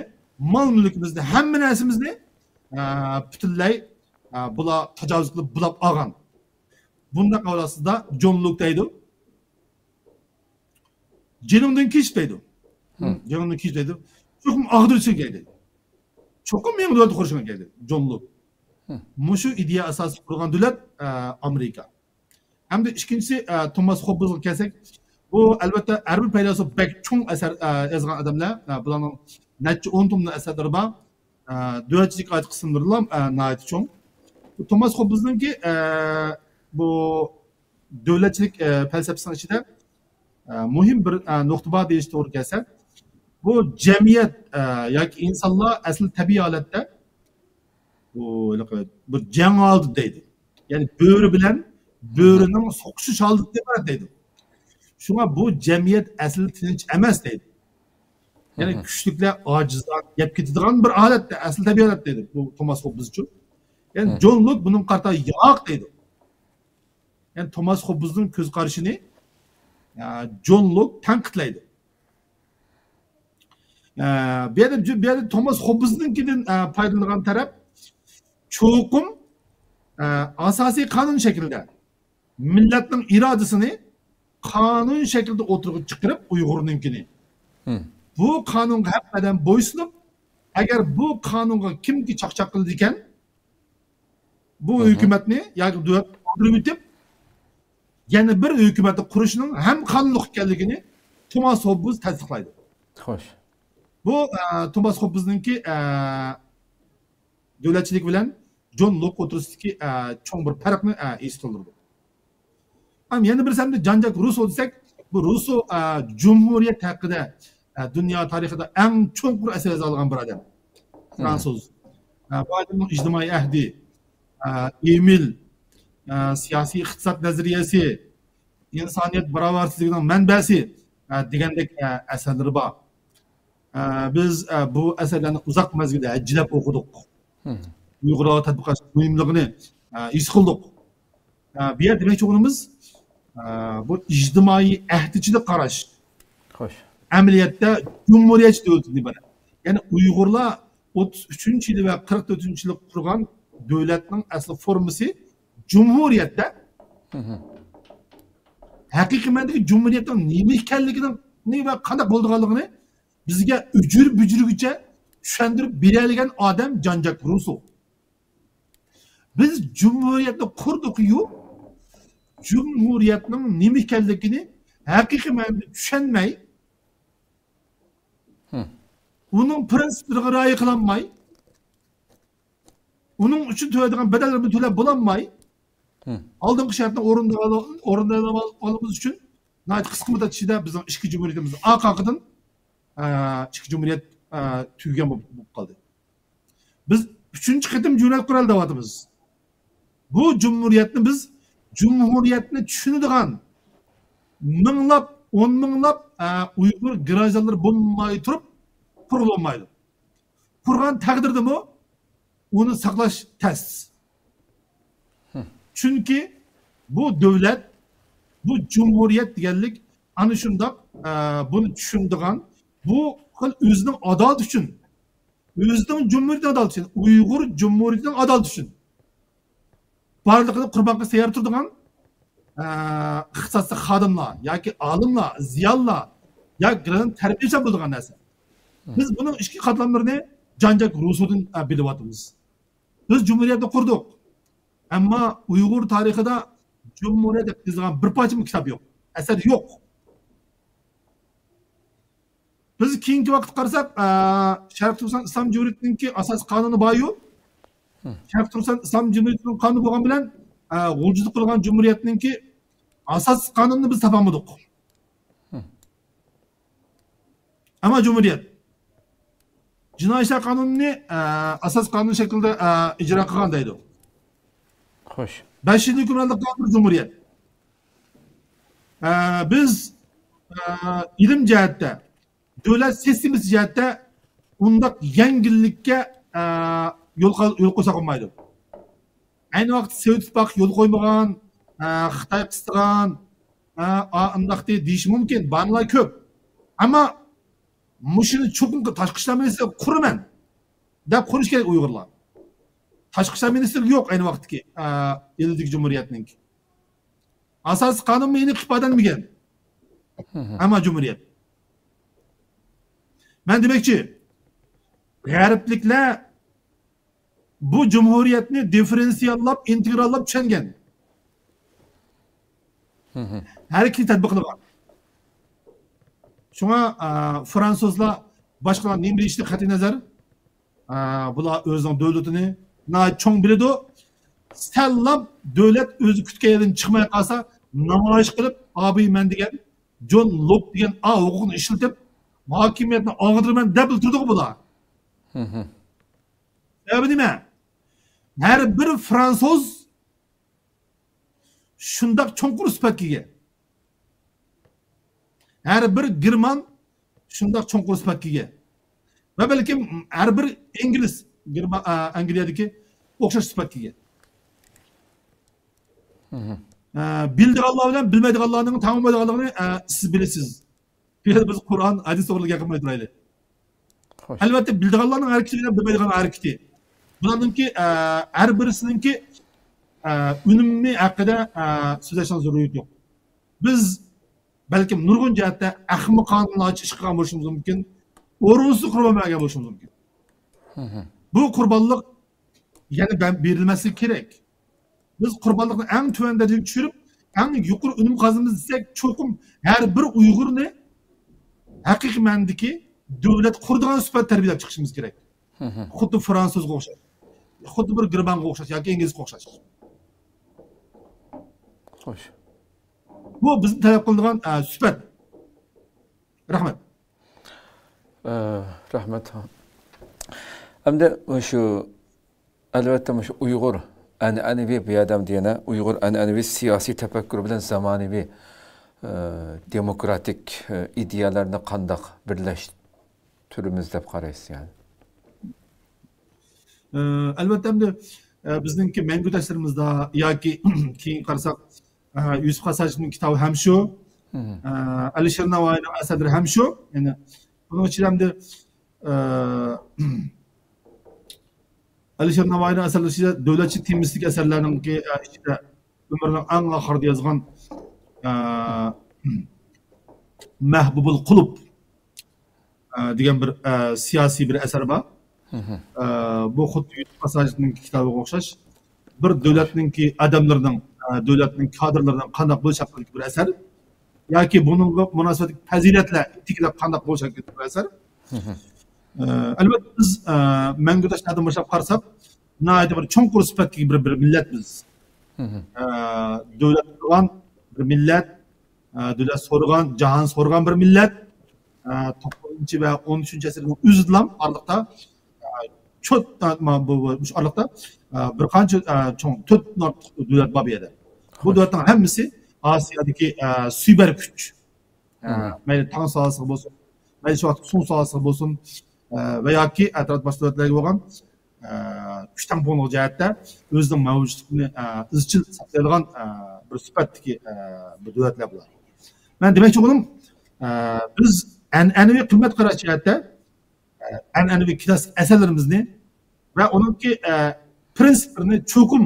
مال مۈلكىمىزنى، ھەممە نەرسىمىزنى، ئە، پۈتۈنلەي، ئە، بۇلار تاجاۋۇز قىلىپ بۇلاپ ئالغان. بۇنداق ئەھۋال ئاستىدا جون لوك دەيدۇ، جېنىڭدىن كېچىپ دەيدۇ. جېنىڭدىن كېچىپ دەيدۇ. چوقۇم ئاغدۇرۇشۇڭ كېرەك دەيدۇ. چوقۇم يېڭى دۆلەت قۇرۇشۇڭ كېرەك دەيدۇ. جون لوك. مۇشۇ ئىدىيە ئاساسىدا قۇرغان دۆلەت، ئە، ئامېرىكا. ھەمدە ئىككىنچىسى، ئە، توماس خوببزغا كەلسەك، بۇ ئەلۋەتتە ھەر بىر پەيلاسوپ بەك چوڭ ئەسەر، ئە، يازغان ئادەملەر، ئە، بۇلارنىڭ نەچچە ئون توملىق ئەسەرلىرى بار. ئە، دۆلەتچىلىك ئائىت قىسىملىرىلا، ئە، ناھايىتى چوڭ. بۇ توماس خوببزنىڭكى، ئە، بۇ دۆلەتچىلىك، ئە، پەلسەپىسىنىڭ ئىچىدە، ئە، مۇھىم بىر، ئە، نۇقتا بار دېيىش توغرا كەلسە، بۇ جەمئىيەت، ئە، ياكى ئىنسانلار ئەسلى تەبىئىي ھالەتتە بۇ ھېلىقى بىر جەڭ ھالىتىدە دەيدۇ. يەنى بۆرە بىلەن بۆرىنىڭ سوقۇشۇش ھالىتىدىن ئىبارەت دەيدۇ. شۇڭا بۇ جەمئىيەت ئەسلى تىنچ ئەمەس دەيدۇ. يەنى كۈچلۈكلەر ئاجىزلار يەپ كېتىدىغان بىر ھالەتتە، ئەسلى تەبىئىي ھالەت دەيدۇ بۇ توماس خوببز ئۈچۈن. يەنى جون لوك بۇنىڭغا قارىتا ياق دەيدۇ. يەنى توماس خوببزنىڭ كۆز قارىشىنى، ئە، جون لوك تەنقىدلەيدۇ. ئە، بۇ يەردە، بۇ يەردە توماس خوببزنىڭكىدىن، ئە، پايدىلىنىدىغان تەرەپ چوقۇم، ئە، ئاساسىي قانۇن شەكلىدە مىللەتنىڭ ئىرادىسىنى قانۇن شەكلىدە ئوتتۇرىغا چىقىرىپ، ئۇيغۇرنىڭكىنى، بۇ قانۇنغا ھەممە ئادەم بويسۇنۇپ، ئەگەر بۇ قانۇنغا كىمكى چاقچاق قىلىدىكەن، بۇ ھۆكۈمەتنى ياكى دۆلەتنى قالدۇرۇۋېتىپ، يەنە بىر ھۆكۈمەتنى قۇرۇشنىڭ ھەم قانۇنلۇق ئىكەنلىكىنى توماس خوببز تەستىقلايدۇ. خوش. بۇ، ئە، توماس خوببزنىڭكى، ئە، دۆلەتچىلىكى بىلەن جون لوك ئوتتۇرىسىدىكى، ئە، چوڭ بىر پەرقنى، ئە، ھېس قىلدۇرىدۇ. ئەم، يەنە بىرسى ئەمدى جان جاك روسسو دېسەك، بۇ روسسو، ئە، جۇمھۇرىيەت ھەققىدە، ئە، دۇنيا تارىخىدا ئەڭ چوڭقۇر ئەسەر يازالىغان بىر ئادەم. فرانسۇز. ئە، بۇ ئادەمنىڭ ئىجتىمائىي ئەھدى، ئە، ئېمىل، ئە، سىياسىي ئىقتىساد نەزەرىيەسى، ئىنسانىيەت باراۋەرسىزلىكىنىڭ مەنبەسى، ئە، دېگەندەك، ئە، ئەسەرلىرى بار. ئە، بىز، ئە، بۇ ئەسەرلەرنى ئۇزاق مەزگىلدە ھەججىلەپ ئوقۇدۇق. مم. ئۇيغۇرلارغا تەتبىق قىلىش مۇھىملىقىنى، ئە، ھېس قىلدۇق. ئە، بۇ يەردە دېمەكچى بولغىنىمىز، ئە، بۇ ئىجتىمائىي ئەھدىچىلىك قاراش. خوش. ئەمەلىيەتتە جۇمھۇرىيەتچى دۆلەتتىن ئىبارەت. يەنى ئۇيغۇرلار ئوتتۇز ئۈچىنچى يىلى ۋە قىرىق تۆتىنچى يىلى قۇرغان دۆلەتنىڭ ئەسلى فورمىسى جۇمھۇرىيەتتە. مم. ھەقىقىي مەنىدىكى جۇمھۇرىيەتنىڭ نېمە ئىكەنلىكىنى ۋە قانداق بولىدىغانلىقىنى بىزگە ئۆجۈر-بۈجۈرگىچە چۈشەندۈرۈپ بېرەلىگەن ئادەم جان جاك روسسو. بىز جۇمھۇرىيەتنى قۇردۇققۇ، جۇمھۇرىيەتنىڭ نېمە ئىكەنلىكىنى ھەقىقىي مەنىدە چۈشەنمەي، مم. ئۇنىڭ پىرىنسىپلىرىغا رىئايە قىلالماي، ئۇنىڭ ئۈچۈن تۆلەيدىغان بەدەللىرىنى تۆلەپ بولالماي، مم. ئالدىنقى شەرتنى ئورۇنداۋال-، ئورۇنداۋالغىنىمىز ئۈچۈن ناھايىتى قىسقا مۇددەت ئىچىدە بىزنىڭ ئىككى جۇمھۇرىيىتىمىز ئارقا-ئارقىدىن، ئە، ئىككى جۇمھۇرىيەت، ئە، تۈگىگەن بولۇپ، بولۇپ قالدى. بىز ئۈچىنچى قېتىم جۇمھۇرىيەت قۇرايلى دەۋاتىمىز. بۇ جۇمھۇرىيەتنى بىز، جۇمھۇرىيەتنى چۈشىنىدىغان مىڭلاپ، ئون مىڭلاپ، ئە، ئۇيغۇر گراژدانلىرى بولماي تۇرۇپ قۇرغىلى بولمايدۇ. قۇرغان تەقدىردىمۇ ئۇنى ساقلاش تەس. چۈنكى بۇ دۆلەت، بۇ جۇمھۇرىيەت دېگەنلىك ئەنە شۇنداق، ئە، بۇنى چۈشىنىدىغان، بۇ خىل ئۆزىنىڭ ئادالىتى ئۈچۈن، ئۆزىنىڭ جۇمھۇرىيىتىنىڭ ئادالىتى ئۈچۈن، ئۇيغۇر جۇمھۇرىيىتىنىڭ ئادالىتى ئۈچۈن بارلىقىنى قۇربان قىلىشقا تەييار تۇرىدىغان، ئە، ئىختىساسلىق خادىملار ياكى ئالىملار، زىيالىيلار ياكى تەربىيەچىلەر بولىدىغان نەرسە. بىز بۇنىڭ ئىچكى قاتلاملىرىنى جان جاك روسسودىن، ئە، بىلىۋاتىمىز. بىز جۇمھۇرىيەتنى قۇردۇق. ئەمما ئۇيغۇر تارىخىدا جۇمھۇرىيەت دەپ يېزىلغان بىر پارچىمۇ كىتاب يوق. ئەسەر يوق. بىز كېيىنكى ۋاقىتتا قارىساق، ئە، شەرقىي تۈركىستان ئىسلام جۇمھۇرىيىتىنىڭكى ئاساسىي قانۇنى بارغۇ. شەرقىي تۈركىستان ئىسلام جۇمھۇرىيىتىنىڭ قانۇنى بولغان بىلەن، ئە، غۇلجىدا قۇرۇلغان جۇمھۇرىيەتنىڭكى ئاساسىي قانۇنىنى بىز تاپالمىدۇق. ئەمما جۇمھۇرىيەت جىنايى ئىشلار قانۇنىنى، ئە، ئاساسىي قانۇن شەكلىدە، ئە، ئىجرا قىلغان دەيدۇ. خوش. بەش يىل ھۆكۈمرانلىق قىلغان بىر جۇمھۇرىيەت. ئە، بىز، ئە، ئىلىم جەھەتتە، دۆلەت سىستېمىسى جەھەتتە ئۇنداق يەڭگىللىككە، ئە، يول قا-، يول قويساق بولمايدۇ. ئەينى ۋاقىتتا سوۋېت ئىتتىپاقى يول قويمىغان، ئە، خىتاي قىستىغان، ئە، ئا، ئۇنداقتى دېيىشى مۇمكىن. بارنىلار كۆپ. ئەمما مۇشۇنى چوقۇم تاشقى ئىشلار مىنىستىرى قۇرىمەن دەپ قۇرۇش كېرەك ئۇيغۇرلار. تاشقى ئىشلار مىنىستىرلىكى يوق ئەينى ۋاقىتتىكى، ئە، ئىلىدىكى جۇمھۇرىيەتنىڭكى. ئاساسىي قانۇنمۇ يەنە ئىپادىلەنمىگەن. ئەمما جۇمھۇرىيەت. مەن دېمەكچى، غەربلىكلەر بۇ جۇمھۇرىيەتنى دىففېرېنسىئاللاپ، ئىنتېگراللاپ چۈشەنگەن. ھەرىكىتى تەتبىقلىغان. شۇڭا، ئا، فرانسۇزلار باشقىلار نېمە دېيىشىدىن قەتئىينەزەر، ئا، بۇلار ئۆزىنىڭ دۆلىتىنى ناھايىتى چوڭ بىلىدۇ. سەللا دۆلەت ئۆزى كۈتكەن يەردىن چىقماي قالسا، نامايىش قىلىپ، ئابىي مەن دېگەن، جون لوپ دېگەن ئا ھوقۇقنى ئىشلىتىپ، ھاكىمىيەتنى ئاغدۇرىمەن دەپ تۇرىدىغۇ بۇلار. سەۋەبى نېمە؟ ھەر بىر فرانسۇز شۇنداق چوڭقۇر سۈپەتكە ئىگە. ھەر بىر گېرمان شۇنداق چوڭقۇر سۈپەتكە ئىگە. ۋە بەلكىم ھەر بىر ئىنگلىز، گېرما-، ئە، ئەنگلىيەدىكى ئوخشاش سۈپەتكە ئىگە. ئە، بىلىدىغانلار بىلەن بىلمەيدىغانلارنىڭ تەڭ بولمايدىغانلىقىنى، ئە، سىز بىلىسىز. بۇ يەردە بىز قۇرئان، ھەدىس توغرىلىق گەپ قىلماي تۇرايلى. خوش. ئەلۋەتتە، بىلىدىغانلارنىڭ ھەرىكىتى بىلەن بىلمەيدىغاننىڭ ھەرىكىتى. بۇلارنىڭكى، ئە، ھەر بىرسىنىڭكى، ئە، ئۈنۈمى ھەققىدە، ئە، سۆزلەشنىڭ زۆرۈرىيىتى يوق. بىز بەلكىم نۇرغۇن جەھەتتە ئەخمىقانىلارچە ئىش قىلغان بولۇشىمىز مۇمكىن، ئورۇنسىز قۇربان بەرگەن بولۇشىمىز مۇمكىن. بۇ قۇربانلىق يەنە بە-، بېرىلمەسلىكى كېرەك. بىز قۇربانلىقنى ئەڭ تۆۋەن دەرىجىگە چۈشۈرۈپ، ئەڭ يۇقىرى ئۈنۈم قازىنىمىز دېسەك، چوقۇم ھەر بىر ئۇيغۇرنى ھەقىقىي مەنىدىكى دۆلەت قۇرىدىغان سۈپەت تەربىيەلەپ چىقىشىمىز كېرەك. خۇددى فرانسۇزغا ئوخشاش، خۇددى بىر گېرمانغا ئوخشاش ياكى ئىنگلىزگە ئوخشاش. خوش. بۇ بىزدىن تەلەپ قىلىنىدىغان، ئە، سۈپەت. رەھمەت. ئە، رەھمەت. ئەمدى مۇشۇ، ئەلۋەتتە، مۇشۇ ئۇيغۇر ئەنئەنىۋى، بۇ يەردە ئەمدى يەنە ئۇيغۇر ئەنئەنىۋى سىياسىي تەپەككۇر بىلەن زامانىۋى، ئە، دېموكراتىك، ئە، ئىدىيەلەرنى قانداق بىرلەشتۈرىمىز دەپ قارايسىز يەنى؟ ئە، ئەلۋەتتە، ئەمدى، ئە، بىزنىڭكى مەڭگۈ دەشلىرىمىزدا ياكى كېيىن قارىساق، ئە، يۈسۈپ خاساجنىڭ كىتابى ھەم شۇ، ئە، ئەلىشىر ناۋايىنىڭ ئەسەرلىرى ھەم شۇ. يەنى بۇنىڭ ئىچىدە ئەمدى، ئە، ئەلىشىر ناۋايىنىڭ ئەسەرلىرى ئىچىدە دۆلەتچى تېمىسىدىكى ئەسەرلەرنىڭكى، ئە، ئىچىدە ئۆمرىنىڭ ئەڭ ئاخىرىدا يازغان، ئە، مەھبۇبۇل قۇلۇب، ئە، دېگەن بىر، ئە، سىياسىي بىر ئەسەر بار. ئە، بۇ خۇددى يۈسۈپ خاساجنىڭ كىتابىغا ئوخشاش. بىر دۆلەتنىڭكى ئادەملىرىنىڭ، ئە، دۆلەتنىڭ كادىرلىرىنىڭ قانداق بولۇش ھەققىدىكى بىر ئەسەر. ياكى بۇنىڭغا مۇناسىۋەتلىك پەزىلەتلەر، ئېتىكىلەر قانداق بولۇش ھەققىدىكى بىر ئەسەر. ئە، ئەلۋەتتە، بىز، ئە، مەڭگۈ دەشلەردىن باشلاپ قارىساق، ناھايىتى بىر چوڭقۇر سۈپەتتىكى بىر، بىر مىللەت بىز. ئە، دۆلەت قۇرغان بىر مىللەت، ئە، دۆلەت سورىغان، جاھان سورىغان بىر مىللەت. ئە، توققۇزىنچى ۋە ئون ئۈچىنچى ئەسىرنىڭ ئۆزىدىلا ئارىلىقتا، ئە، چوت، ئە، ما-، بۇ، بۇ، مۇشۇ ئارىلىقتا، ئە، بىر قانچە، ئە، چوڭ، تۆتتىن ئارتۇق دۆلەت بار بۇ يەردە. بۇ دۆلەتنىڭ ھەممىسى ئاسىيادىكى، ئە، سۇيبەر كۈچ. ئە، مەيلى تاڭ سۇلالىسىغا بولسۇن، مەيلى شۇ ۋاقىتتىكى سۇڭ سۇلالىسىغا بولسۇن، ئە، ۋە ياكى ئەتراپتا باشقا دۆلەتلەرگە بولغان، ئە، كۈچ تەڭپۇڭلۇق جەھەتتە ئۆزىنىڭ مەۋجۇتلۇقىنى، ئە، ئىزچىل ساقلايدىغان، ئە، بىر سۈپەتتىكى، ئە، بىر دۆلەتلەر بۇلار. مەن دېمەكچى بولغىنىم، ئە، بىز ئەنئەنىۋى قىممەت قاراش جەھەتتە، ئە، ئەنئەنىۋى كلاسسىك ئەسەرلىرىمىزنى ۋە ئۇنىڭكى، ئە، پرىنسىپلىرىنى چوقۇم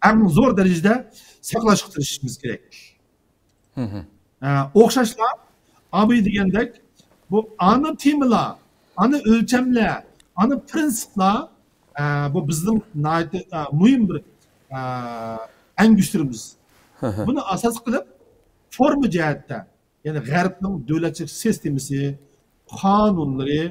ئەڭ زور دەرىجىدە ساقلاشقا تىرىشىشىمىز كېرەك. ئە، ئوخشاشلا، ئاباي دېگەندەك، بۇ ئانا تېمىلار، ئانا ئۆلچەملەر، ئانا پرىنسىپلار، ئە، بۇ بىزنىڭ ناھايىتى، ئە، مۇھىم بىر، ئە، ئەڭگۈشتىرىمىز. بۇنى ئاساس قىلىپ، فورما جەھەتتە، يەنى غەربنىڭ دۆلەتچىلىك سىستېمىسى، قانۇنلىرى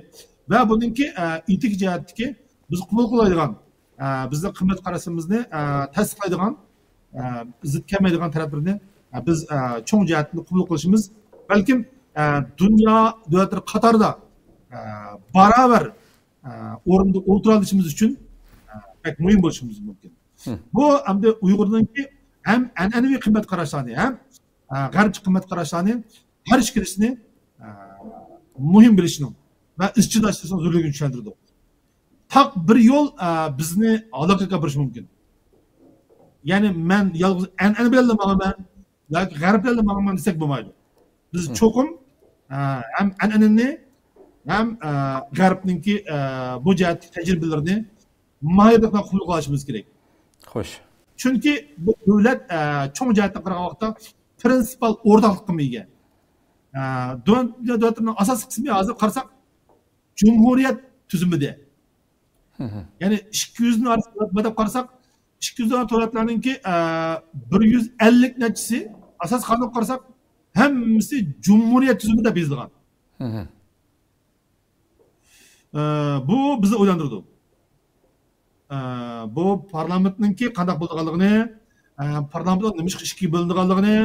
ۋە بۇنىڭكى، ئە، ئېتىك جەھەتتىكى بىز قوبۇل قىلالايدىغان، ئە، بىزنىڭ قىممەت قارىشىمىزنى، ئە، تەستىقلايدىغان، ئە، زىت كەلمەيدىغان تەرەپلىرىنى، ئە، بىز، ئە، چوڭ جەھەتتىن قوبۇل قىلىشىمىز، بەلكىم، ئە، دۇنيا دۆلەتلىرى قاتارىدا، ئە، باراۋەر، ئە، ئورۇندا ئولتۇرالىشىمىز ئۈچۈن، ئە، بەك مۇھىم بولۇشىمىز مۇمكىن. بۇ ئەمدى ئۇيغۇرنىڭكى ھەم ئەنئەنىۋى قىممەت قاراشلارنى، ھەم، ئە، غەربچە قىممەت قاراشلارنى ھەر ئىككىلىسىنى، ئە، مۇھىم بىلىشنىڭ ۋە ئىزچىللاشتۇرۇشنىڭ زۆرۈرلۈكىنى چۈشەندۈردۇق. تاق بىر يول، ئە، بىزنى ھالاكەتكە ئاپىرىشى مۇمكىن. يەنى مەن يالغۇز ئەنئەنە بىلەنلا ماڭىمەن ياكى غەرب بىلەنلا ماڭىمەن دېسەك بولمايدۇ. بىز چوقۇم، ئە، ھەم ئەنئەنىنى، ھەم، ئە، غەربنىڭكى، ئە، بۇ جەھەتتىكى تەجرىبىلىرىنى ماھىرلىق بىلەن قوبۇل قىلىشىمىز كېرەك. خوش. چۈنكى بۇ دۆلەت، ئە، چوڭ جەھەتتىن قارىغان ۋاقىتتا پرىنسىپال ئورتاقلىققىمۇ ئىگە. ئە، دۆ-، دۆلەتنىڭ ئاساسىي قىسمى ھازىر قارىساق، جۇمھۇرىيەت تۈزۈمىدە. يەنى ئىككى يۈزنى ئارىسىغا مەدەپ قارىساق، ئىككى يۈز دۆلەتلەرنىڭكى، ئە، بىر يۈز ئەللىك نەچچىسى، ئاساسىي قانۇنغا قارىساق، ھەممىسى جۇمھۇرىيەت تۈزۈمىدە يېزىلغان. ئە، بۇ بىزنى ئويلاندۇرىدۇ. ئە، بۇ پارلامېنتنىڭكى قانداق بولىدىغانلىقىنى، ئە، پارلامېنتنىڭ نېمىشقا ئىككىگە بۆلۈنىدىغانلىقىنى،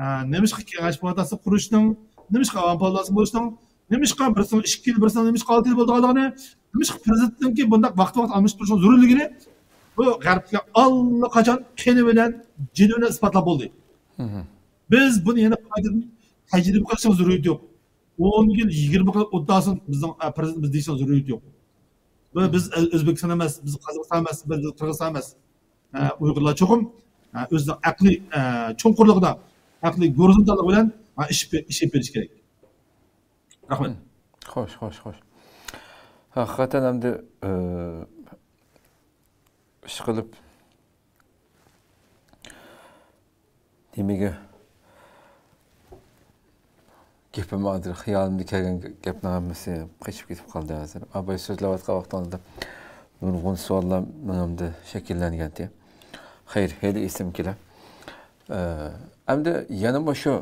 ئە، نېمىشقا كېڭەش پالاتاسى قۇرۇشنىڭ، نېمىشقا ئاۋام پالاتاسى بولۇشنىڭ، نېمىشقا بىرسىنىڭ ئىككى يىل، بىرسىنىڭ نېمىشقا ئالتە يىل بولىدىغانلىقىنى، نېمىشقا پىرېزىدېنتنىڭكى بۇنداق ۋاقىت-ۋاقىت ئالمىشىپ تۇرۇشنىڭ زۆرۈرلۈكىنى بۇ غەربلىكلەر ئاللىقاچان قېنى بىلەن، جېنى بىلەن ئىسپاتلاپ بولدى. بىز بۇنى يەنە قايتىدىن تەجرىبە قىلىشنىڭ زۆرۈرىيىتى يوق. ئون يىل، يىگىرمە يىل ئۆتسۇن، بىزنىڭ، ئە، پىرېزىدېنتىمىز دېيىشنىڭ زۆرۈرىيىتى يوق. بۇ بىز ئۆ-، ئۆزبېكىستان ئەمەس، بىز قازاقىستان ئەمەس، بىز قىرغىزىستان ئەمەس. ئە، ئۇيغۇرلار چوقۇم، ئە، ئۆزىنىڭ ئەقلىي، ئە، چوڭقۇرلۇقىدا، ئەقلىي گورىزونتاللىقى بىلەن، ئە، ئىش، ئىش ئېلىپ بېرىشى كېرەك. رەھمەت. خوش، خوش، خوش. ھەقىقەتەن ئەمدى، ئە، ئىشقىلىپ نېمىگە گېپىم ھازىر خىيالىمدا كەلگەن گەپنىڭ ھەممىسى قېچىپ كېتىپ قالدى ھازىر. ئاباي سۆزلەۋاتقان ۋاقتىڭىزدا نۇرغۇن سوئاللار مېڭەمدە شەكىللەنگەنتى. خەير، ھېلى ئېسىمگە كېلە. ئە، ئەمدى يەنە مۇشۇ،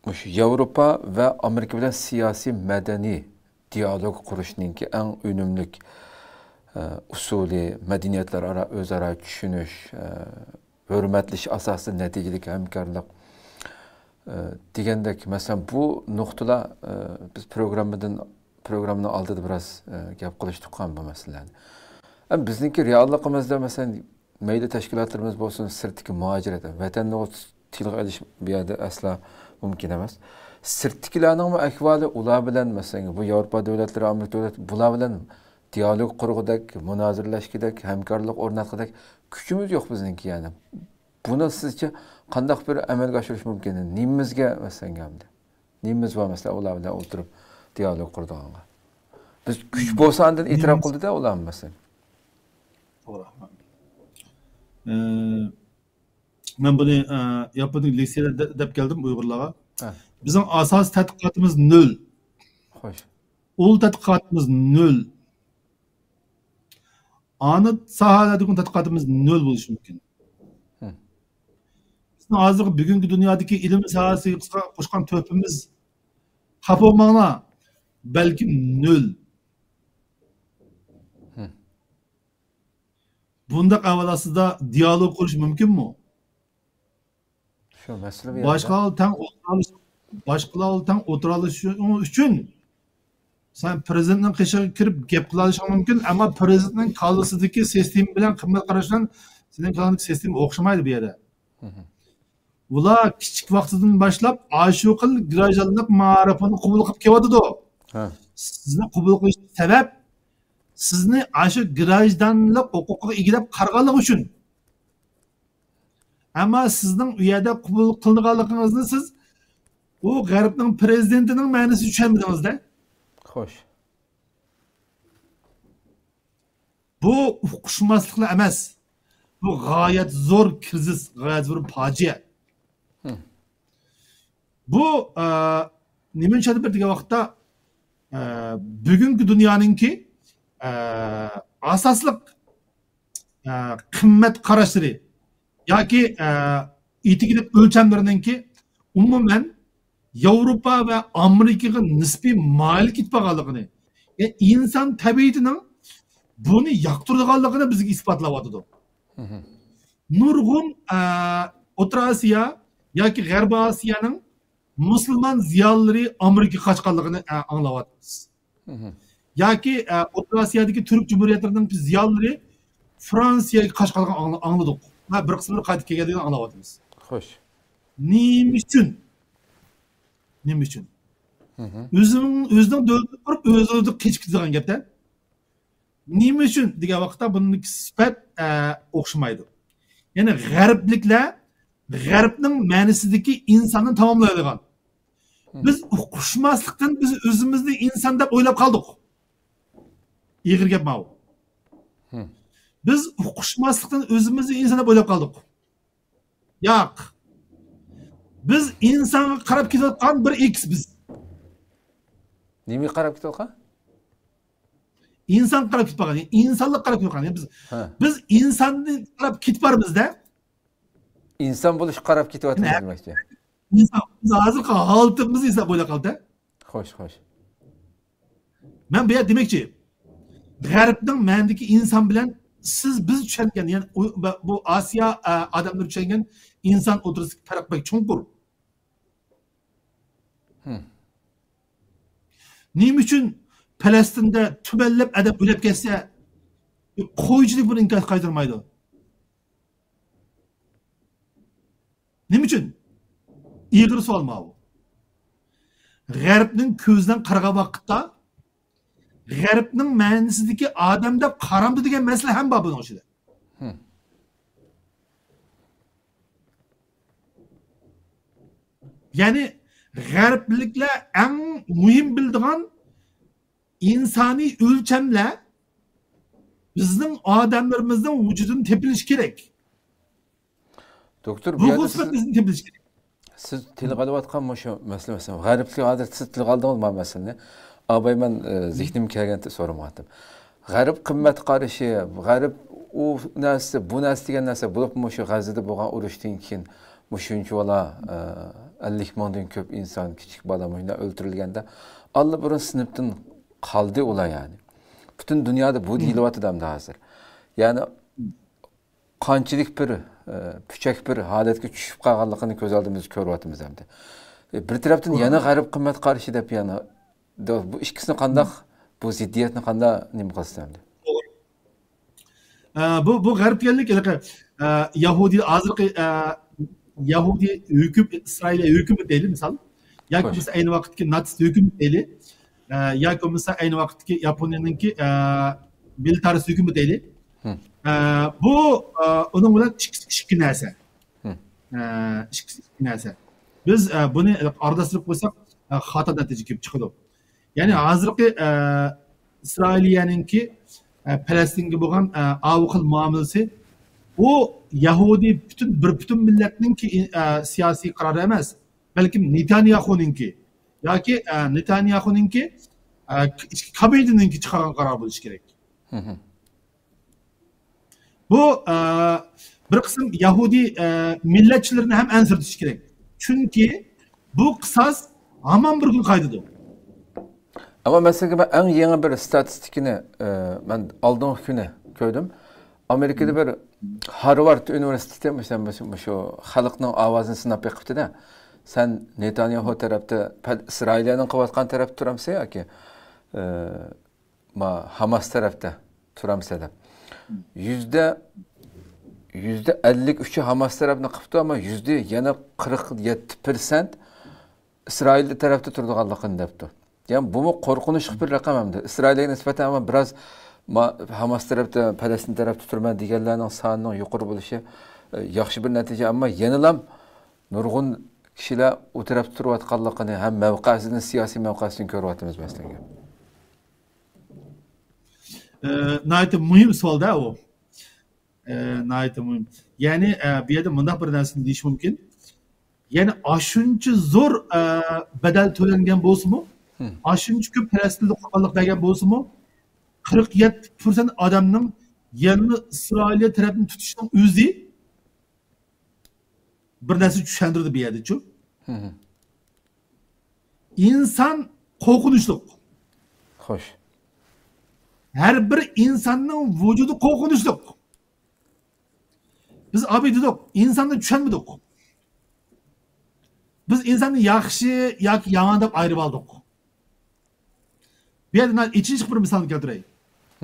مۇشۇ ياۋروپا ۋە ئامېرىكا بىلەن سىياسىي مەدەنىي دىيالوگ قۇرۇشنىڭكى ئەڭ ئۈنۈملۈك، ئە، ئۇسۇلى، مەدەنىيەتلەر ئارا ئۆزئارا چۈشىنىش، ئە، ھۆرمەتلىشىش ئاساسىدا نەتىجىلىك ھەمكارلىق، ئە، دېگەندەك، مەسىلەن، بۇ نۇقتىلار، ئە، بىز پروگراممىدىن، پروگراممىنىڭ ئالدىدا بىراز، ئە، گەپ قىلىشتۇق بۇ مەسىلىلەرنى. ئەمما بىزنىڭكى رېئاللىقىمىزدا، مەسىلەن، مەيلى تەشكىلاتلىرىمىز بولسۇن، سىرتتىكى مۇھاجىرەت، ۋەتەندە بولسا تىلغا ئېلىش بۇ يەردە ئەسلا مۇمكىن ئەمەس. سىرتتىكىلەرنىڭمۇ ئەھۋالى ئۇلار بىلەن، مەسىلەن، بۇ ياۋروپا دۆلەتلىرى، ئامېرىكا دۆلەت، بۇلار بىلەن دىيالوگ قۇرغۇدەك، مۇنازىرىلەشكۈدەك، ھەمكارلىق ئورناتقۇدەك كۈچىمىز يوق بىزنىڭكى، يەنى. بۇنى سىزچە قانداق بىر ئەمەلگە ئاشۇرۇش مۇمكىن؟ نېمىمىزگە، مەسىلەن، ئەمدى؟ نېمىمىز بار، مەسىلەن، ئۇلار بىلەن ئولتۇرۇپ دىيالوگ قۇرىدىغانغا؟ بىز كۈچ بولسا ئاندىن ئېتىراپ قىلدى-دە ئۇلار، مەسىلەن. توغرا. ئى، مەن بۇنى، ئى، ياپونىيە لېكسىيەدە دە-، دەپ كەلدىم ئۇيغۇرلارغا. ھە. بىزنىڭ ئاساسىي تەتقىقاتىمىز نۆل. خوش. ئۇل تەتقىقاتىمىز نۆل. ئانا ساھەلەردىكى تەتقىقاتىمىز نۆل بولۇشى مۇمكىن. ھە. بىزنىڭ ھازىرقى بۈگۈنكى دۇنيادىكى ئىلىم ساھەسىگە قوشقان، قوشقان تۆھپىمىز، خاپا بولماڭلار، بەلكىم نۆل. ھە. بۇنداق ئەھۋال ئاستىدا دىيالوگ قۇرۇش مۇمكىنمۇ؟ شۇ مەسىلە بۇ يەردە. باشقىلار تەڭ ئولتۇرالىش-، باشقىلار تەڭ ئولتۇرالىشىش ئۈچۈن سەن پىرېزىدېنتنىڭ قېشىغا كىرىپ گەپ قىلالىشىڭ مۇمكىن، ئەمما پىرېزىدېنتنىڭ كاللىسىدىكى سىستېما بىلەن قىممەت قاراشلار سېنىڭ كاللاڭدىكى سىستېما ئوخشىمايدۇ بۇ يەردە. ھە. ئۇلار كىچىك ۋاقتىدىن باشلاپ ئاشۇ خىل گراژدانلىق مائارىپىنى قوبۇل قىلىپ كېلىۋاتىدۇ. ھە. سىزنى قوبۇل قىلىش سەۋەب، سىزنى ئاشۇ گراژدانلىق ھوقۇقىغا ئىگە دەپ قارىغانلىقى ئۈچۈن. ئەمما سىزنىڭ ئۇ يەردە قوبۇل قىلىنغانلىقىڭىزنى سىز بۇ غەربنىڭ پىرېزىدېنتىنىڭ مەنىسىنى چۈشەنمىدىڭىز-دە. خوش. بۇ ئۇقۇشماسلىقلا ئەمەس. بۇ غايەت زور كىرىزىس، غايەت زور پاجىئە. ھە. بۇ، ئە، نېمە ئۈچۈن دېگەن ۋاقىتتا، ئە، بۈگۈنكى دۇنيانىڭكى، ئە، ئاساسلىق، ئە، قىممەت قاراشلىرى ياكى، ئە، ئېتىكىلىق ئۆلچەملىرىنىڭكى ئومۇمەن ياۋروپا ۋە ئامېرىكىغا نىسبىي مايىل كېتىپ قالغانلىقىنى، يەنى ئىنسان تەبىئىتىنىڭ بۇنى ياقتۇرىدىغانلىقىنى بىزگە ئىسپاتلاۋاتىدۇ. ھە. نۇرغۇن، ئە، ئوتتۇرا ئاسىيا ياكى غەربىي ئاسىيانىڭ مۇسۇلمان زىيالىيلىرى ئامېرىكىغا قاچقانلىقىنى، ئە، ئاڭلاۋاتىمىز. ھە. ياكى، ئە، ئوتتۇرا ئاسىيادىكى تۈرك جۇمھۇرىيەتلىرىنىڭ زىيالىيلىرى فرانسىيەگە قاچقانلىقىنى ئاڭلا-، ئاڭلىدۇق. ۋە بىر قىسىملىرى قايتىپ كەلگەنلىكىنى ئاڭلاۋاتىمىز. خوش. نېمە ئۈچۈن؟ نېمە ئۈچۈن؟ ھە. ئۆزىنىڭ، ئۆزىنىڭ دۆلىتىنى قۇرۇپ، ئۆزى قېچىپ كېتىدىغان گەپتە. نېمە ئۈچۈن دېگەن ۋاقىتتا بۇنىڭدىكى سۈپەت، ئە، ئوخشىمايدۇ. يەنى غەربلىكلەر غەربنىڭ مەنىسىدىكى ئىنساننى تاماملايدىغان. ھە. بىز ئۇقۇشماسلىقتىن بىز ئۆزىمىزنى ئىنسان دەپ ئويلاپ قالدۇق. ئېغىر گەپ ماۋۇ. ھە. بىز ئۇقۇشماسلىقتىن ئۆزىمىزنى ئىنسان دەپ ئويلاپ قالدۇق. ياق. بىز ئىنسانغا قاراپ كېتىۋاتقان بىر ئېكس بىز. نېمىگە قاراپ كېتىۋاتقان؟ ئىنسانغا قاراپ كېتىپ قالغان، يەنى ئىنسانلىققا قاراپ كېتىپ قالغان. يەنى بىز، ھە، بىز ئىنساندىن قاراپ كېتىپ بارىمىز-دە. ئىنسان بولۇشقا قاراپ كېتىۋاتىمىز دېمەكچى. ئىنسان، بىز ھازىرقى ھالىتىمىز ئىنسان بويلاپ قالدى. خوش، خوش. مەن بۇ يەردە دېمەكچى، غەربنىڭ مەندىكى ئىنسان بىلەن سىز، بىز چۈشەنگەن، يەنى ئۇ-، بۇ ئاسىيا، ئە، ئادەملىرى چۈشەنگەن ئىنسان ئوتتۇرىسىدىكى پەرق بەك چوڭقۇر. ھىم. نېمە ئۈچۈن پەلەستىندە تۈمەنلەپ ئادەم ئۆلۈپ كەتسە، قويچىلىك بۇنى ئىنكاس قايتۇرمايدۇ؟ نېمە ئۈچۈن؟ ئېغىر سوئال ماۋۇ. غەربنىڭ كۆزىدىن قارىغان ۋاقىتتا، غەربنىڭ مەنىسىدىكى ئادەم دەپ قارامدۇ دېگەن مەسىلە ھەم بار بۇنىڭ ئىچىدە. ھىم. يەنى غەربلىكلەر ئەڭ مۇھىم بىلىدىغان ئىنسانىي ئۆلچەملەر بىزنىڭ ئادەملىرىمىزنىڭ ۋۇجۇدىدىن تېپىلىشى كېرەك. دوكتور، بۇ روھىي يەردە سىز، سۈپەت بىزدىن تېپىلىشى كېرەك. سىز تىلغا ئېلىۋاتقان مۇشۇ مەسىلە، مەسىلەن، غەربلىك ھازىر سىز تىلغا ئالدىڭىز ما مەسىلىنى. ئاباي، مەن، ئە، زېھنىمگە كەلگەنتى سورىماقتىم. غەرب قىممەت قارىشى، غەرب ئۇ نەرسە، بۇ نەرسە دېگەن نەرسە، بولۇپمۇ مۇشۇ غەززىدە بولغان ئۇرۇشتىن كېيىن مۇشۇنچە بالا، ئە، ئەللىك مىڭدىن كۆپ ئىنسان، كىچىك بالا مۇشۇنداق ئۆلتۈرۈلگەندە، ئاللىبۇرۇن سىنىپتىن قالدى ئۇلار، يەنى. پۈتۈن دۇنيادا بۇ دېيىلىۋاتىدۇ ئەمدى ھازىر. يەنى قانچىلىك بىر، ئە، پۈچەك بىر ھالەتكە چۈشۈپ قالغانلىقىنى كۆز ئالدىمىزدا كۆرۈۋاتىمىز ئەمدى. ئە، بىر تەرەپتىن يەنە غەرب قىممەت قارىشى دەپ يەنە دو-، بۇ ئىككىسىنى قانداق، بۇ زىددىيەتنى قانداق نېمە قىلىسىز ئەمدى؟ توغرا. ئە، بۇ، بۇ غەرب دېگەنلىك ھېلىقى، ئە، يەھۇدىي ھازىرقى، ئە، يەھۇدىي ھۆكۈم، ئىسرائىلىيە ھۆكۈمىتى دەيلى، مىسال، ياكى بولمىسا ئەينى ۋاقىتتىكى ناتسىست ھۆكۈمىتى دەيلى، ئە، ياكى بولمىسا ئەينى ۋاقىتتىكى ياپونىيەنىڭكى، ئە، مىلىتارىست ھۆكۈمىتى دەيلى. ئە، بۇ، ئە، ئۇنىڭ بىلەن ئىككىسى ئىككى نەرسە. ئە، ئىككىسى ئىككى نەرسە. بىز، ئە، بۇنى ئارىلاشتۇرۇپ قويساق، ئە، خاتا نەتىجە كېلىپ چىقىدۇ. يەنى ھازىرقى، ئە، ئىسرائىلىيەنىڭكى، ئە، پەلەستىنگە بولغان، ئە، ئاۋۇ خىل مۇئامىلىسى، ئۇ يەھۇدىي پۈتۈن، بىر پۈتۈن مىللەتنىڭكى، ئە، سىياسىي قارارى ئەمەس، بەلكىم نېتانياخۇنىڭكى ياكى، ئە، نېتانياخۇنىڭكى، ئە، ئىچكى كابىنېتىنىڭكى چىقارغان قارار بولۇشى كېرەك. بۇ، ئە، بىر قىسىم يەھۇدىي، ئە، مىللەتچىلىرىنى ھەم ئەنسىرىتىش كېرەك. چۈنكى بۇ قىساس ھامان بىر كۈن قايتىدۇ. ئەمما مەسىلەن، مەن ئەڭ يېڭى بىر ستاتىستىكىنى، ئە، مەن ئالدىنقى كۈنى كۆردۈم. ئامېرىكىدا بىر ھارۋارد ئۇنىۋېرسىتېتى مۇشۇ، مۇشۇ، مۇشۇ خەلقنىڭ ئاۋازىنى سىناپ بېقىپتىدە. سەن نېتانياھۇ تەرەپتە، پەل-، ئىسرائىلىيەنىڭ قىلىۋاتقان تەرەپتە تۇرامسەن ياكى، ئە، ما ھاماس تەرەپتە تۇرامسەن دەپ. يۈزدە، يۈزدە ئەللىك ئۈچى ھاماس تەرەپنى قىپتۇ، ئەمما يۈزدە يەنە قىرىق يەتتە پىرسەنت ئىسرائىل تەرەپتە تۇرىدىغانلىقىنى دەپتۇ. يەنى بۇمۇ قورقۇنچلۇق بىر رەقەم ئەمدى. ئىسرائىلگە نىسبەتەن ئەمما بىراز ما-، ھاماس تەرەپتە، پەلەستىن تەرەپتە تۇرىمەن دېگەنلەرنىڭ سانىنىڭ يۇقىرى بولۇشى، ئە، ياخشى بىر نەتىجە، ئەمما يەنىلام نۇرغۇن كىشىلەر ئۇ تەرەپتە تۇرۇۋاتقانلىقىنى ھەم مەۋقەسىدىن، سىياسىي مەۋقەسىدىن كۆرۈۋاتىمىز مەسىلەن. ئە، ناھايىتى مۇھىم سوئال-دە ئۇ. ئە، ناھايىتى مۇھىم. يەنى، ئە، بۇ يەردە مۇنداق بىر نەرسىنى دېيىش مۇمكىن. يەنى ئاشۇنچە زور، ئە، بەدەل تۆلەنگەن بولسىمۇ، ئاشۇنچە كۆپ پەلەستىنلىك قۇربانلىق بەرگەن بولسىمۇ، قىرىق يەتتە پىرسەنت ئادەمنىڭ يەنىلا ئىسرائىلىيە تەرەپنى تۇتۇشنىڭ ئۆزى بىر نەرسە چۈشەندۈرىدۇ بۇ يەردىچۇ. ئىنسان قورقۇنچلۇق. خوش. ھەر بىر ئىنساننىڭ ۋۇجۇدى قورقۇنچلۇق. بىز ئابىي دېدۇق، ئىنساننى چۈشەنمىدۇق. بىز ئىنساننى ياخشى ياكى يامان دەپ ئايرىۋالدۇق. بۇ يەردە مەن ئېچىنىشلىق بىر مىسالنى كەلتۈرەي.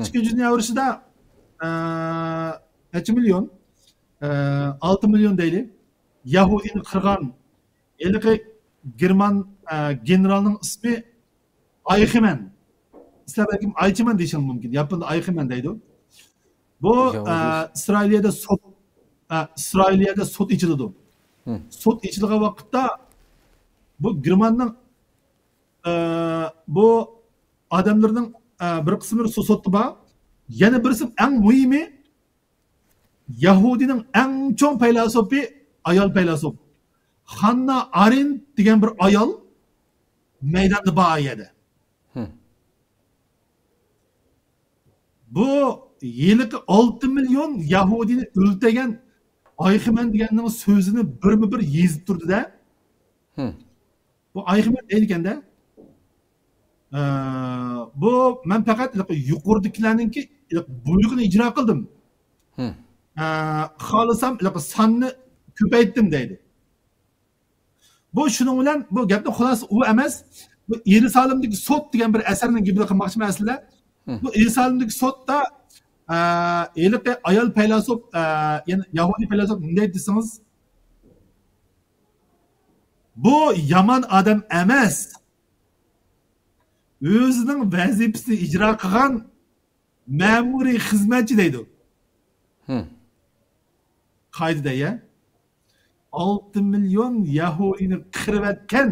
ئىككىنچى دۇنيا ئۇرۇشىدا، ئە، نەچچە مىليون، ئە، ئالتە مىليون دەيلى، يەھۇدىينى قىرغان ھېلىقى گېرمان، ئە، گېنېرالنىڭ ئىسمى ئايخمەن. سىلەر بەلكىم ئايچىمەن دېيىشىڭىز مۇمكىن. ياپوندا ئايخمەن دەيدۇ. بۇ، ئە، ئىسرائىلىيەدە سوت، ئە، ئىسرائىلىيەدە سوت ئېچىلىدۇ. سوت ئېچىلغان ۋاقىتتا بۇ گېرماننىڭ، ئە، بۇ ئادەملىرىنىڭ، ئە، بىر قىسىملىرى سو-، سوتتا بار. يەنە بىرسى ئەڭ مۇھىمى، يەھۇدىينىڭ ئەڭ چوڭ پەيلاسوپى، ئايال پەيلاسوپ. خاننا ئارېنت دېگەن بىر ئايال مەيداندا بار ئۇ يەردە. بۇ ھېلىقى ئالتە مىليون يەھۇدىينى ئۆلتۈرگەن ئايخمەن دېگەننىڭ سۆزىنى بىرمۇ بىر يېزىپ تۇردى-دە. بۇ ئايخمەن دەيدىكەن-دە. ئە، بۇ مەن پەقەت ھېلىقى يۇقىرىدىكىلەرنىڭكى ھېلىقى بۇيرۇقىنى ئىجرا قىلدىم. ئە، خالىسام ھېلىقى ساننى كۆپەيتتىم دەيدۇ. بۇ شۇنىڭ بىلەن بۇ گەپنىڭ خۇلاسىسى ئۇ ئەمەس. بۇ يېرۇسالىمدىكى سوت دېگەن بىر ئەسەرنىڭ گېپىنى قىلماقچىمەن ئەسلىدە. بۇ يېرۇسالىمدىكى سوتتا، ئە، ھېلىقى ئايال پەيلاسوپ، ئە، يەنى يەھۇدىي پەيلاسوپ نېمە دەيدۇ دېسىڭىز، بۇ يامان ئادەم ئەمەس. ئۆزىنىڭ ۋەزىپىسىنى ئىجرا قىلغان مەمۇرىي خىزمەتچى دەيدۇ. قائىدىدە، يە. ئالتە مىليون يەھۇدىينى قىرىۋەتكەن،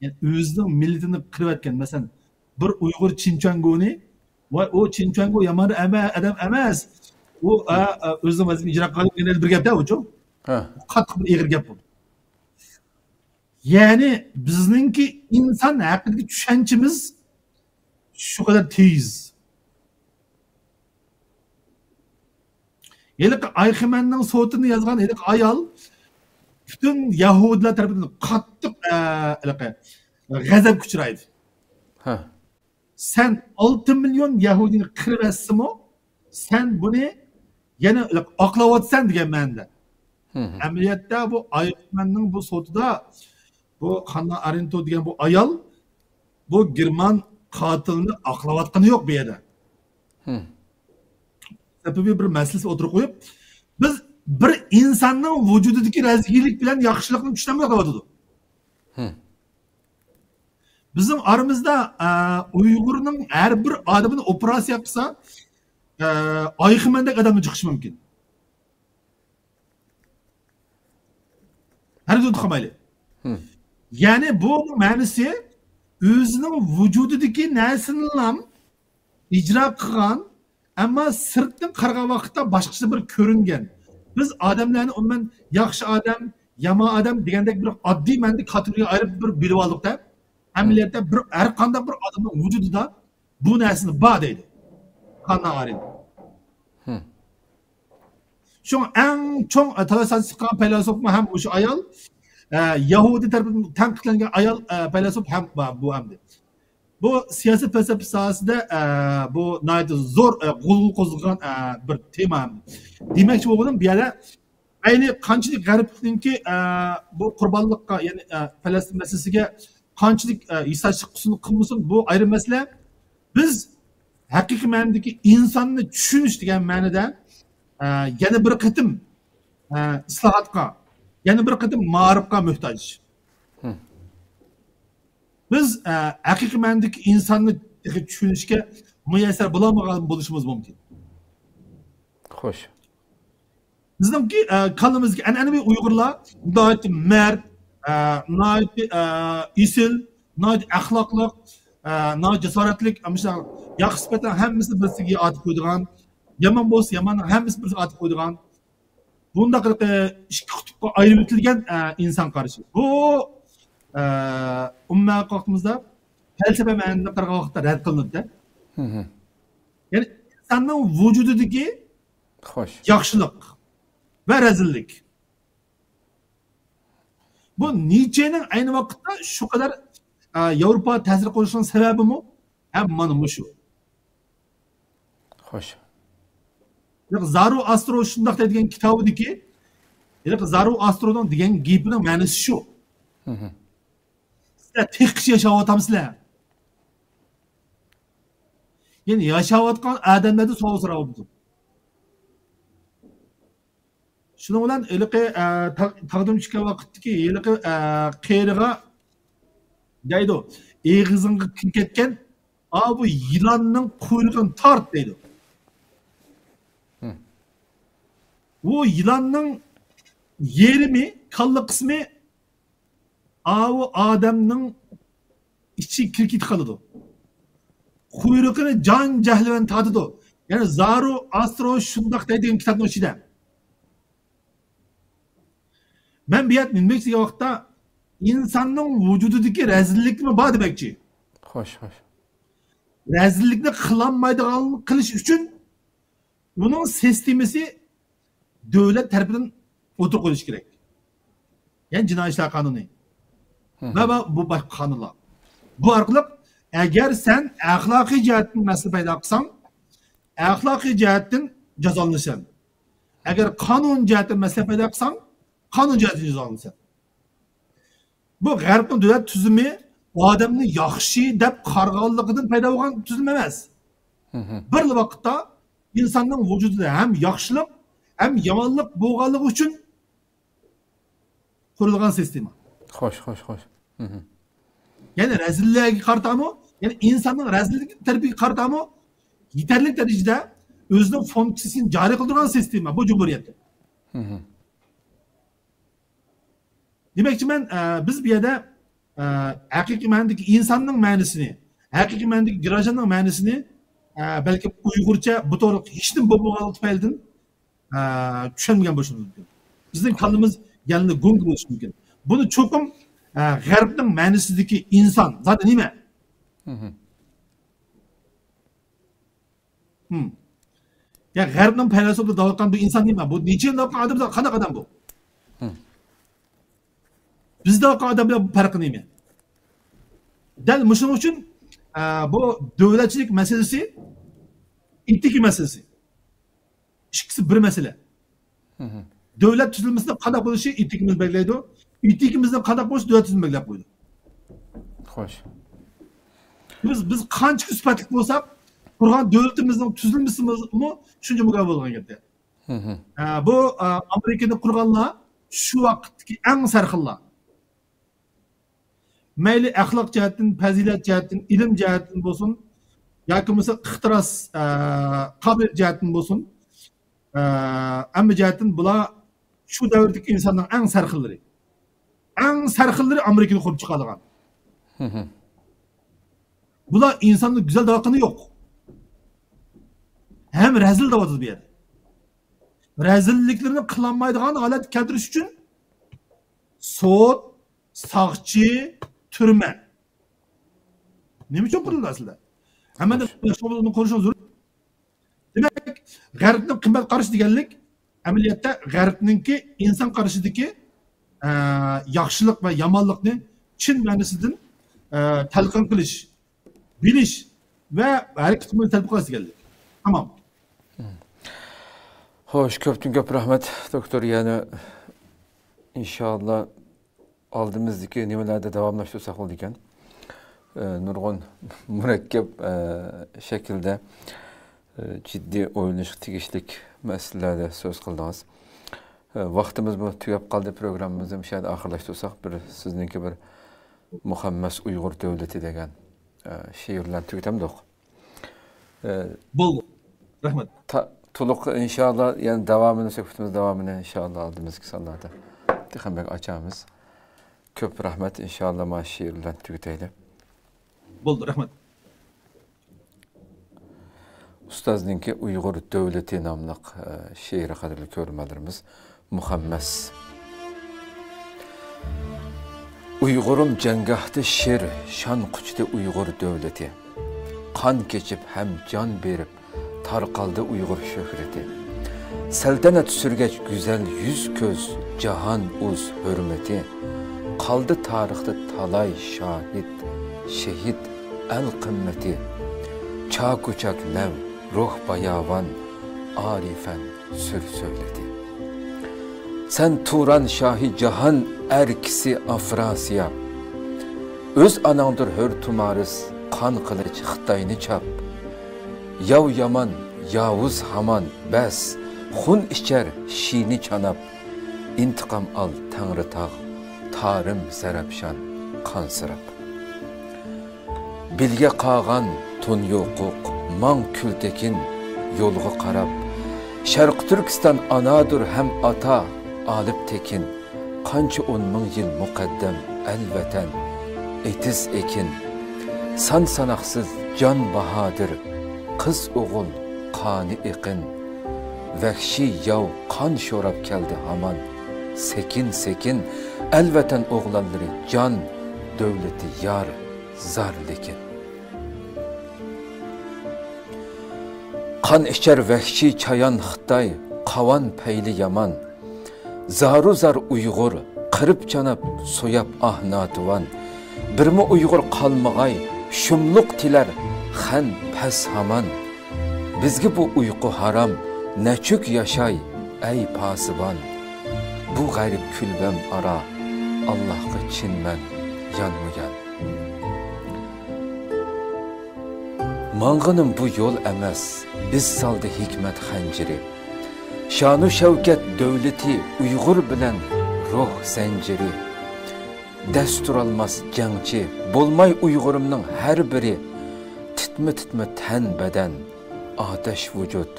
يەنى ئۆزىنىڭ مىللىتىنى قىرىۋەتكەن. مەسىلەن، بىر ئۇيغۇر چىن چۈەنگونى، ۋاي، ئۇ چىن چۈەنگو يامان ئەمە-، ئادەم ئەمەس. ئۇ، ئا، ئا، ئۆزىنىڭ ۋەزىپىسىنى ئىجرا قىلغان بىر گەپ-دە ئۇچۇ. قاتتىق بىر ئېغىر گەپ بۇ. يەنى بىزنىڭكى ئىنسان ھەققىدىكى چۈشەنچىمىز شۇ قەدەر تېيىز. ھېلىقى ئايخمەننىڭ سوتىنى يازغان ھېلىقى ئايال پۈتۈن يەھۇدىيلار تەرىپىدىن قاتتىق، ئە، ھېلىقى غەزەپكە ئۇچرايدۇ. سەن ئالتە مىليون يەھۇدىينى قىرىۋەتسىمۇ، سەن بۇنى يەنە ئاقلاۋاتىسەن دېگەن مەنىدە. ئەمەلىيەتتە بۇ ئايخمەننىڭ بۇ سوتىدا بۇ خاننا ئارېنتو دېگەن بۇ ئايال بۇ گېرمان قاتىلىنى ئاقلاۋاتقىنى يوق بۇ يەردە. سەبەبى بىر مەسىلىسى ئوتتۇرىغا قويۇپ، بىز بىر ئىنساننىڭ ۋۇجۇدىدىكى رەزىللىك بىلەن ياخشىلىقنى چۈشەنمەيدۇ دەۋاتىدۇ. بىزنىڭ ئارىمىزدا، ئە، ئۇيغۇرنىڭ ھەر بىر ئادىمىنى ئوپېراتسىيە قىلسا، ئە، ئايخېمەندەك ئادەمدىن چىقىشى مۇمكىن. ھەرگىز ئۇنتۇپ قالمايلى. يەنى بۇ مەنىسى ئۆزىنىڭ ۋۇجۇدىدىكى نەرسىنىلا ئىجرا قىلغان، ئەمما سىرتتىن قارىغان ۋاقىتتا باشقىچە بىر كۆرۈنگەن. بىز ئادەملەرنى ئومۇمەن ياخشى ئادەم، يامان ئادەم دېگەندەك بىر ئاددىي مەنىدە كاتېگورىيەگە ئايرىپ بىر بۆلۈۋالدۇق-دە. ئەمەلىيەتتە بىر، ھەر قانداق بىر ئادەمنىڭ ۋۇجۇدىدا بۇ نەرسىنى بار دەيدۇ. خاننا ئارىن. شۇڭا ئەڭ چوڭ، ئە، تالانت ساتىشقان پەيلاسوپمۇ ھەم مۇشۇ ئايال، ئە، يەھۇدىي تەرىپىدىن تەنقىدلەنگەن ئايال، ئە، پەيلاسوپ ھەم بۇ، بۇ ئەمدى. بۇ سىياسىي پەلسەپە ساھەسىدە، ئە، بۇ ناھايىتى زور، ئە، غۇلغۇلا قوزغىغان، ئە، بىر تېما. دېمەكچى بولغىنىم بۇ يەردە مەيلى قانچىلىك غەربنىڭكى، ئە، بۇ قۇربانلىققا، يەنى، ئە، پەلەستىن مەسىلىسىگە قانچىلىك، ئە، ھېسداشلىق قىلسۇن، قىلمىسۇن، بۇ ئايرى مەسىلە. بىز ھەقىقىي مەنىدىكى ئىنساننى چۈشىنىش دېگەن مەنىدە، ئە، يەنە بىر قېتىم، ئە، ئىسلاھاتقا، يەنە بىر قېتىم مائارىپقا موھتاج. بىز، ئە، ھەقىقىي مەنىدىكى ئىنساننى تېخى چۈشىنىشكە مۇيەسسەر بولالمىغان بولۇشىمىز مۇمكىن. خوش. بىزنىڭكى، ئە، كاللىمىزدىكى ئەنئەنىۋى ئۇيغۇرلار ناھايىتى مەرد، ئە، ناھايىتى، ئە، ئېسىل، ناھايىتى ئەخلاقلىق، ئە، ناھايىتى جاسارەتلىك، ئە، مۇشۇنداق ياخشى سۈپەتلەرنىڭ ھەممىسىنى بىرسىگە ئاتىپ قويىدىغان، يامان بولسا ياماننىڭ ھەممىسىنى بىرسىگە ئاتىپ قويىدىغان، بۇنداق، ئە، ئىككى قۇتۇپقا ئايرىۋېتىلگەن، ئە، ئىنسان قارىشى. بۇ، ئە، ئومۇمەن قارىغىنىمىزدا پەلسەپە مەنىدىن قارىغان ۋاقىتتا رەت قىلىنىدۇ-دە. يەنى ئىنساننىڭ ۋۇجۇدىدىكى خوش. ياخشىلىق ۋە رەزىللىك. بۇ نىچشېنىڭ ئەينى ۋاقىتتا شۇ قەدەر، ئە، ياۋروپاغا تەسىر قوزغىشىنىڭ سەۋەبىمۇ ھەم مانا مۇشۇ. خوش. ھېلىقى زارو ئاسترو شۇنداق دەيدىغان كىتابىدىكى، ھېلىقى زارو ئاسترونىڭ دېگەن گېپىنىڭ مەنىسى شۇ. سىلەر تېخىچە ياشاۋاتامسىلەر؟ يەنى ياشاۋاتقان ئادەملەردىن سوئال سوراۋاتىدۇ. شۇنىڭ بىلەن ھېلىقى، ئە، تاغ-، تاغدىن چۈشكەن ۋاقىتتىكى ھېلىقى، ئە، قېرىغا دەيدۇ، ئېغىزىڭغا كىرىپ كەتكەن، ئاۋۇ يىلاننىڭ قۇيرۇقىنى تارت دەيدۇ. ئۇ يىلاننىڭ يېرىمى، كاللا قىسمى ئاۋۇ ئادەمنىڭ ئىچىگە كىرىپ كېتىپ قالىدۇ. قۇيرۇقىنى جان جەھلى بىلەن تارتىدۇ. يەنى زارو ئاسترو شۇنداق دەيدىغان كىتابنىڭ ئىچىدە. مەن بۇ يەردە نېمە دېمەكچى دېگەن ۋاقىتتا، ئىنساننىڭ ۋۇجۇدىدىكى رەزىللىكمۇ بار دېمەكچى. خوش، خوش. رەزىللىكنى قىلالمايدىغان قىلىش ئۈچۈن ئۇنىڭ سىستېمىسى دۆلەت تەرىپىدىن ئوتتۇرىغا قويۇلۇشى كېرەك. يەنى جىنايى ئىشلار قانۇنى. ۋە بۇ باشقا قانۇنلار. بۇ ئارقىلىق ئەگەر سەن ئەخلاقىي جەھەتتىن مەسىلە پەيدا قىلساڭ، ئەخلاقىي جەھەتتىن جازالىنىسەن. ئەگەر قانۇن جەھەتتىن مەسىلە پەيدا قىلساڭ، قانۇن جەھەتتىن جازالىنىسەن. بۇ غەربنىڭ دۆلەت تۈزۈمى ئادەمنى ياخشى دەپ قارىغانلىقىدىن پەيدا بولغان تۈزۈم ئەمەس. بىرلا ۋاقىتتا ئىنساننىڭ ۋۇجۇدىدا ھەم ياخشىلىق، ھەم يامانلىق بولغانلىقى ئۈچۈن قۇرۇلغان سىستېما. خوش، خوش، خوش. يەنى رەزىللەرگە قارىتامۇ، يەنى ئىنساننىڭ رەزىللىك تەرىپىگە قارىتامۇ، يېتەرلىك دەرىجىدە ئۆزىنىڭ فۇنكسىيىسىنى جارى قىلدۇرغان سىستېما بۇ جۇمھۇرىيەتتە. دېمەكچىمەن، ئە، بىز بۇ يەردە، ئە، ھەقىقىي مەنىدىكى ئىنساننىڭ مەنىسىنى، ھەقىقىي مەنىدىكى گراژداننىڭ مەنىسىنى، ئە، بەلكىم ئۇيغۇرچە بۇ توغرىلىق ھېچنېمە بولمىغانلىقى تۈپەيلىدىن، ئە، چۈشەنمىگەن بولۇشىمىز مۇمكىن. بىزنىڭ كاللىمىز يەنىلا گۇڭگا بولۇشى مۇمكىن. بۇنى چوقۇم، ئە، غەربنىڭ مەنىسىدىكى ئىنسان زادى نېمە؟ يا غەربنىڭ پەيلاسوپلىرى دەۋاتقان بۇ ئىنسان نېمە؟ بۇ نىچشېنى دەۋاتقان ئادەم قانداق ئادەم بۇ؟ بىز دەۋاتقان ئادەم بىلەن پەرقى نېمە؟ دەل مۇشۇنىڭ ئۈچۈن، ئە، بۇ دۆلەتچىلىك مەسىلىسى، ئېتىكا مەسىلىسى. ئىككىسى بىر مەسىلە. دۆلەت تۈزۈلمىسىنىڭ قانداق بولۇشى ئېتىكىمىز بەلگىلەيدۇ. ئېتىكىمىزنىڭ قانداق بولۇشى دۆلەت تۈزۈلمە بەلگىلەپ قويىدۇ. خوش. بىز، بىز قانچىكى سۈپەتلىك بولساق، قۇرغان دۆلىتىمىزنىڭ تۈزۈلمىسىمۇ شۇنچە مۇكەممەل بولغان گەپتە. ئە، بۇ، ئە، ئامېرىكىنى قۇرغانلار شۇ ۋاقىتتىكى ئەڭ سەرخىللار. مەيلى ئەخلاق جەھەتتىن، پەزىلەت جەھەتتىن، ئىلىم جەھەتتىن بولسۇن، ياكى بولمىسا ئىختىراس، ئە، قابىلىيەت جەھەتتىن بولسۇن، ئە، ھەممە جەھەتتىن بۇلار شۇ دەۋردىكى ئىنساننىڭ ئەڭ سەرخىللىرى. ئەڭ سەرخىللىرى ئامېرىكىنى قۇرۇپ چىقارغان. بۇلار ئىنساننى گۈزەل دەۋاتقىنى يوق. ھەم رەزىل دەۋاتىدۇ بۇ يەردە. رەزىللىكلىرىنى قىلالمايدىغان ھالەتكە كەلتۈرۈش ئۈچۈن سوت، ساقچى، تۈرمە. نېمە ئۈچۈن قۇرۇلدى ئەسلىدە؟ ھەممىدىن قۇرۇشىڭىز زۆرۈر. دېمەك، غەربنىڭ قىممەت قارىشى دېگەنلىك ئەمەلىيەتتە غەربنىڭكى ئىنسان قارىشىدىكى، ئە، ياخشىلىق ۋە يامانلىقنى چىن مەنىسىدىن، ئە، تەلقىن قىلىش، بىلىش ۋە ھەرىكەت قىلىش تەلەپ قىلىش دېگەنلىك. تامام. خوش، كۆپتىن كۆپ رەھمەت، دوكتور. يەنە ئىنشاللا ئالدىمىزدىكى نېمىلەردە داۋاملاشتۇرساق بولىدىكەن. ئە، نۇرغۇن مۇرەككەپ، ئە، شەكىلدە، ئە، جىددىي ئويلىنىشقا تېگىشلىك مەسىلىلەردە سۆز قىلدىڭىز. ئە، ۋاقتىمىزمۇ تۈگەپ قالدى، پروگراممىمىزنى مۇشۇ يەردە ئاخىرلاشتۇرساق، بىر سىزنىڭكى بىر مۇخەممەس ئۇيغۇر دۆلىتى دېگەن، ئە، شېئىر بىلەن تۈگىتەمدۇق؟ ئە، بولدى. رەھمەت. تا-، تولۇق ئىنشاللا، يەنە داۋامىنى، سۆھبىتىمىز داۋامىنى ئىنشاللا ئالدىمىزدىكى سانلاردا تېخىمۇ بەك ئاچامىز. كۆپ رەھمەت. ئىنشاللا مانا شېئىر بىلەن تۈگىتەيلى. بولدى، رەھمەت. ئۇستازنىڭكى ئۇيغۇر دۆلىتى ناملىق، ئە، شېئىرى قەدىرلىك كۆرۈرمەنلىرىمىز. مۇخەممەس. ئۇيغۇرۇم جەڭگاھتا شىر، شان قۇچتى ئۇيغۇر دۆلىتى. قان كېچىپ ھەم جان بېرىپ، تارقالدى ئۇيغۇر شۆھرىتى. سەلتەنەت سۈرگەچ گۈزەل يۈز كۆز، جاھان ئۇز ھۆرمىتى. قالدى تارىختا تالاي شاھىت، شېھىت ئەل قىممىتى. چاكۇچاك لەۋ، روھ باياۋان، ئارىفەن سۈر سۆلىتى. سەن تۇران شاھى جاھان ئەركىسى ئافراسىياب. ئۆز ئاناڭدۇر ھۆر تۇمارىس، قان قىلىچ خىتاينى چاپ. ياۋ يامان، ياۋۇز ھامان، بەس، خۇن ئىچەر شىنى چاناپ. ئىنتىقام ئال تەڭرىتاغ، تارىم زەرەپشان قانسىراپ. بىلگە قاغان تون يوقۇق، ماڭ كۈلتېكىن يولغا قاراپ. شەرقىي تۈركىستان ئانادۇر ھەم ئاتا ئالىپ تېكىن. قانچە ئون مىڭ يىل مۇقەددەم ئەل ۋەتەن، ئېتىز ئېكىن. سان ساناقسىز جان باھادىر، قىز ئوغۇل قانى ئېقىن. ۋەھشىي ياۋ قان شوراپ كەلدى ھامان. سېكىن، سېكىن، ئەل ۋەتەن ئوغلانلىرى جان، دۆلىتى يار، زار لېكىن. قان ئىچەر ۋەھشىي چايان خىتاي، قاۋان پەيلى يامان. زارۇ زار ئۇيغۇر، قىرىپ چاناپ، سوياپ ئاھ ناتىۋان. بىرمۇ ئۇيغۇر قالمىغاي، شۇملۇق تىلەر خەن پەس ھامان. بىزگە بۇ ئۇيقۇ ھارام، نەچۈك ياشاي، ئەي پاسىبان. بۇ غەرىب كۈلبەم ئارا، ئاللاھقا چىنمەن يانمۇ يان. ماڭغىنىم بۇ يول ئەمەس، ئىز سالدى ھېكمەت خەنجىرى. شانۇ شەۋكەت دۆلىتى ئۇيغۇر بىلەن روھ زەنجىرى. دەس تۇرالماس جەڭچى بولماي ئۇيغۇرۇمنىڭ ھەر بىرى. تىتمە تىتمە تەن بەدەن، ئاتەش ۋۇجۇد،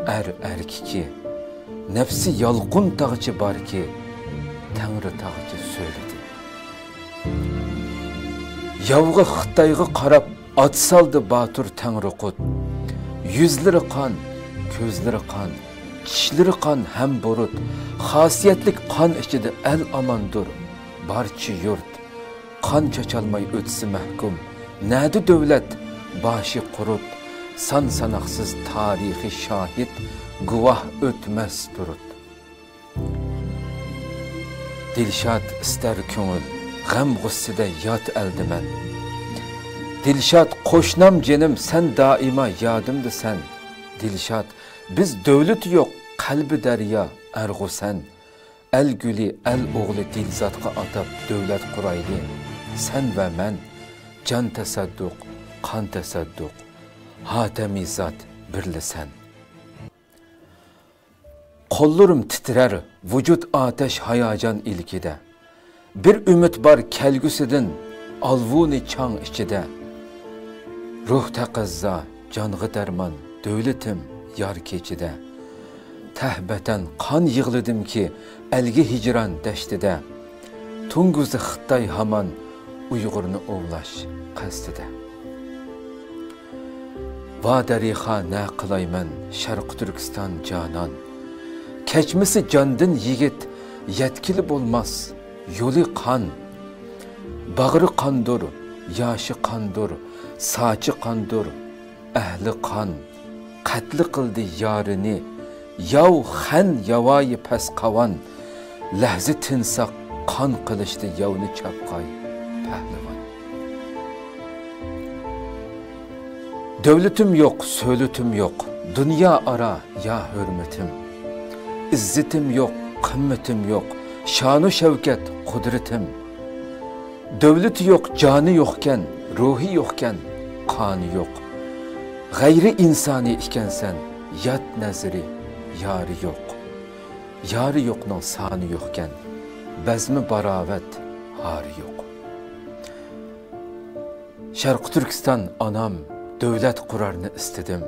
ئەر ئەركىكى. نەپسى يالقۇن تاغچە باركى، تەڭرى تاغچە سۆلىدى. ياۋغا خىتايغا قاراپ ئات سالدى باتۇر تەڭرىقۇت. يۈزلىرى قان، كۆزلىرى قان، چىشلىرى قان ھەم بۇرۇت. خاسىيەتلىك قان ئىچىدە ئەل ئاماندۇر بارچە يۇرت. قان چاچالماي ئۆتسە مەھكۇم، نەدە دۆلەت باشى قۇرۇت. سان ساناقسىز تارىخىي شاھىت، گۇۋاھ ئۆتمەس تۇرۇت. دىلشات ئىستەر كۆڭۈل، غەم غۇسسىدە يات ئەلدىمەن. دىلشات قوشنام جېنىم، سەن دائىما يادىمدىسەن. دىلشات، بىز دۆلىتى يوق، قەلبى دەريا، ئەرغۇ سەن. ئەل گۈلى، ئەل ئوغلى دىلزاتقا ئاتاپ دۆلەت قۇرايلى. سەن ۋە مەن، جان تەسەددۇق، قان تەسەددۇق، ھاتەمىي زات بىرلا سەن. قوللىرىم تىترەر، ۋۇجۇد ئاتەش ھاياجان ئىلكىدە. بىر ئۈمىد بار كەلگۈسىدىن، ئالۋۇنى چاڭ ئىچىدە. روھ تەقەززا، جانغا دەرمان، دۆلىتىم يار كېچىدە. تەھ ۋەتەن قان يىغلىدىمكى، ئەلگە ھىجران دەشتىدە. توڭگۇزى خىتاي ھامان ئۇيغۇرنى ئوۋلاش قەستىدە. ۋا دەرىخا نە قىلايمەن، شەرقىي تۈركىستان جانان. كەچمىسە جاندىن يىگىت، يەتكىلى بولماس، يولى قان. باغرى قاندۇر، ياشى قاندۇر، ساچى قاندۇر، ئەھلى قان. قەتلى قىلدى يارىنى، ياۋ خەن ياۋايى پەس قاۋان. لەھزە تىنساق قان قىلىشتا ياۋنى چاپقاي پەھلىۋان. دۆلىتىم يوق، سۆلىتىم يوق، دۇنيا ئارا يا ھۆرمىتىم. ئىززىتىم يوق، قىممىتىم يوق، شانۇ شەۋكەت، قۇدرىتىم. دۆلىتى يوق، جانى يوقكەن، روھى يوقكەن، قانى يوق. غەيرىي ئىنسانىي ئىكەنسەن، يات نەزىرى، يارى يوق. يارى يوقنىڭ سانى يوقكەن، بەزمى باراۋەت، ھارى يوق. شەرقىي تۈركىستان ئانام، دۆلەت قۇرارنى ئىستىدىم.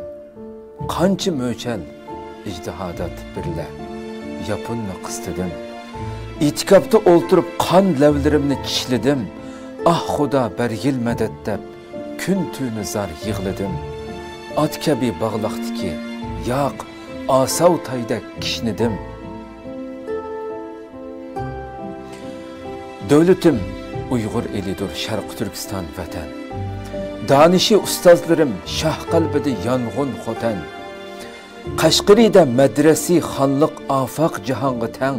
قانچە مۆچەل ئىجتىھادات بىرلە، ياپوننى قىستىدىم. ئېتىكاپتا ئولتۇرۇپ قان لەۋلىرىمنى چىشلىدىم. ئاھ خۇدا بەرگىل مەدەت دەپ، كۈن تۈنى زار يىغلىدىم. ئات كەبى باغلاقتىكى ياق، ئاساۋ تايدەك كىشنىدىم. دۆلىتىم ئۇيغۇر ئېلىدۇر، شەرقىي تۈركىستان ۋەتەن. دانىشى ئۇستازلىرىم شاھ قەلبىدە يانغۇن خوتەن. قەشقىرىدە مەدرەسە خانلىق ئافاق جاھانغا تەڭ.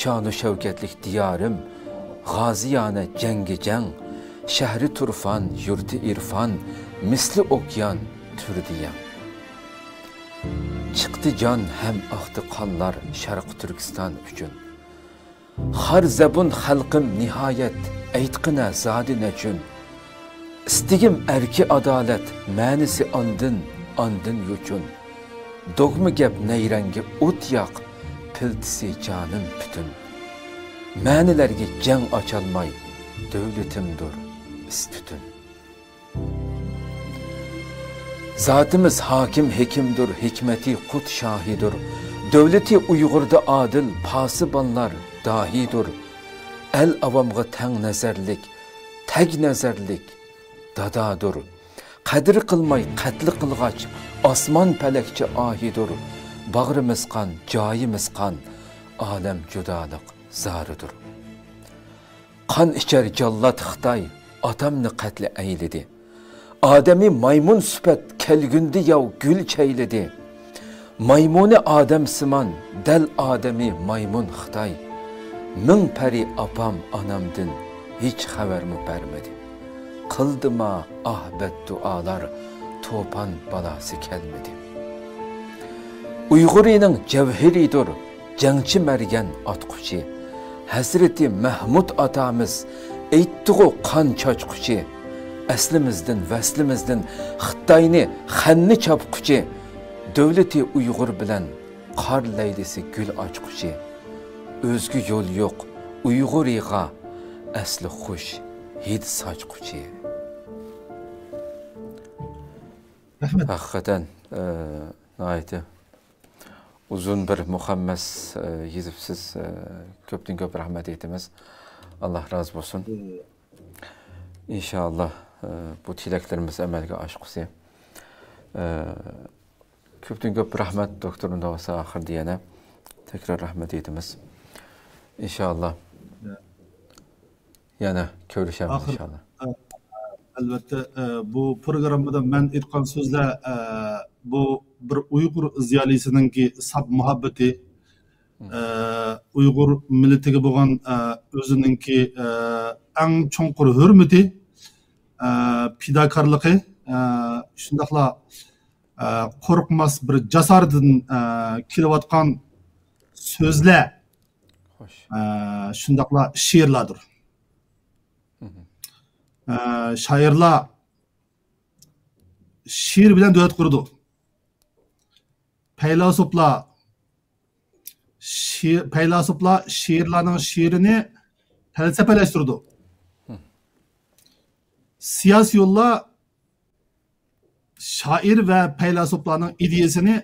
شانۇ شەۋكەتلىك دىيارىم غازىيانە جەڭگە جەڭ. شەھىرى تۇرفان، يۇرتى ئىرفان، مىسلى ئوكيان تۈردى يەڭ. چىقتى جان ھەم ئاقتى قانلار شەرقىي تۈركىستان ئۈچۈن. خار زەبۇن خەلقىم نىھايەت، ئېيتقىنە زادى نەچۈن؟ ئىستىگىم ئەركى ئادالەت، مەنىسى ئاندىن، ئاندىن يوچۇن. دوگما گەپ نەيرەڭگە ئوت ياق، پىلتىسى جانىم پۈتۈن. مەنىلەرگە جەڭ ئاچالماي، دۆلىتىمدۇر ئىس-تۈتۈن. زاتىمىز ھاكىم ھېكىمدۇر، ھېكمىتى قۇت شاھىدۇر. دۆلىتى ئۇيغۇردا ئادىل، پاسىبانلار داھىدۇر. ئەل ئاۋامغا تەڭ نەزەرلىك، تەگ نەزەرلىك دادادۇر. قەدىر قىلماي قەتل قىلغاچ، ئاسمان پەلەكچە ئاھىدۇر. باغرىمىز قان، جايىمىز قان، ئالەم جۇدالىق زارىدۇر. قان ئىچەر جاللات خىتاي ئاتامنى قەتلى ئەيلىدى. ئادەمى مايمۇن سۈپەت كەلگۈندە ياۋ گۈل چەيلىدى. مايمۇنى ئادەمسىمان، دەل ئادەمى مايمۇن خىتاي. مىڭ پەرى ئاپام ئانامدىن ھېچ خەۋەرمۇ بەرمىدى. قىلدىما ئاھ بەددۇئالار، توپان بالاسى كەلمىدى. ئۇيغۇرىنىڭ جەۋھىرىدۇر جەڭچى مەرگەن ئاتقۇچى، ھەزرىتى مەھمۇد ئاتامىز ئېيتتىغۇ قان چاچقۇچى. ئەسلىمىزدىن، ۋەسلىمىزدىن خىتاينى، خەننى چاپقۇچى. دۆلىتى ئۇيغۇر بىلەن قار لەيلىسى گۈل ئاچقۇچى. ئۆزگە يول يوق ئۇيغۇرىغا، ئەسلى خۇش ھىد ساچقۇچى. رەھمەت. ھەقىقەتەن، ئە، ناھايىتى ئۇزۇن بىر مۇخەممەس، ئە، يېزىپسىز. ئە، كۆپتىن كۆپ رەھمەت ئېيتىمىز. ئاللا رازى بولسۇن. ئىنشائاللا، ئە، بۇ تىلەكلىرىمىز ئەمەلگە ئاشقۇسى. ئە، كۆپتىن كۆپ رەھمەت، دوكتور مۇنداۋاسا ئاخىرىدا يەنە تەكرار رەھمەت ئېيتىمىز. ئىنشائاللا. يەنە كۆرۈشەرمىز ئىنشائاللا. ئە، ئەلۋەتتە، ئە، بۇ پروگراممىدا مەن ئېيتقان سۆزلەر، ئە، بۇ بىر ئۇيغۇر زىيالىيسىنىڭكى ساپ مۇھەببىتى، ئە، ئۇيغۇر مىللىتىگە بولغان، ئە، ئۆزىنىڭكى، ئە، ئەڭ چوڭقۇر ھۆرمىتى، ئە، پىداكارلىقى، ئە، شۇنداقلا، ئە، قورقماس بىر جاسارىتىدىن، ئە، كېلىۋاتقان سۆزلەر، خوش. ئە، شۇنداقلا شېئىرلاردۇر. ئە، شائىرلار شېئىر بىلەن دۆلەت قۇرىدۇ. پەيلاسوپلار شېئىر، پەيلاسوپلار شېئىرلارنىڭ شېئىرىنى پەلسەپىلەشتۈرىدۇ. سىياسىيونلار شائىر ۋە پەيلاسوپلارنىڭ ئىدىيەسىنى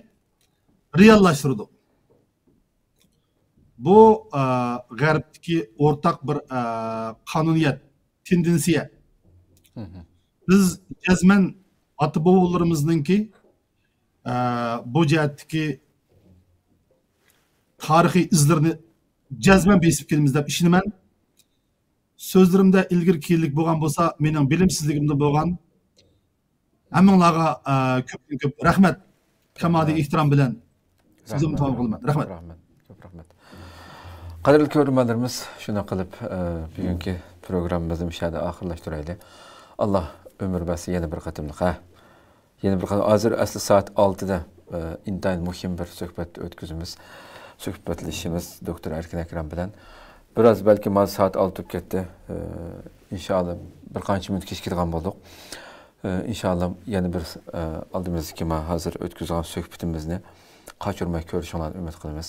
رېئاللاشتۇرىدۇ. بۇ، ئە، غەربتىكى ئورتاق بىر، ئە، قانۇنىيەت، تېندېنسىيە. بىز جەزمەن ئاتا-بوۋىلىرىمىزنىڭكى، ئە، بۇ جەھەتتىكى تارىخىي ئىزلىرىنى جەزمەن بېسىپ كېلىمىز دەپ ئىشىنىمەن. سۆزلىرىمدە ئىلگىرى كېيىنلىك بولغان بولسا، مېنىڭ بىلىمسىزلىكىمدىن بولغان. ھەممىڭلارغا، ئە، كۆپتىن كۆپ رەھمەت. كامالىي ئېھتىرام بىلەن سۆزۈمنى تامام قىلىمەن. رەھمەت. رەھمەت. كۆپ رەھمەت. قەدىرلىك كۆرۈرمەنلىرىمىز، شۇنداق قىلىپ، ئە، بۈگۈنكى پروگراممىمىزنى مۇشۇ يەردە ئاخىرلاشتۇرايلى. ئاللا ئۆمۈر بەرسە يەنە بىر قېتىملىق، ھە؟ يەنە بىر قېتىم، ھازىر ئەسلى سائەت ئالتىدە، ئە، ئىنتايىن مۇھىم بىر سۆھبەت ئۆتكۈزىمىز. سۆھبەتلىشىمىز دوكتور ئەركىن ئەكرەم بىلەن. بىراز بەلكىم ھازىر سائەت ئالتە بولۇپ كەتتى. ئە، ئىنشائاللا بىر قانچە مىنۇت كېچىكىدىغان بولدۇق. ئە، ئىنشائاللا يەنە بىر، ئە، ئالدىمىزدىكى ما ھازىر ئۆتكۈزىدىغان سۆھبىتىمىزنى قاچۇرماي كۆرۈشۈڭلارنى ئۈمىد قىلىمىز.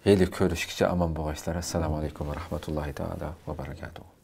ھېلى كۆرۈشكىچە ئامان بولغايسىلەر. ئەسسالامۇ ئەلەيكۇم ۋە رەھمەتۇللاھى تائالا ۋە بەرىكاتۇھۇ.